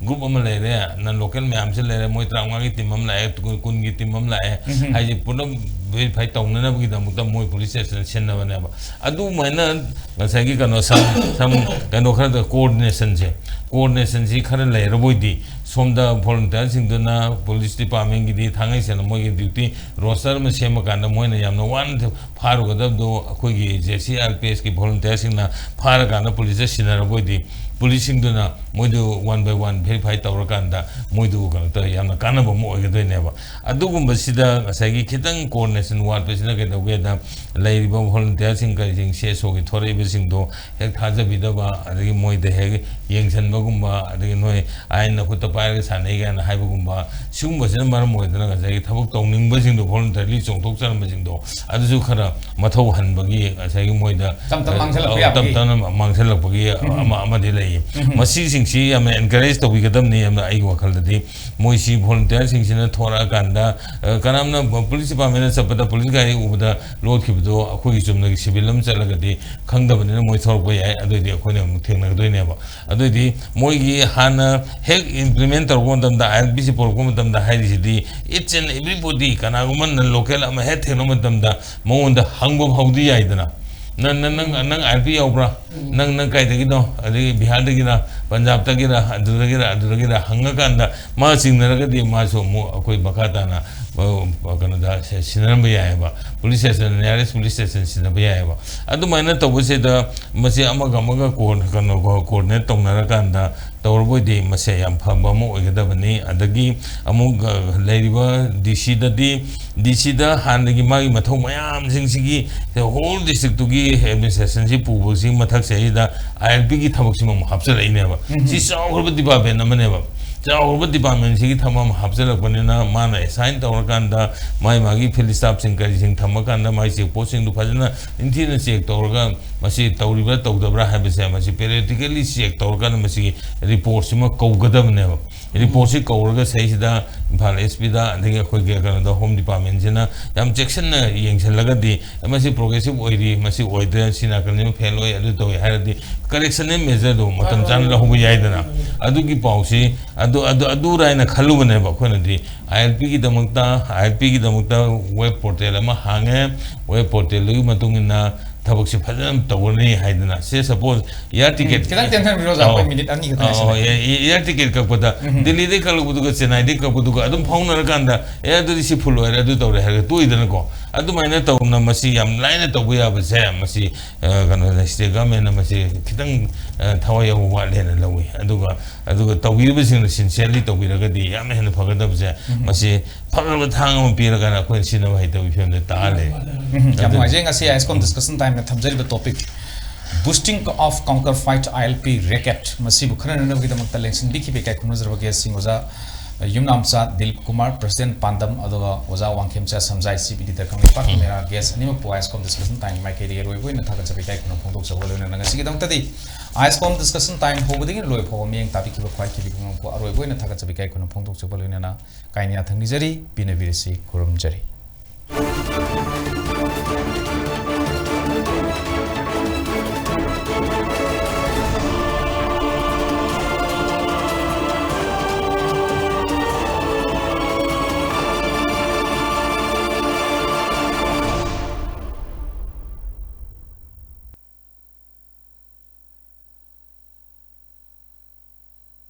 group ꯑꯃ ꯂꯩꯔꯦ, non local ꯃꯌꯥꯝꯁꯦ ꯂꯩꯔꯦ, ꯃꯣꯏ ꯇꯔꯥꯃꯉꯥꯒꯤ team ꯑꯃ ꯂꯥꯛꯑꯦ, ꯀꯨꯟ, ꯀꯨꯟꯒꯤ team ꯑꯃ ꯂꯥꯛꯑꯦ ꯍꯥꯏꯁꯦ ꯄꯨꯂꯞ verify ꯇꯧꯅꯅꯕꯒꯤꯗꯃꯛꯇ ꯃꯣꯏ police stationꯗ ꯁꯤꯟꯅꯕꯅꯦꯕ꯫ ꯑꯗꯨꯃꯥꯏꯅ ꯉꯁꯥꯏꯒꯤ ꯀꯩꯅꯣ ꯁꯝ ꯁꯝ ꯀꯩꯅꯣ ꯈꯔꯗ coordinationꯁꯦ coordinationꯁꯤ ꯈꯔ ꯂꯩꯔꯕꯣꯏꯗꯤ ꯁꯣꯝꯗ volunteerꯁꯤꯡꯗꯨꯅ police departmentꯀꯤꯗꯤ ꯊꯥꯡꯉꯩ ꯁꯦꯡꯅ ꯃꯣꯏꯒꯤ duty roster ꯑꯃ ꯁꯦꯝꯃꯀꯥꯟꯗ ꯃꯣꯏꯅ ꯌꯥꯝꯅ ꯋꯥꯅ ꯐꯥꯔꯨꯒꯗꯕꯗꯣ ꯑꯩꯈꯣꯏꯒꯤ JCIRPSꯀꯤ volunteerꯁꯤꯡꯅ ꯐꯥꯔꯀꯥꯟꯗ policeꯇ ꯁꯤꯟꯅꯔꯕꯣꯏꯗꯤ policeꯁꯤꯡꯗꯨꯅ ꯃꯣꯏꯗꯨ one by one verify ꯇꯧꯔꯀꯥꯟꯗ ꯃꯣꯏꯗꯨ ꯀꯩꯅꯣ ꯇꯧꯔꯦ ꯌꯥꯝꯅ ꯀꯥꯟꯅꯕ ꯑꯃ ꯑꯣꯏꯒꯗꯣꯏꯅꯦꯕ꯫ ꯑꯗꯨꯒꯨꯝꯕꯁꯤꯗ ꯉꯁꯥꯏꯒꯤ ꯈꯤꯇꯪ coordination ꯋꯥꯠꯄꯁꯤꯅ ꯀꯩꯗꯧꯒꯦꯗ ꯂꯩꯔꯤꯕ volunteerꯁꯤꯡ ꯀꯔꯤꯁꯤꯡ CSOꯒꯤ ꯊꯣꯔꯛꯏꯕꯁꯤꯡꯗꯣ ꯍꯦꯛ ꯊꯥꯖꯕꯤꯗꯕ ꯑꯗꯒꯤ ꯃꯣꯏꯗ ꯍꯦꯛ ꯌꯦꯡꯁꯤꯟꯕꯒꯨꯝꯕ ꯑꯗꯒꯤ ꯅꯣꯏ ꯑꯥꯏꯟ ꯅꯈꯨꯠꯇ ꯄꯥꯏꯔꯒ ꯁꯥꯟꯅꯩ ꯀꯥꯏꯅ ꯍꯥꯏꯕꯒꯨꯝꯕ ꯁꯤꯒꯨꯝꯕꯁꯤꯅ ꯃꯔꯝ ꯑꯣꯏꯗꯅ ꯉꯁꯥꯏꯒꯤ ꯊꯕꯛ ꯇꯧꯅꯤꯡꯕꯁꯤꯡꯗꯣ voluntarily ꯆꯣꯡꯊꯣꯛꯆꯔꯝꯕꯁꯤꯡꯗꯣ ꯑꯗꯨꯁꯨ ꯈꯔ ꯃꯊꯧ ꯍꯟꯕꯒꯤ ꯉꯁꯥꯏꯒꯤ ꯃꯣꯏꯗ ꯇꯞ ꯇꯞ ꯃꯥꯡꯁꯤꯜꯂꯛꯄ ꯑ, ꯌꯥꯕꯒꯤ꯫ ꯇꯞ ꯇꯞꯅ ꯃꯥꯡꯁꯤꯜꯂꯛꯄꯒꯤ ꯑꯃ ꯑꯃꯗꯤ ꯂꯩ꯫ ꯃꯁꯤꯁꯤꯡꯁꯤ ꯌꯥꯝꯅ ꯑꯦꯟꯀꯔꯦꯖ ꯇꯧꯕꯤꯒꯗꯕꯅꯤ꯫ ꯌꯥꯝꯅ ꯑꯩꯒꯤ ꯋꯥꯈꯜꯗꯗꯤ ꯃꯣꯏꯁꯤ ꯚꯣꯂꯨꯟꯇꯤꯌꯔꯁꯤꯡꯁꯤꯅ ꯊꯣꯔꯛꯑꯀꯥꯟꯗ, ꯑ, ꯀꯅꯥꯝꯅ ꯄꯨꯂꯤꯁ ꯗꯤꯄꯥꯔꯠꯃꯦꯟꯗ ꯆꯠꯄꯗ ꯄꯨꯂꯤꯁ ꯒꯥꯔꯤ ꯎꯕꯗ ꯂꯣꯠꯈꯤꯕꯗꯣ ꯑꯩꯈꯣꯏꯒꯤ ꯆꯨꯝꯅꯒꯤ ꯁꯤꯚꯤꯜ ꯑꯃ ꯆꯠꯂꯒꯗꯤ ꯈꯪꯗꯕꯅꯤꯅ ꯃꯣꯏ ꯊꯣꯔꯛꯄ ꯌꯥꯏ꯫ ꯑꯗꯨꯑꯣꯏꯗꯤ ꯑꯩꯈꯣꯏꯅ ꯑꯃꯨꯛ ꯊꯦꯡꯅꯒꯗꯣꯏꯅꯦꯕ꯫ ꯑꯗꯨꯑꯣꯏꯗꯤ ꯃꯣꯏꯒꯤ ꯍꯥꯟꯅ ꯍꯦꯛ ꯏꯝꯄ꯭ꯂꯤꯃꯦꯟ ꯇꯧꯔꯛꯄ ꯃꯇꯝꯗ, ꯑꯥꯏ ꯑꯦꯜ ꯄꯤꯁꯤ ꯄꯨꯔꯛꯄ ꯃꯇꯝꯗ ꯍꯥꯏꯔꯤꯁꯤꯗꯤ, each and everybody, ꯀꯅꯥꯒꯨꯝꯕ ꯅꯟ ꯂꯣꯀꯦꯜ ꯑꯃ ꯍꯦꯛ ꯊꯦꯡꯅꯕ ꯃꯇꯝꯗ ꯃꯉꯣꯟꯗ ꯍꯪꯕ ꯐꯥꯎꯗꯤ ꯌꯥꯏꯗꯅ, "ꯅꯪ, ꯅꯪ, ꯅꯪ, ꯅꯪ ꯑꯥꯏ ꯑꯦꯜ ꯄꯤ ꯌꯥꯎꯕ꯭ꯔꯥ? ꯅꯪ, ꯅꯪ ꯀꯥꯏꯗꯒꯤꯅꯣ? ꯑꯗꯒꯤ ꯕꯤꯍꯥꯔꯗꯒꯤꯔ, ꯄꯟꯖꯥꯕꯇꯒꯤꯔ, ꯑꯗꯨꯗꯒꯤꯔ, ꯑꯗꯨꯗꯒꯤꯔ?" ꯍꯪꯉꯀꯥꯟꯗ ꯃꯥ ꯆꯤꯡꯅꯔꯒꯗꯤ ꯃꯥꯁꯨ ꯑꯃꯨꯛ ꯑꯩꯈꯣꯏ ꯃꯈꯥ ꯇꯥꯅ, ꯑ, ꯀꯩꯅꯣꯗ ꯁꯤ-, ꯁꯤꯟꯅꯔꯝꯕ ꯌꯥꯏꯑꯕ꯫ ꯄꯨꯂꯤꯁ ꯁ꯭ꯇꯦꯁꯟ, ꯅꯤꯌꯔꯦꯁ ꯄꯨꯂꯤꯁ ꯁ꯭ꯇꯦꯁꯟ ꯁꯤꯟꯅꯕ ꯌꯥꯏꯑꯕ꯫ ꯑꯗꯨꯃꯥꯏꯅ ꯇꯧꯕꯁꯤꯗ ꯃꯁꯤ ꯑꯃꯒ ꯑꯃꯒ ꯀꯣ-, ꯀꯩꯅꯣ, ꯀꯣ-, ꯀꯣꯑꯣꯔꯗꯤꯅꯦꯠ ꯇꯧꯅꯔꯀꯥꯟꯗ ꯇꯧꯔꯕ ꯑꯣꯏꯗꯤ ꯃꯁꯤ ꯌꯥꯝ ꯐꯕ ꯑꯃ ꯑꯣꯏꯒꯗꯕꯅꯤ꯫ ꯑꯗꯒꯤ ꯑꯃꯨꯛ, ꯑ, ꯂꯩꯔꯤꯕ ꯗꯤ ꯁꯤꯗꯗꯤ, ꯗꯤ ꯁꯤꯗ ꯍꯥꯟꯅꯒꯤ ꯃꯥꯒꯤ ꯃꯊꯧ ꯃꯌꯥꯝꯁꯤꯡꯁꯤꯒꯤ ꯍꯣꯜ ꯗꯤꯁꯇ꯭ꯔꯤꯛꯇꯨꯒꯤ ꯑꯦꯗꯃꯤꯅꯤꯁꯇ꯭ꯔꯦꯁꯟꯁꯤ ꯄꯨꯕꯁꯤ ꯃꯊꯛꯁꯤꯗ ꯑꯥꯏ ꯑꯦꯜ ꯄꯤꯒꯤ ꯊꯕꯛꯁꯤꯃ ꯑꯃꯨꯛ ꯍꯥꯞꯆꯤꯜꯂꯛꯏꯅꯦꯕ꯫ ꯁꯤ ꯆꯥꯎꯈ꯭ꯔꯕ ꯗꯤꯄꯥꯔꯠꯃꯦꯟ ꯑꯃꯅꯦꯕ꯫ ꯆꯥꯎꯈ꯭ꯔꯕ ꯗꯤꯄꯥꯔꯠꯃꯦꯟꯁꯤꯒꯤ ꯊꯕꯛ ꯑꯃ ꯍꯥꯞꯆꯤꯜꯂꯛꯄꯅꯤꯅ ꯃꯥꯅ ꯑꯦꯁꯥꯏꯟ ꯇꯧꯔꯀꯥꯟꯗ ꯃꯥꯏ ꯃꯥꯒꯤ ꯐꯤꯜ ꯁ꯭ꯇꯥꯐꯁꯤꯡ ꯀꯔꯤꯁꯤꯡ ꯊꯝꯃꯀꯥꯟꯗ ꯃꯥꯒꯤ ꯆꯦꯛ ꯄꯣꯁꯁꯤꯡꯗꯨ ꯐꯖꯅ ꯅꯤꯡꯊꯤꯅ ꯆꯦꯛ ꯇꯧꯔꯒ ꯃꯁꯤ ꯇꯧꯔꯤꯕ꯭ꯔꯥ ꯇꯧꯗꯕ꯭ꯔꯥ ꯍꯥꯏꯕꯁꯦ ꯃꯁꯤ ꯄꯦꯔꯤꯌꯣꯗꯤꯀꯦꯂꯤ ꯆꯦꯛ ꯇꯧꯔꯀꯥꯟꯗ ꯃꯁꯤꯒꯤ ꯔꯤꯄꯣꯔꯠꯁꯤꯃ ꯀꯧꯒꯗꯕꯅꯦꯕ꯫ ꯔꯤꯄꯣꯔꯠꯁꯤ ꯀꯧꯔꯒ ꯁꯤꯗꯩꯁꯤꯗ ꯏꯝꯐꯥꯜ ꯑꯦꯁ ꯄꯤꯗ, ꯑꯗꯒꯤ ꯑꯩꯈꯣꯏꯒꯤ ꯀꯩꯅꯣꯗ, ꯍꯣꯝ ꯗꯤꯄꯥꯔꯠꯃꯦꯟꯁꯤꯅ ꯌꯥꯝ ꯆꯦꯛꯁꯤꯟꯅ ꯌꯦꯡꯁꯤꯜꯂꯒꯗꯤ ꯃꯁꯤ ꯄ꯭ꯔꯣꯒ꯭ꯔꯦꯁꯤꯞ ꯑꯣꯏꯔꯤ, ꯃꯁꯤ ꯑꯣꯏꯗ꯭ꯔꯦ, ꯁꯤ ꯅꯥꯀꯟꯁꯤꯃ ꯐꯦꯜ ꯑꯣꯏ, ꯑꯗꯨ ꯇꯧꯏ ꯍꯥꯏꯔꯗꯤ ꯀꯔꯦꯛꯁꯟꯅꯦꯜ ꯃꯦꯖꯔꯗꯨ ꯃꯇꯝ ꯆꯥꯅ ꯂꯧꯍꯧꯕ ꯌꯥꯏꯗꯅ꯫ ꯑꯗꯨꯒꯤ ꯄꯥꯎꯁꯤ ꯑꯗꯨ, ꯑꯗꯨ, ꯑꯗꯨꯔꯥꯏꯅ ꯈꯜꯂꯨꯕꯅꯦꯕ ꯑꯩꯈꯣꯏꯅꯗꯤ꯫ ꯑꯥꯏ ꯑꯦꯜ ꯄꯤꯒꯤꯗꯃꯛꯇ, ꯑꯥꯏ ꯑꯦꯜ ꯄꯤꯒꯤꯗꯃꯛꯇ ꯋꯦꯕ ꯄꯣꯔꯇꯦꯜ ꯑꯃ ꯍꯥꯡꯉꯦ꯫ ꯋꯦꯕ ꯄꯣꯔꯇꯦꯜꯗꯨꯒꯤ ꯃꯇꯨꯡ ꯏꯟꯅ ꯊꯕꯛꯁꯦ ꯐꯖꯅ ꯇꯧꯔꯅꯤ ꯍꯥꯏꯗꯅ꯫ ꯁꯦ, ꯁꯄꯣꯖ, ꯑꯦꯌꯥꯔ ꯇꯤꯀꯦꯠ, ꯈꯤꯇꯪ ꯇꯦꯟꯊꯍꯟꯕꯤꯔꯣ, ꯑꯣꯖꯥ, ꯑꯩꯈꯣꯏ ꯃꯤꯅꯤꯠ ꯑꯅꯤ ꯈꯛꯇ ꯑꯣ, ꯉꯥꯏꯁꯜꯂꯦ꯫ ꯑꯦ-, ꯑꯦ-, ꯑꯦꯌꯥꯔ ꯇꯤꯀꯦꯠ ꯀꯛꯄꯗ, ꯎꯝ꯫ ꯗꯤꯜꯂꯤꯗꯒꯤ ꯀꯛꯂꯛꯄꯗꯨꯒ ꯆꯦꯟꯅꯥꯏꯗꯒꯤ ꯀꯛꯄꯗꯨꯒ ꯑꯗꯨꯝ ꯐꯥꯎꯅꯔꯀꯥꯟꯗ, "ꯑꯦ, ꯑꯗꯨꯗꯤ ꯁꯤ ꯐꯨꯜ ꯑꯣꯏꯔꯦ, ꯑꯗꯨ ꯇꯧꯔꯦ" ꯍꯥꯏꯔꯒ ꯇꯣꯛꯏꯗꯅꯀꯣ꯫ ꯑꯗꯨꯃꯥꯏꯅ ꯇꯧꯅ ꯃꯁꯤ ꯌꯥꯝ ꯂꯥꯏꯅ ꯇꯧꯕ ꯌꯥꯕꯁꯦ, ꯃꯁꯤ, ꯑ, ꯀꯩꯅꯣꯗ, ꯁ꯭ꯇꯦꯠ ꯒꯚꯔꯟꯃꯦꯟꯠꯅ ꯃꯁꯤ ꯈꯤꯇꯪ, ꯑ, ꯊꯋꯥꯏ ꯌꯥꯎꯕ ꯋꯥꯠꯂꯦꯅ ꯂꯧꯏ꯫ ꯑꯗꯨꯒ, ꯑꯗꯨꯒ ꯇꯧꯕꯤꯔꯤꯕꯁꯤꯡꯅ ꯁꯤꯟꯁꯤꯌꯔꯂꯤ ꯇꯧꯕꯤꯔꯒꯗꯤ ꯌꯥꯝꯅ ꯍꯦꯟꯅ ꯐꯒꯗꯕꯁꯦ, ꯎꯝ꯫ ꯃꯁꯤ ꯐꯈ꯭ꯔꯕ ꯊꯥꯡ ꯑꯃ ꯄꯤꯔꯀꯥꯟꯗ ꯑꯩꯈꯣꯏꯅ ꯁꯤꯖꯤꯟꯅꯕ ꯍꯩꯇꯕꯒꯤ ꯐꯤꯕꯝꯗ ꯇꯥ ꯂꯩꯔꯦ꯫ ꯎꯝ, ꯌꯥꯝ ꯑꯗꯨꯅ ꯅꯨꯡꯉꯥꯏꯖꯩ꯫ ꯉꯁꯤ ꯑꯥꯏ ꯑꯦꯁ ꯀꯣꯝ ꯗꯤꯁꯀꯁꯟ ꯇꯥꯏꯝꯅ ꯊꯝꯖꯔꯤꯕ topic, Boosting of Counterfeit I L P Racket, ꯃꯁꯤꯕꯨ ꯈꯟꯅꯅꯕꯒꯤꯗꯃꯛꯇ ꯂꯦꯡꯁꯤꯟꯕꯤꯈꯤꯕ ꯏꯀꯥꯏ ꯈꯨꯝꯅꯖꯔꯕ ꯒꯦꯁꯁꯤꯡ ꯑꯣꯖꯥ ꯌꯨꯝꯅꯥꯝꯆꯥ ꯗꯤꯂꯤꯞ ꯀꯨꯃꯥꯔ, ꯄ꯭ꯔꯁꯤꯗꯦꯟ ꯄꯥꯟꯗꯝ, ꯑꯗꯨꯒ ꯑꯣꯖꯥ ꯋꯥꯡꯈꯦꯝꯆꯥ ꯁꯝꯖꯥꯏ, ꯁꯤ ꯕꯤ ꯗꯤ ꯗꯔꯀꯪ ꯂꯩꯄꯥꯛ, ꯃꯦꯔꯥ ꯒꯦꯁ ꯑꯅꯤꯃꯛꯄꯨ ꯑꯥꯏ ꯑꯦꯁ ꯀꯣꯝ ꯗꯤꯁꯀꯁꯟ ꯇꯥꯏꯝꯒꯤ ꯃꯥꯏꯀꯩꯗꯒꯤ ꯑꯔꯣꯏꯕ ꯑꯣꯏꯅ ꯊꯥꯒꯠꯆꯕ ꯏꯀꯥꯏ ꯈꯨꯝꯅꯕ ꯐꯣꯡꯗꯣꯛꯆꯕꯒ ꯂꯣꯏꯅꯅ ꯉꯁꯤꯒꯤꯗꯃꯛꯇꯗꯤ ꯑꯥꯏ ꯑꯦꯁ ꯀꯣꯝ ꯗꯤꯁꯀꯁꯟ ꯇꯥꯏꯝ ꯍꯧꯕꯗꯒꯤ ꯂꯣꯏꯕ ꯐꯥꯎꯕ ꯃꯤꯠꯌꯦꯡ ꯇꯥꯕꯤꯈꯤꯕ ꯈ꯭ꯋꯥꯏ ꯈꯤꯕꯤꯈꯨꯡ ꯑꯃꯕꯨ ꯑꯔꯣꯏꯕ ꯑꯣꯏꯅ ꯊꯥꯒꯠꯆꯕ ꯏꯀꯥꯏ ꯈꯨꯝꯅꯕ ꯐꯣꯡꯗꯣꯛꯆꯕ ꯂꯣꯏꯅꯅ ꯀꯥꯏꯅ ꯌꯥꯊꯪ ꯅꯤꯖꯔꯤ, ꯄꯤꯅꯕꯤꯔꯁꯤ, ꯈꯨꯔꯨꯝꯖꯔꯤ꯫